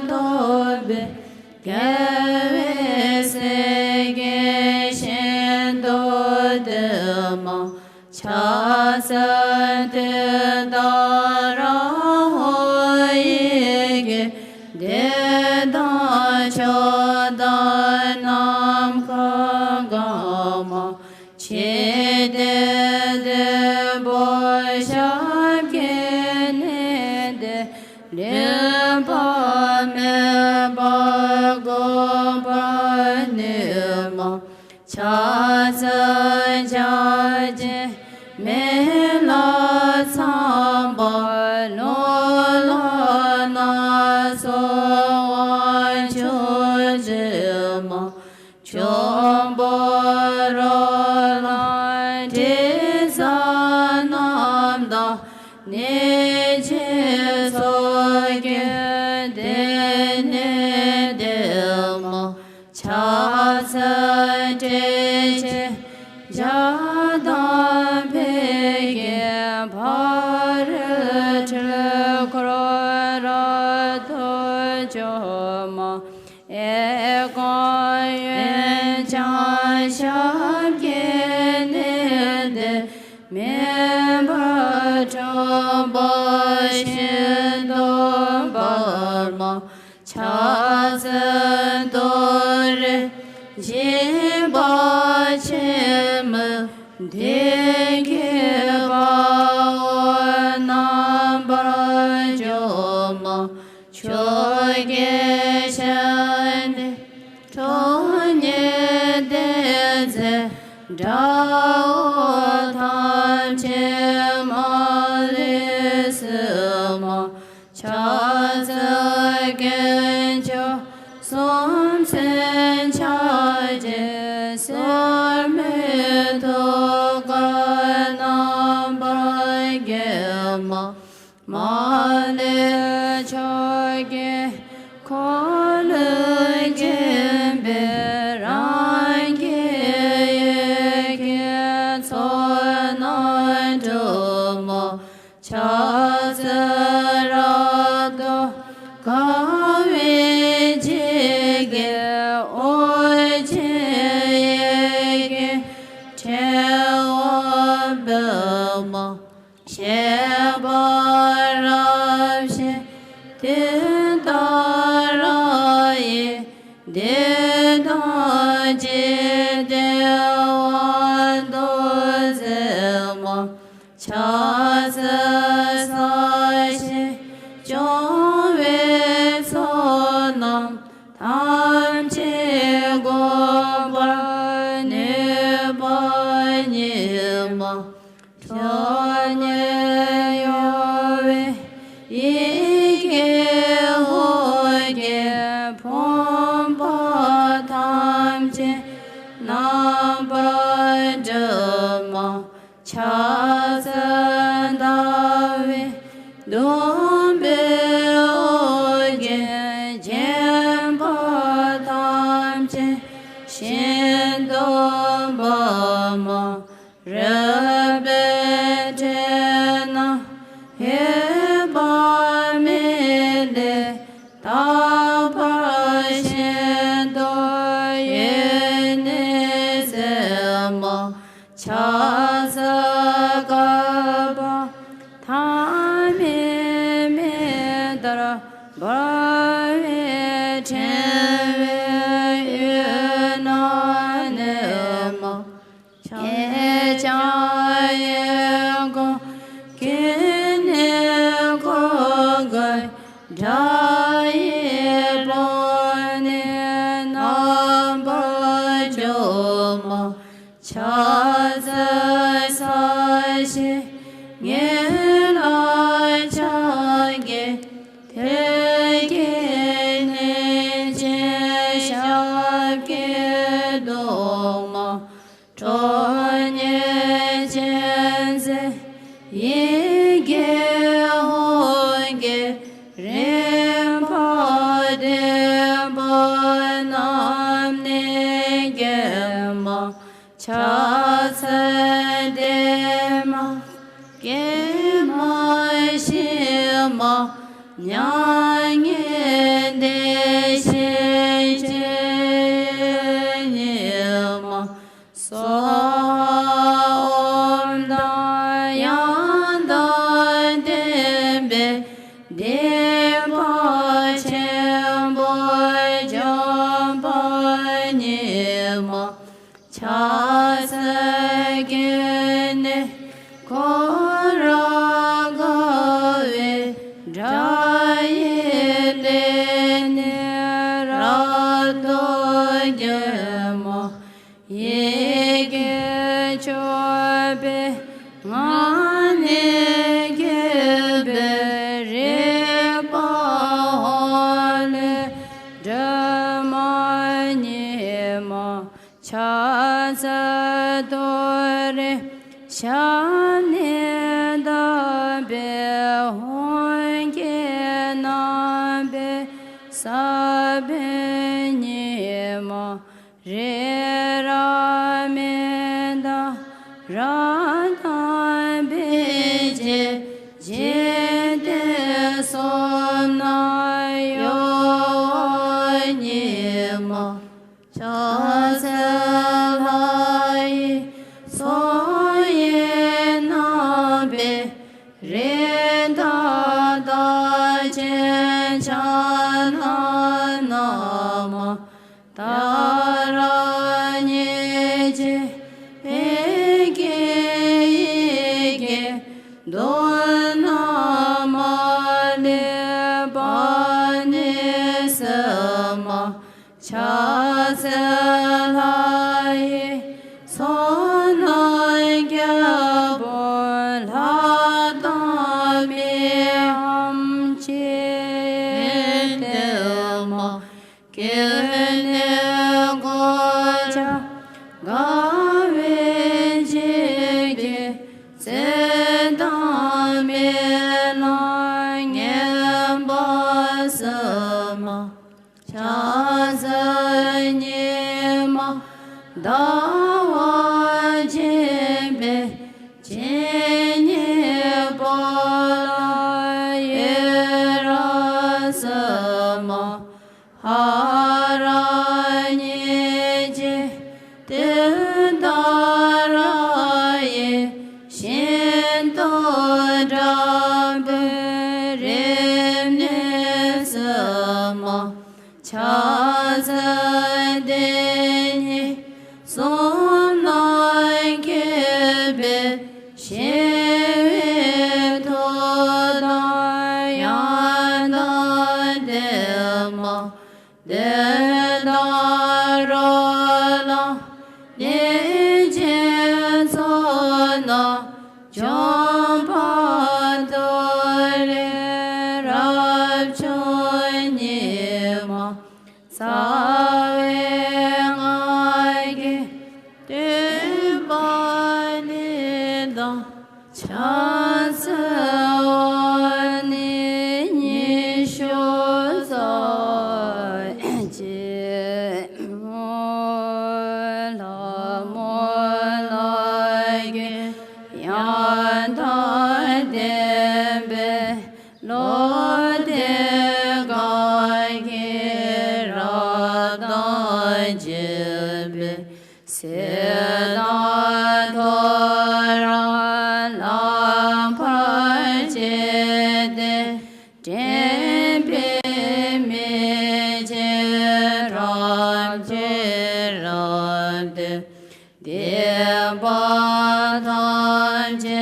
ཐོབ་པའི། རྒྱལ་བའི་སྲས་ཀྱི་ཞིང་དུ་འདུས་མ། ཕྱག་འཚལ་ཏུཏྟཱ་ར་ཧོ། ཡི་གེ་འདི་དང་མཆོག་དང་ནམ་མཁའ་གང་མ། འཇིག་རྟེན་བདུན་པོ་ཞབས་ཀྱིས་མནན་ཏེ། ལུས་པ་མེད་པར་བཀོད་པར་ནུས་མ། ཕྱག་འཚལ་བྱ་བྱེད་མེ་ལྷ་ཚངས་པ། ལོ་ལ་སྣ་ཚོགས་དབང་ཕྱུག་བཙུན་མ། འབྱུང་པོ་རོ་ལངས་དྲི་ཟ་རྣམས་དང་། གནོད་སྦྱིན་ཚོགས་ཀྱིས་དེད་ནས་འདུས་མ། ཕྱག་འཚལ་ཏྲཊ་ཅེས་བྱ་དང་ཕཊ་ཀྱིས། ཕ་རོལ་འཁྲུལ་འཁོར་རབ་ཏུ་འཇོམས་མ། ཨེ་ཀོ་ཡོན་ཏན་ཞབས་ཀྱིས་མནན་ཏེ། མེ་འབར་འཁྲུགས་པ་ཤིན་ཏུ་འབར་མ། ཕྱག་འཚལ་ཏུ་རེ་སྦྱིན་པ་ཆེན་མོ། བདུད་ཀྱི་དཔའ་བོ་རྣམ་པར་འཇོམས་མ། ཆོས་ཀྱི་ཞལ་ནས་ཁྲོ་གཉེར་ལྡན་མཛད། དགྲ་བོ་ཐམས་ཅད་མ་ལུས་གསོད་མ། ཕྱག་འཚལ་དཀོན་མཆོག་གསུམ་མཚོན་ཕྱག་རྒྱའི་ཟུར་མོས་ཐུགས་ཀར་རྣམ་པར་བརྒྱན་མ། མ་ལུས་ཕྱོགས་ཀྱི་འཁོར་ལོས་བརྒྱན་པའི། རང་གི་ཡུལ་གྱི་ཕྱོགས་རྣམས་སྒྲོལ་མ། ཕྱག་འཚལ་རབ་ཏུ་དགའ་བའི་བརྗིད་ཀྱིས། དབུགས་ཆེན་ཡི་གེ་ཕྲེང་བ་འབུམ་མ། བཞད་པ་རབ་བཞད་ཏུཏྟཱ་ར་ཡིས། བདུད་དང་འཇིག་རྟེན་དབང་དུ་མཛད་མ། ཕྱག་འཚལ་ས་གཞི་སྐྱོང་བའི་ཚོགས་རྣམས་ཐམས་ཅད་བཀུག་པར་ནུས་པ་ཉིད་མ། ཁྲོ་གཉེར་གཡོ་བའི་ཡི་གེ་ཧཱུྃ་གིས། ཕོངས་པ་ཐམས་ཅད་རྣམ་པར་སྒྲོལ་མ། ཕྱག་འཚལ་ཟླ་བའི་བདུད་པོའི་དབུ་རྒྱན། བརྒྱན་པ་ཐམས་ཅད་ཤིན་ཏུ་འབར་མ། རོལ་པའི་ཕྲེང་རྣམས་འོད་དཔག་མེད་ལས། རྟག་པར་ཤིན་ཏུ་ཡེ་ནས་གསལ་མ། ཕྱག་འཚལ་བསྐལ་པ་ཐ་མའི་མེ་ལྟར་འབར་བའི་ཕྲེང་བའི་དབུས་ན་གནས་མ། ཉེ་འཆང་གཡས་བསྐུམ་ཀུན་ནས་བསྐོར་དགའི། དགྲ་ཡི་དཔུང་ནི་རྣམ་པར་འཇོམས་མ། ཕྱག་འཚལ་ས་གཞིའི་ངོས་ལ་ཕྱག་གི་མཐིལ་གྱིས་མནན་ཅིང་ཞབས་ཀྱིས་བརྡུང་མ། ཁྲོ་གཉེར་ཅན་མཛད་ཡི་གེ་ཧཱུྃ་གིས། རིམ་པ་བདུན་པོ་རྣམས་ནི་ གེ་མ། ཕྱག་འཚལ་བདེ་མ་དགེ་མ་ཞི་མ། མྱ་ངན་འདས་ཞི་བྱེད་ཉིད་མ། སྭཱ་ཧཱ། ཨོཾ་དང་ཡང་དག་ལྡན་པའི་སྡིག་པ་ཆེན་པོ་སྦྱོང་བ་ཉིད་མ། ཕྱག་འཚལ་ཀུན་ནས་འཁོར་བར་དགའ་བའི་དགྲ་ཡི་ལས་ནི་རབ་ཏུ་འཇོམས་མ། ཡི་གེ་བཅུ་པའི་ངག་ནི་བསྐྱེད་པའི་རིག་པ་ཧཱ་ལས་སྒྲོན་མ་ཉིད་མ། ཕྱག་འཚལ་ཏུ་རེ་ཤ་ནི་དག་པའི་ཧཱུྃ་གི་རྣམ་པའི་ས་བོན་ཉིད་མ། རི་རབ་མི་འདའ་རབ་དང་བི་ཇི་འཇིག་རྟེན་གསུམ་ན་གཡོ་བ་ཉིད་མ། ཕྱག་འཚལ་ལྷ་ཡི་མཚོ་ཡི་རྣམ་པའི་རི་དྭགས་རྟགས་ཅན་ཕྱག་ན་བསྣམས་མ། ཏཱ་ར་གཉིས་བརྗེད་པའི་གི་ཡི་གེ་མདོར་ན་མ་ལུས་པ་ནི་གསལ་མ། ཕྱག་འཚལ་ལྷ་ཡི་མཚོ་རྣམས་རྒྱལ་པོ་ལྷ་དང་མིའམ་ཅི་བསྟིམ་མ། ཀུན་ནས་གོ་ཆ་དགའ་བའི་བརྗིད་ཀྱིས་ཚེ་དང་རྨི་ལམ་ངན་པ་སེལ་མ། ཕྱག་འཚལ་ཉི་མ་ཟླ་བ་འཇིག་པའི་ཇི་སྙེད་པ་ལ་ཡི་རང་གསལ་མ། ཧ་ར་གཉིས་བརྗེད་དུས་ཏཱ་ར་ཡི་ཤིན་ཏུ་དྲག་པོའི་རིམས་ནད་སེལ་མ། ཕྱག་འཚལ་དེ་ཉིད་གསུམ་ན་གུས་པས་ཞི་བའི་མཐུ་དང་ཡང་དག་ལྡན་མ། བདུད་དང་རོ་ལངས་གནོད་སྦྱིན་ཚོགས་རྣམས་བྱོན་པ་ཐུགས་ལས་རབ་བྱུང་ཉིད་མ། རྩ་བའི་སྔགས་ཀྱི་བསྟོད་པ་ནི་དང་། ཕྱག་འཚལ་བ་ནི་ཉི་ཤུ་རྩ་གཅིག་ལྷ་མོ་ལྷ་གི་ཡང་དག་ལྡན་པའི་ལོ་ཟླའི་གང་གི་རབ་དང་བརྗིད་པའི་གསེར་དང་ཐོ་རངས་ལམ་ཁར་བཅས་ཏེ། འདྲེན་པའི་མེ་ལྕེ་ཐམས་ཅད་རབ་སྟོན། སྡིག་པ་ཐམས་ཅད་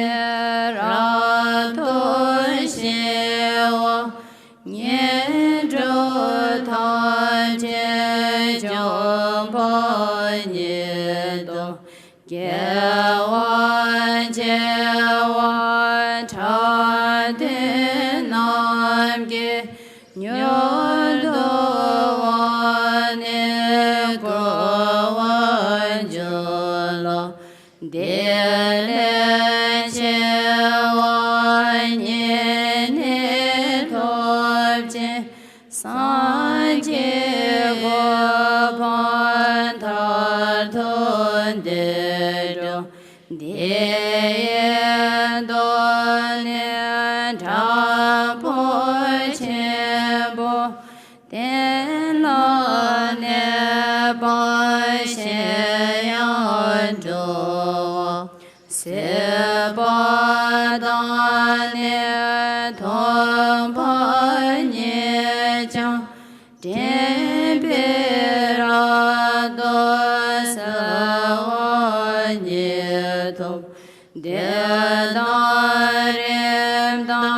རབ་ཏུ་ཞི་བ། ངན་འགྲོ་ཐམས་ཅད་འཇོམས་པ་ཉིད་དོ། དགེ་བ་བྱེ་བ་ཕྲག་བདུན་རྣམས་ཀྱིས། མྱུར་དུ་བར་ནི་བསྐོར་བར་འགྱུར་ལ། དེ་ལས་ཆེ་བ་ཉིད་ནི་ཐོབ་ཅིང་། སངས་རྒྱས་གོ་འཕང་ཐ་ འདི་འགྲོ། འདི་ཡི་མདོ་ནི་དྲང་པོ་ཆེན་པོ། དེ་ལ་གནས་པ་གཞན་ཡང་འགྲོ་བ། སྲིད་པ་དང་ནི་སྟོང་པ་ཉིད་ཀྱང་། དྲན་པའི་རབ་ཏུ་གསལ་བ་ཉིད་ཐོབ། འདི་དག་རིམ་དང་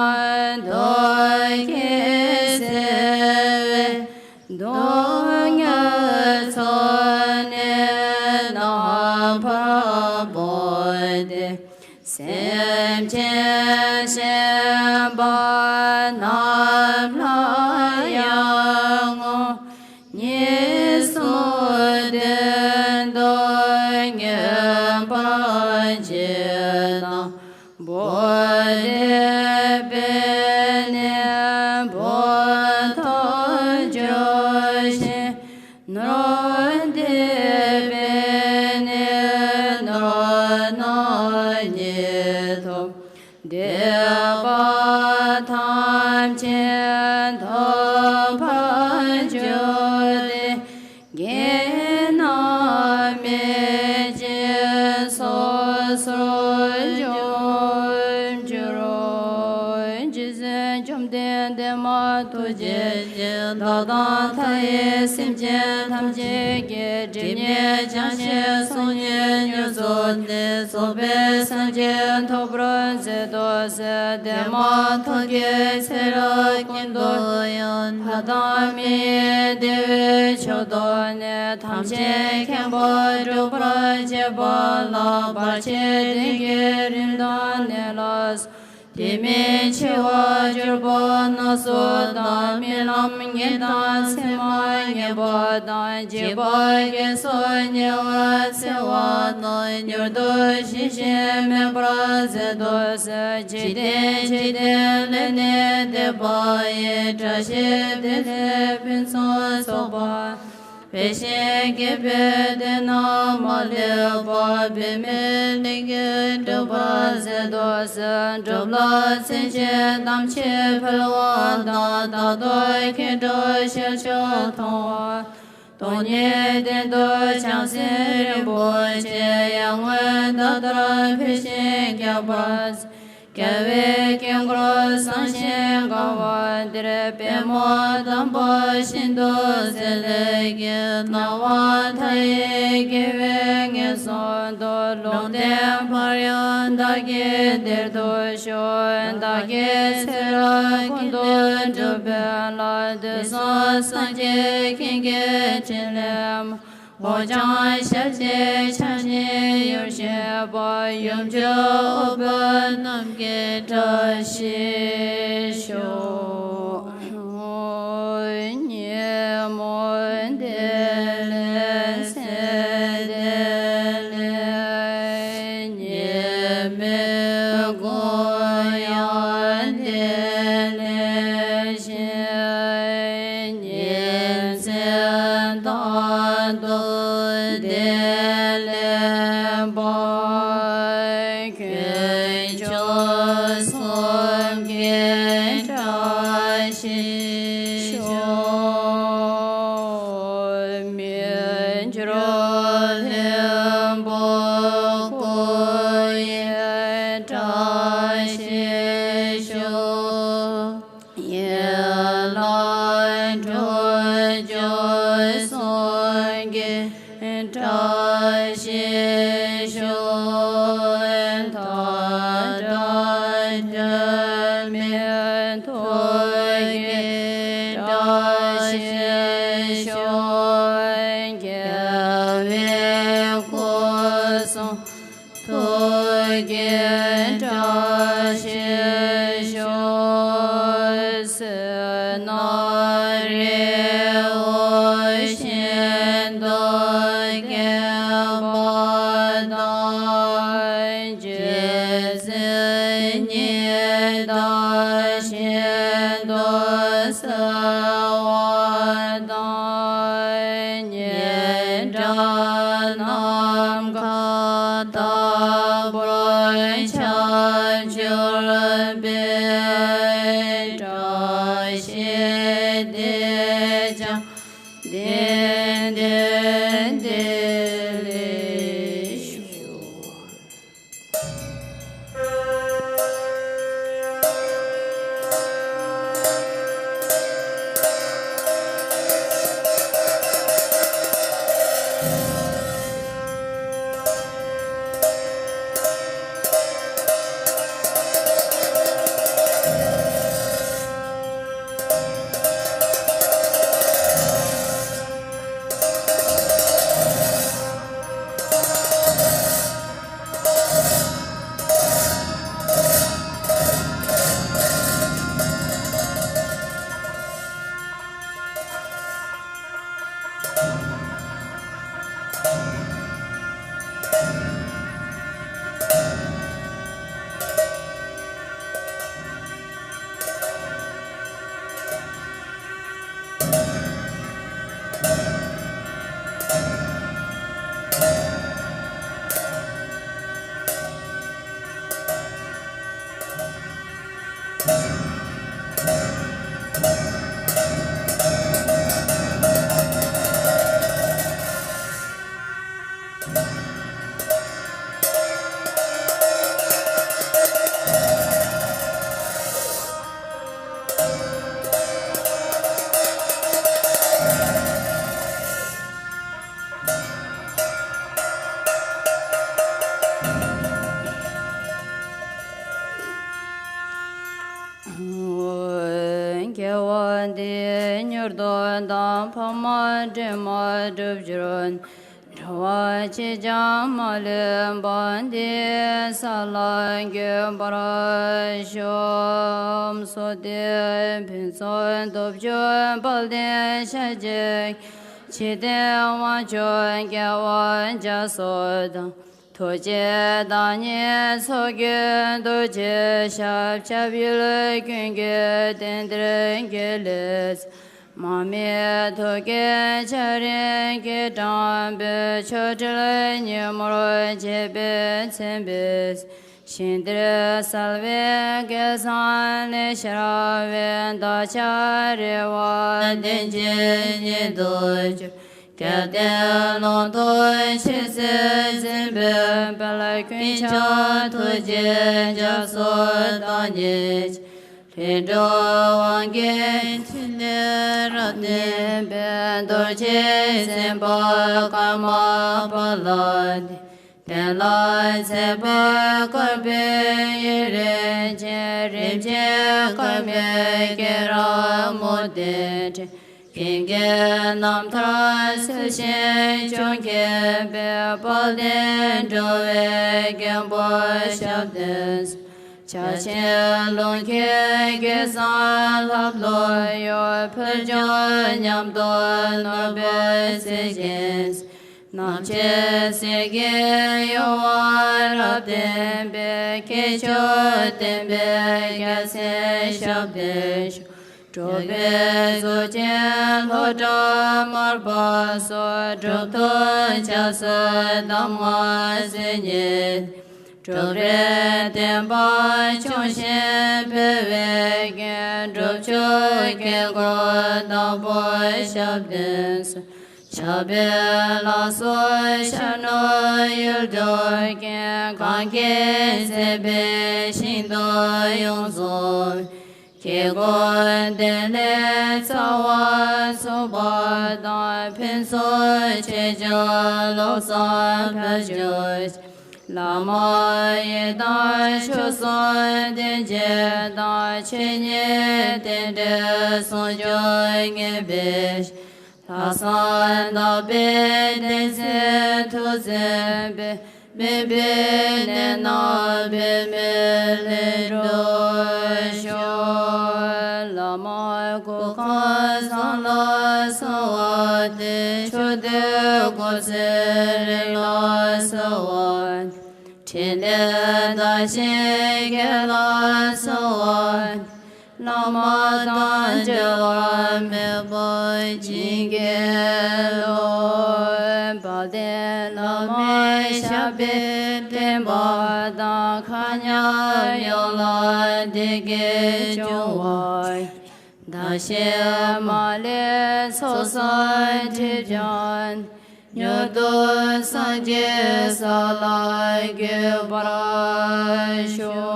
མདོ་གིས་གསལ་བའི། མདོ་སྔགས་ཚོགས་ནི་རྣམ་པར་སྤངས་ཏེ། སེམས་ཅན་གཞན་པ་རྣམས་ལ་ཡང་ངོ་། གཉིས་སུ་བསྡུས་ཏེ་མངོན་པར་བརྗོད་ན། བོ་དྷི་པད་ནི་བོ་དྷོ་འབྱུང་ཞིང་། ནོར་དྷི་པད་ནི་ནོར་རྣམས་ཉིད་ཐོབ། འདོད་པ་ཐམས་ཅད་ཐོབ་པར་འགྱུར་ཏེ། དགེ་རྣམས་མེད་ཅིང་སོ་སོར་འཇོམས་འགྱུར་རོ། རྗེ་བཙུན་བཅོམ་ལྡན་འདས་མ་ཐུགས་རྗེ་ཆེ། བདག་དང་མཐའ་ཡས་སེམས་ཅན་ཐམས་ཅད་ཀྱི། སྒྲིབ་གཉིས་བྱང་ཞིང་སོ་གཉིས་མྱུར་རྫོགས་ནས། རྫོགས་པའི་སངས་རྒྱས་ཐོབ་པར་མཛད་དུ་གསོལ། དེ་མ་ཐག་གི་ཚེ་རབས་ཀུན་ཏུ་ཡང་། ལྷ་དང་མིའི་བདེ་བའི་མཆོག་ཐོབ་ནས། ཐམས་ཅད་མཁྱེན་པ་འགྲུབ་པར་བྱེད་པ་ལ། བར་ཆད་གཏི་མུག་གི་རིམས་དང་ནད་ལ་སོགས། དེ་མིན་འཆི་བར་གྱུར་པ་རྣམས་སུ་དག། རྨི་ལམ་ངན་དང་མཚན་མ་ངན་པ་དང་། འཇིགས་པ་སྐྱེ་སོགས་ཉེ་བར་འཚེ་བ་རྣམས། མྱུར་དུ་ཞི་ཞིང་མེད་པར་མཛད་དུ་གསོལ། འཇིག་རྟེན་འཇིག་རྟེན་ལས་ནི་འདས་པ་ཡི། བཀྲ་ཤིས་བདེ་ལེགས་ཕུན་སུམ་ཚོགས་པ། འཕེལ་ཞིང་རྒྱས་པའི་དོན་རྣམས་མ་ལུས་པ། འབད་མེད་ལས་ཀྱིས་འགྲུབ་པར་མཛད་དུ་གསོལ། སྒྲུབ་ལ་མཚན་ཅན་དམ་ཆོས་འཕེལ་བ་དང་། རྟག་ཏུ་མཁྱེན་གྲོལ་ཤར་ཕྱོགས་མཐོང་བ། སྟོང་ཉིད་སྟེང་དུ་བྱང་སེམས་རིན་པོ་ཆེ། ཡར་ངོའི་ཟླ་ལྟར་འཕེལ་ཞིང་རྒྱས་པར་མཛད། རྒྱལ་བའི་དཀྱིལ་འཁོར་བཟང་ཞིང་དགའ་བ་འདིར། པདྨོ་དམ་པ་ཤིན་ཏུ་མཛེས་ལེགས་ཀྱིས། སྣང་བ་མཐའ་ཡས་དགེ་བས་ངན་སོང་དུ། ལུང་བསྟན་པར་ཡང་བདག་གིས་འདིར་འདུག་ཤོག། བདག་གིས་ཚེ་རབས་ཀུན་ཏུ་བསྒྲུབས་པའི་ལྷ། དུས་གསུམ་སངས་རྒྱས་མཁན་གྱི་ཕྲིན་ལས། འོག་ཕྱོགས་ཞབས་ཀྱི་བྱང་ཞིང་ཡུམ་བཞིན་པ། ཡུམ་གྱི་དབུ་པའི་ནམ་མཁའི་བཀྲ་ཤིས་ཤོག། ཉིན་མོ་འདི་ལས་ཚེ་འདི་ལས། ཉི་མའི་གུང་ཡང་འདི་ལས་ཤིང་། ཉིན་མཚན་རྟག་ཏུ་བདེ་ལེགས་འབར། དཀོན་མཆོག་གསུམ་གྱི་བཀྲ་ཤིས་ཤོག། མི་འགྱུར་ལྷུན་པོ་སྐུ་ཡི་བཀྲ་ཤིས་ཤོག། ཡན་ལག་དྲུག་འབྱོར་གསུམ་གྱི་བཀྲ་ཤིས་ཤོག། མཐའ་བྲལ་འབྲལ་མེད་ཐུགས་ཀྱི་བཀྲ་ཤིས་ཤོག། རྒྱལ་བའི་སྐུ་གསུང་ཐུགས་ཀྱི་བཀྲ་ཤིས་ཤོག། བསོད་ནམས་རི་བོ་ཤིན་ཏུ་རྒྱས་པ་དང་། རྗེ་བཙུན་ཉི་ཟླ་ཤིན་ཏུ་གསལ་བ་དང་། ཉི་ཟླ་ནམ་མཁའ་ དང་པོ་ཕྱག་འཚལ་བའི་བཀྲ་ཤིས་དེས་ཀྱང་དེང་འདིར་བདེ་ལེགས་ཤོག། དགེ་བ་འདིས་མྱུར་དུ་བདག་འཕགས་མ་སྒྲོལ་མ་འགྲུབ་གྱུར། འགྲོ་བ་གཅིག་ཀྱང་མ་ལུས་པ་འདི་ས་ལ་འགོད་པར་ཤོག། གསོལ་འདེབས་ཕུན་ཚོགས་སྟོབས་བཅུ་དཔལ་ལྡན་ཤཱཀྱའི། འཇིག་རྟེན་དབང་ཕྱུག་རྒྱལ་བ་རྒྱ་མཚོ་དང་། ཐུགས་རྗེའི་བདག་ཉིད་མཚོ་སྐྱེས་རྡོ་རྗེའི་ཞབས། ཞབས་ཡུལ་ཀུན་གྱི་རྟེན་འདིར་འགོད་ལེགས། མར་མེ་ཐོག་གི་ཆར་རིམ་གྱིས་དྲངས་པའི། ཆོ་འཕྲུལ་ཉིན་མོར་བྱེད་པའི་མཚན་དཔེས། ཞིང་འདིར་གསལ་བའི་སྐལ་བཟང་ལས་ཤར་བའི། བདག་ཅག་རེ་བ་ལྡན་གྱི་ཉིད་དུ་གྱུར། སྐལ་ལྡན་ཀློང་རྡོལ་ཆོས་སྲིད་འཛིན་པའི་དཔལ། ཀུན་ཁྱབ་ཐུགས་རྗེའི་རྒྱ་མཚོ་བདག་ཉིད་ཀྱི། ལྷུན་གྲུབ་དབང་གི་ཐིག་ལེ་རབ་བརྟན་པའི། རྡོ་རྗེ་སེམས་དཔའ་ཀརྨ་པ་ལ་བརྟེན། དེ་ལ་མཛད་པ་དཀར་པོའི་ཡིག་རིགས་ཅན། རིམ་གྱིས་དཀར་མོའི་སྐེ་རགས་མུ་ཏིག་ཕྲེང་། ཀུན་གྱི་རྣམ་ཐར་ཚུལ་བཞིན་སྐྱོང་མཁས་པའི། དཔལ་ལྡན་འགྲོ་བའི་མགོན་པོ་ཞབས་བརྟན། ཕྱག་ཆེན་ལུང་གི་གེ་སར་ལྷ་བློ་གཡོ། ཕུལ་བྱུང་ཉམས་རྟོགས་ནོར་བུའི་གསེར་གྱི། རྣམ་བསྐྱེད་གསེར་གྱི་ཡུ་བ་རབ་བརྟན་པའི། མཁས་མཆོག་བསྟན་པའི་རྒྱལ་མཚན་ཞབས་བརྟན་ཤོག། གྲུབ་པའི་གཟུགས་ཅན་ལྷོ་བྲག་དམར་པོ་སོགས། གྲུབ་ཐོབ་རྒྱ་མཚོའི་གདམས་ངག་སྲིད་ཉིད། གྲུབ་རིག་བརྟན་པ་འབྱུང་ཞིང་འཕེལ་བའི་རྒྱུ། སྒྲུབ་མཆོག་དཀྱིལ་འཁོར་དྭགས་པོ་ཞབས་བརྟན་སོགས། ཕྱག་དཔེ་ལ་སོགས་ཤར་ནུབ་ཡུལ་དུ་ཀུན། གང་གིས་མཛེས་པའི་ཞིང་དུ་ཡོངས་རྫོགས། དཀྱིལ་འཁོར་འདི་ལས་རྩ་བ་ཚུགས་པ་དང་། ཕུན་ཚོགས་ཆོས་འབྱུང་བློ་བཟང་འཕེལ་གྱུར་ཅིག། བླ་མ་ཡི་དམ་ཆོས་སྲུང་སྡེ་བརྒྱད་དང་། ཆོས་ཉིད་རྟེན་འབྲེལ་ཟུང་འཇུག་བརྙེས་པའི་ཕྱིར། ལྷག་བསམ་དག་པའི་བསྟན་འཛིན་ཐུགས་འཛིན་པས། མུན་པའི་ནད་རྣམས་འབད་མེད་ལས་གྲོལ་ཤོག། བླ་མ་སྐུ་ཁམས་བཟང་ལ་གསོལ་བ་འདེབས། ཕྱོགས་དུས་འཁོར་ཚེ་རིང་ལ་གསོལ་བ་འདེབས། འཕྲིན་ལས་དར་ཞིང་རྒྱས་ལ་གསོལ་བ་འདེབས། བླ་མ་དང་འབྲལ་བ་མེད་པར་བྱིན་གྱིས་རློབས། དཔལ་ལྡན་ལ་ བླ་མའི་ཞབས་པད་བརྟན་པ་དང་། མཁའ་མཉམ་ཡོངས་ལ་བདེ་སྐྱིད་འབྱུང་བ། བདག་གཞན་མ་ལུས་ཚོགས་བསགས་སྒྲིབ་སྦྱངས། མྱུར་དུ་སངས་རྒྱས་ས་ལ་འགོད་པར་ཤོག་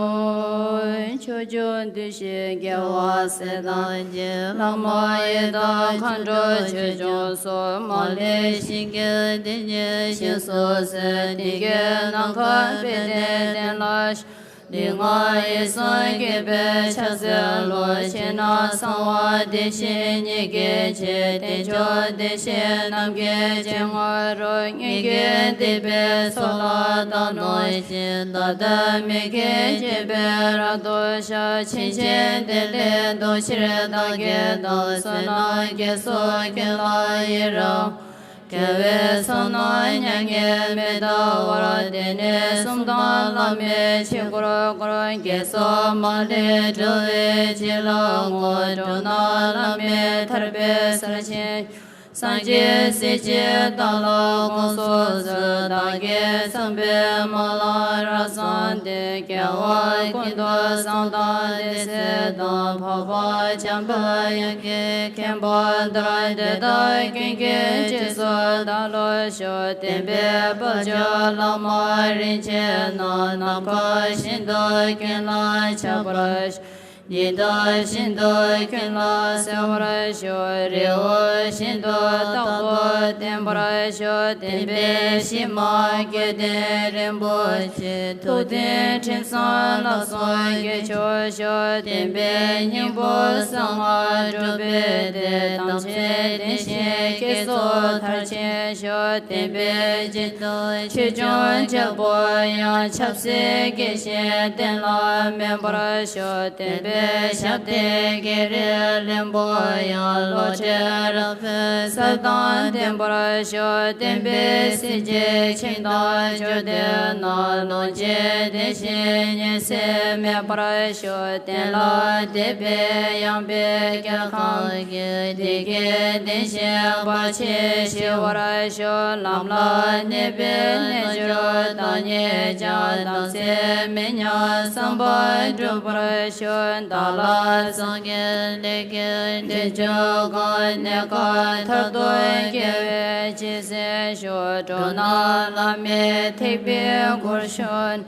ཕྱོགས་བཅུའི་བདེ་གཤེགས་རྒྱལ་བ་སྲས་དང་བཅས། བླ་མ་ཡི་དམ་མཁའ་འགྲོ་ཆོས་སྐྱོང་སོགས། མ་ལུས་ཞིང་གི་བདེ་གཤེགས་ཞིང་སོགས་སུ། དེང་གི་ནམ་མཁའ་དཔལ་ལྡན་སྟེང་ལ། ལུས་ངག་ཡིད་གསུམ་གུས་པས་ཕྱག་འཚལ་ལོ། ཕྱི་ནང་གསང་བ་བདེ་གཤེགས་ཉིད་ཀྱི་ཕྱིར། བདེ་མཆོག་བདེ་གཤེགས་རྣམས་ཀྱི་སྤྱན་སྔ་རུ། ཉེར་བརྒྱད་འདུས་པའི་ཚོགས་ལ་བདག་སྣང་ཞིང་། བདག་ལྟ་མི་མཁྱེན་བརྗོད་པས་རབ་ཏུ་ཕྱག་ཕྱིན་ཆད་བདེ་ལེགས་འདོད་ཕྱིར་བདག་གིས་བདག་བསོད་ནམས་ཀྱི་ཚོགས་ཀུན་ལ་ཡི་རང་། དགེ་བའི་བསོད་ནམས་མྱ་ངན་མི་འདའ་བར། དེང་ནས་གསུམ་དང་བླ་མའི་ཆོས་འཁོར་བསྐོར། དགེ་གསུམ་མ་ལུས་འགྲོ་བའི་བྱིན་རླབས་བསྔོ། འགྲོ་རྣམས་བླ་མེད་ཐར་པའི་སར་ཕྱིན། སངས་རྒྱས་སྲས་བཅས་བདག་ལ་དགོངས་སུ་གསོལ། བདག་གིས་བརྩམས་པའི་སྨོན་ལམ་རབ་བཟང་འདི། དགེ་བ་ཀུན་ཏུ་བཟང་དང་བདེ་གསལ་དང་། འཕགས་པ་འཇམ་དཔལ་དབྱངས་ཀྱི་མཁྱེན་པ་ལྟར། དེ་དག་ཀུན་གྱི་རྗེས་སུ་བདག་སློབ་ཤོག་བསྟན་པའི་དཔལ་འབྱོར་བླ་མ་རིན་ཆེན་རྣམས། ནམ་མཁའ་བཞིན་དུ་ཀུན་ལ་ཁྱབ་པར་ཤོག་ཉི་ཟླ་བཞིན་དུ་ཀུན་ལ་གསལ་བར་ཤོག་རི་བོ་བཞིན་དུ་རྟག་ཏུ་བརྟན་པར་ཤོག་བསྟན་པའི་གཞི་མ་དགེ་ལྡན་རིན་པོ་ཆེ། ཐུགས་མཐུན་ཁྲིམས་གཙང་ལག་ཟུང་གིས་ཕྱུག་ཤོག་བསྟན་པའི་སྙིང་པོ་གསང་སྔགས་སྒྲུབ་པའི་སྡེ། དམ་ཆོས་བདེན་བཞིའི་བསྐྱེད་རྫོགས་མཐར་ཕྱིན་ཤོག་བསྟན་པའི་སྤྱི་དང་ཆོས་སྐྱོང་རྒྱལ་པོ་ཡང་། ཆབ་སྲིད་རྒྱལ་ཞེན་གཏན་ལ་མེད་པར་ཤོག་བསྟན་པའི་ཞབས་བརྟན་བགེགས་རིགས་བློན་པོ་ཡང་། བློ་གྲོས་རབ་འཕེལ་ཟབ་དང་ལྡན་པར་ཤོག་བསྟན་པའི་སྲིད་ཞིའི་ཆིངས་དང་འབྱོར་ལྡན་རྣམས། ལོངས་སྤྱོད་བདེ་ཞིང་ཉེན་སེམས་མེད་པར་ཤོག་གཏན་ལ་འདས་པའི་ཡངས་པའི་རྒྱལ་ཁམས་ཀྱི། བདེ་སྐྱིད་ལྡན་ཞིང་བར་ཆད་ཞི་བར་ཤོག་ལམ་ལ་གནས་པའི་རྣལ་འབྱོར་བདག་ཉིད་ཀྱང་། བདག་འཛིན་མི་ཉམས་བསམ་པ་འགྲུབ་པར་ཤོག་བདག་ལ་བསམ་གྱིན་ལེགས་སྐྱེས་འདི་འབྱུང་གང་། གནས་སྐབས་མཐར་ཐུག་དགེ་བའི་རྗེས་འཛིན་ཤོག་འགྲོ་རྣམས་བླ་མའི་ཐེག་པའི་སྒོར་ཞུགས།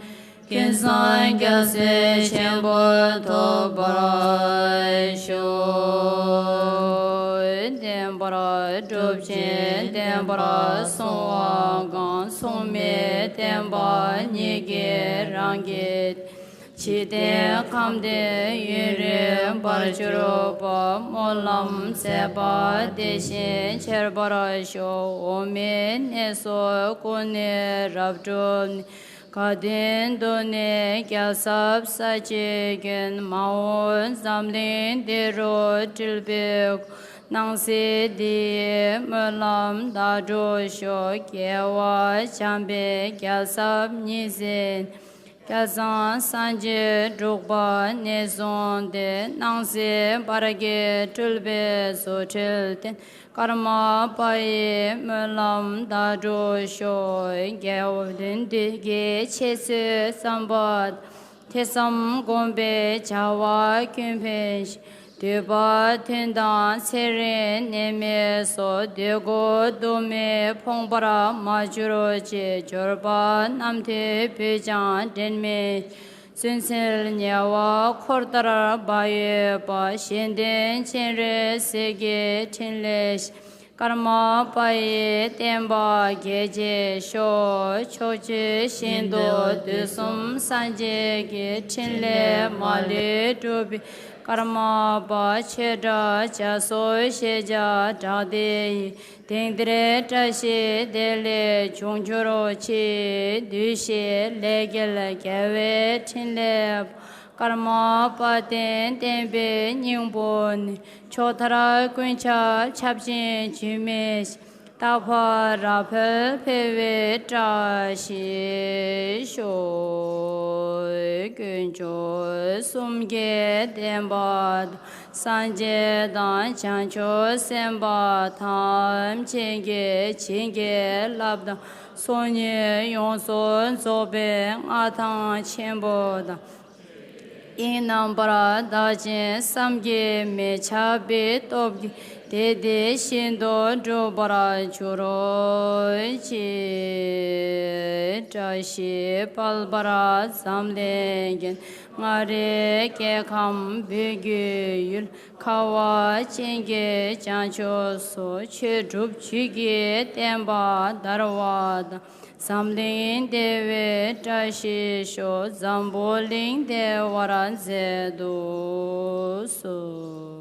ཀུན་བཟང་རྒྱལ་སྲས་ཆེན་པོ་ཐོབ་པར་ཤོག་བསྟན་པ་སྒྲུབ་ཅིང་བསྟན་པ་སྲུང་བ་གང་། སྲུང་མའི་བསྟན་པ་ཉིད་ཀྱིས་རང་གི། འཇིག་རྟེན་ཁམས་འདིར་ཡུན་རིང་བར་གྱུར་པ། སྨོན་ལམ་མཛད་པ་དེ་བཞིན་ཆེར་འཕེལ་ཤོག་འོག་མིན་གནས་སུ་ཀུན་ནས་རབ་སྒྲུབ་ནས། དགའ་ལྡན་དུ་ནི་རྒྱལ་ཚབ་ས་གཅིག་ཀུན། མ་འོངས་འཛམ་གླིང་འདི་རུ་སྤྲུལ་པའི་སྐུ། སྣང་སྲིད་འདི་ཡི་སྨོན་ལམ་བདག་སྒྲུབ་ཤོག་རྒྱལ་བ་བྱམས་པའི་རྒྱལ་ཚབ་ཉི་ཟེར། སྐལ་བཟང་སངས་རྒྱས་འབྲུག་པ་ནས་བཟུང་སྟེ། སྣང་སྲིད་བར་གྱི་སྤྲུལ་པའི་རྫུ་འཕྲུལ་བསྟན། ཀརྨ་པ་ཡི་སྨོན་ལམ་བདག་སྒྲུབ་ཤོག་རྒྱལ་བ་དོན་བདུན་གྱི་འཆད་རྩོད་བརྩམས་པ། ཐོས་བསམ་སྒོམ་པའི་བྱ་བ་ཀུན་ཕན་ཞིང་། འདོད་པ་དོན་དང་ཚེ་རིང་ནད་མེད་སོགས། འདོད་དགུ་སྡུག་བསྔལ་ཕོངས་པར་མ་གྱུར་ཅིག་འབྱོར་པ་རྣམས་ཐོས་པས་ཀྱང་འགྲན་མེད། བཙུན་ཚེ་དམྱལ་བ་འཁོར་ལྟར་བག་ཡོད་པ། གཞན་དོན་སྤྱན་རས་གཟིགས་ཀྱི་ཕྲིན་ལས་ཤིང་། ཀརྨ་པ་ཡི་བསྟན་པ་རྒྱས་བྱེད་ཤོག་ཕྱོགས་བཅུའི་ཞིང་དུ་དུས་གསུམ་སངས་རྒྱས་ཀྱི་ཕྲིན་ལས་མ་ལུས་སྒྲུབ་པའི། ཀརྨ་པ་ཆོས་གྲགས་རྒྱ་མཚོ་ཞེས་བྱ་གྲགས་འདི་ཡི། དེང་འདིར་བཀྲ་ཤིས་བདེ་ལེགས་འབྱུང་གྱུར་ཅིག་བདུད་བཞིའི་ལས་རྒྱལ་རྒྱལ་བའི་ཕྲིན་ལས། ཀརྨ་དཔལ་ལྡན་བསྟན་པའི་སྙིང་པོ་ནི། ཕྱོགས་མཐར་ཀུན་ཁྱབ་ཁྱབ་ཅིང་འགྱུར་མེད་ཞིང་། རྟག་པར་རབ་འཕེལ་འཕེལ་བའི་བཀྲ་ཤིས་ཤོག་དཀོན་མཆོག་གསུམ་གྱི་བསྟན་པ་དང་། སངས་རྒྱས་དང་བྱང་ཆུབ་སེམས་དཔའ་ཐམས་ཅད་ཀྱིས་བྱིན་གྱིས་བརླབས་དང་ཚོགས་གཉིས་ཡོངས་སུ་རྫོགས་པའི་མངའ་ཐང་ཆེན་པོ་དང་། དབྱིངས་རྣམ་པར་དག་ཅིང་བསམ་གྱིས་མི་ཁྱབ་པའི་སྟོབས་ཀྱིས་དེ་དེ་བཞིན་དུ་འགྲུབ་པར་གྱུར་ཅིག། བཀྲ་ཤིས་དཔལ་འབར་འཛམ་གླིང་རྒྱན། མངའ་རིས་སྐྱེ་ཁམས་བོད་ཀྱི་ཡུལ། ཁ་བ་ཅན་གྱི་བྱང་ཕྱོགས་སུ། ཆོས་སྒྲུབ་བརྒྱུད་ཀྱི་བསྟན་པ་དར་བ་དང་། འཛམ་གླིང་བདེ་བའི་བཀྲ་ཤིས་ཤོག། འཛམ་བུ་གླིང་བདེ་བར་མཛད་དུ་གསོལ།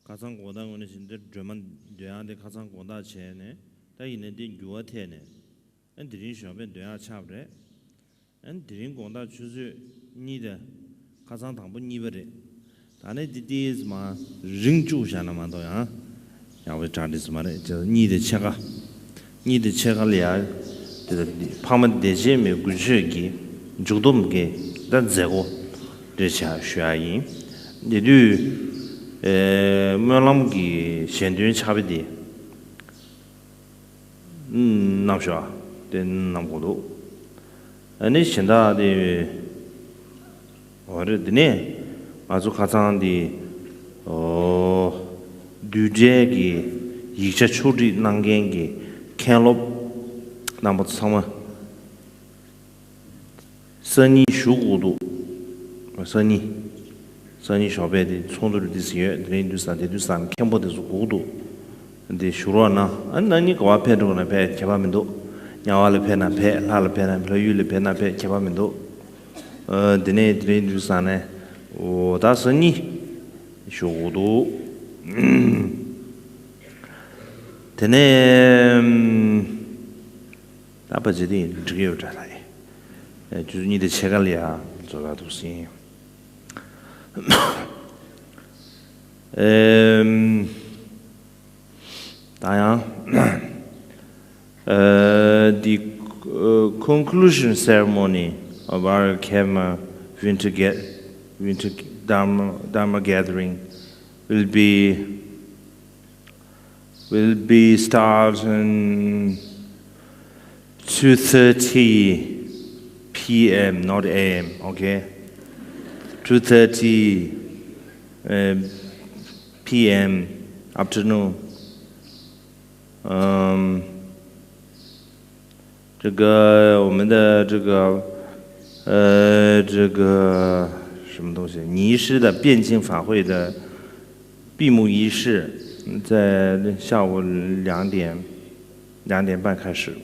ཁ་སང་དགོང་དག་ངོས་ནས་བཞིན་འདིར་སྒྲོལ་མ་འདོན་ཡག་དེ་ཁ་སང་དགོང་དག་བྱས་ནས། ད་ཡིན་ནའི་འདི་འགྱུར་བ་ཐེབས་ནས། ཨ་དེ་རིང་ཞོགས་པའི་འདོན་ཡག་ཆགས་པ་རེད། ཨ་དེ་རིང་དགོང་དག་ཆུ་ཚོད་གཉིས་དང་ཁ་སང་དང་པོ་གཉིས་པ་རེད། ད་ནི་འདི་ཏིས་མ་རིང་བཅུག་བཞག་ན་མ་གཏོགས་ཡང་ཡག་པོའི་གྲ་སྒྲིག་མ་རེད། གཉིས་དང་ཕྱེད་ཀ། གཉིས་དང་ཕྱེད་ཀ་ལ་ཡ། དེ་ལ་འཕགས་མ་བདེ་ཆེན་མའི་དགུན་ཆོས་ཀྱི་མཇུག་སྡོམ་གྱི་ད་མཛད་སྒོ་རེད་བྱ་ཞུ་ཡག་ཡིན། དེ་དུས་ཨེ་སྨོན་ལམ་གྱི་ཞལ་འདོན་ཕྱག་དཔེ་དེ་གནང་ཤོག། དེ་གནང་དགོས་འདུག། ཨ་ནི་གཞན་དག་དེ། འོ་རེད། འདི་ནས་ང་ཚོ་ཁ་སང་འདི། ཨོ། བསྡུས་གྲྭའི་གི་ཡིག་ཆ་ཕྱོགས་སྒྲིག་གནང་མཁན་གྱི་མཁན་སློབ་རྣམ་པ་ཚང་མ་སང་ཉིན་བཞུགས་དགོས་འདུག། སང་ཉིན། སང་ཉིན་ཞོགས་པའི་དེ་ཚོགས་འདུ་རེ་འདི་ཟིན་ཡོད། དེ་རིང་དུས་སང་དེ་དུས་སང་མཁན་པོ་དེ་ཚོ་སྒུག་འདུག། འདི་བཞུགས་རོགས་གནང་། ཨ་ནི་ན་ནིང་ག་བ་ཕེབས་འགྲོ་ན་ཕེབས་ཁྱད་པར་མི་འདུག། དམྱལ་བ་ལ་ཕེབས་ན་ཕེབས། ལྷ་ལ་ཕེབས་ན། ལྷ་ཡུལ་ལ་ཕེབས་ན་ཕེབས་ཁྱད་པར་མི་འདུག། ཨ་དེ་ནས་དེ་རིང་དུས་སང་ནས་འོ་ད་སང་ཉིན་བཞུགས་དགོས་འདུག། དེ་ནས་ད་པ་ཇི་དེ་འགྲིག་ཡོད་འདྲ་ལ་ཡིན། ཆུ་ཚོད་གཉིས་དང་ཕྱེད་ཀ་ལ་ཡ་རྫོགས་ལ་འདུག་ཟིན། ཨེམ། ད་ཡང་། Uh, the uh, conclusion ceremony of our Khmer winter, get, winter Dharma, Dharma gathering will be will be starting two thirty p m, not a m, okay? two thirty p m afternoon. Um, 这个我们的这个呃这个什么东西，尼师的辩经法会的闭幕仪式，在下午两点两点半开始。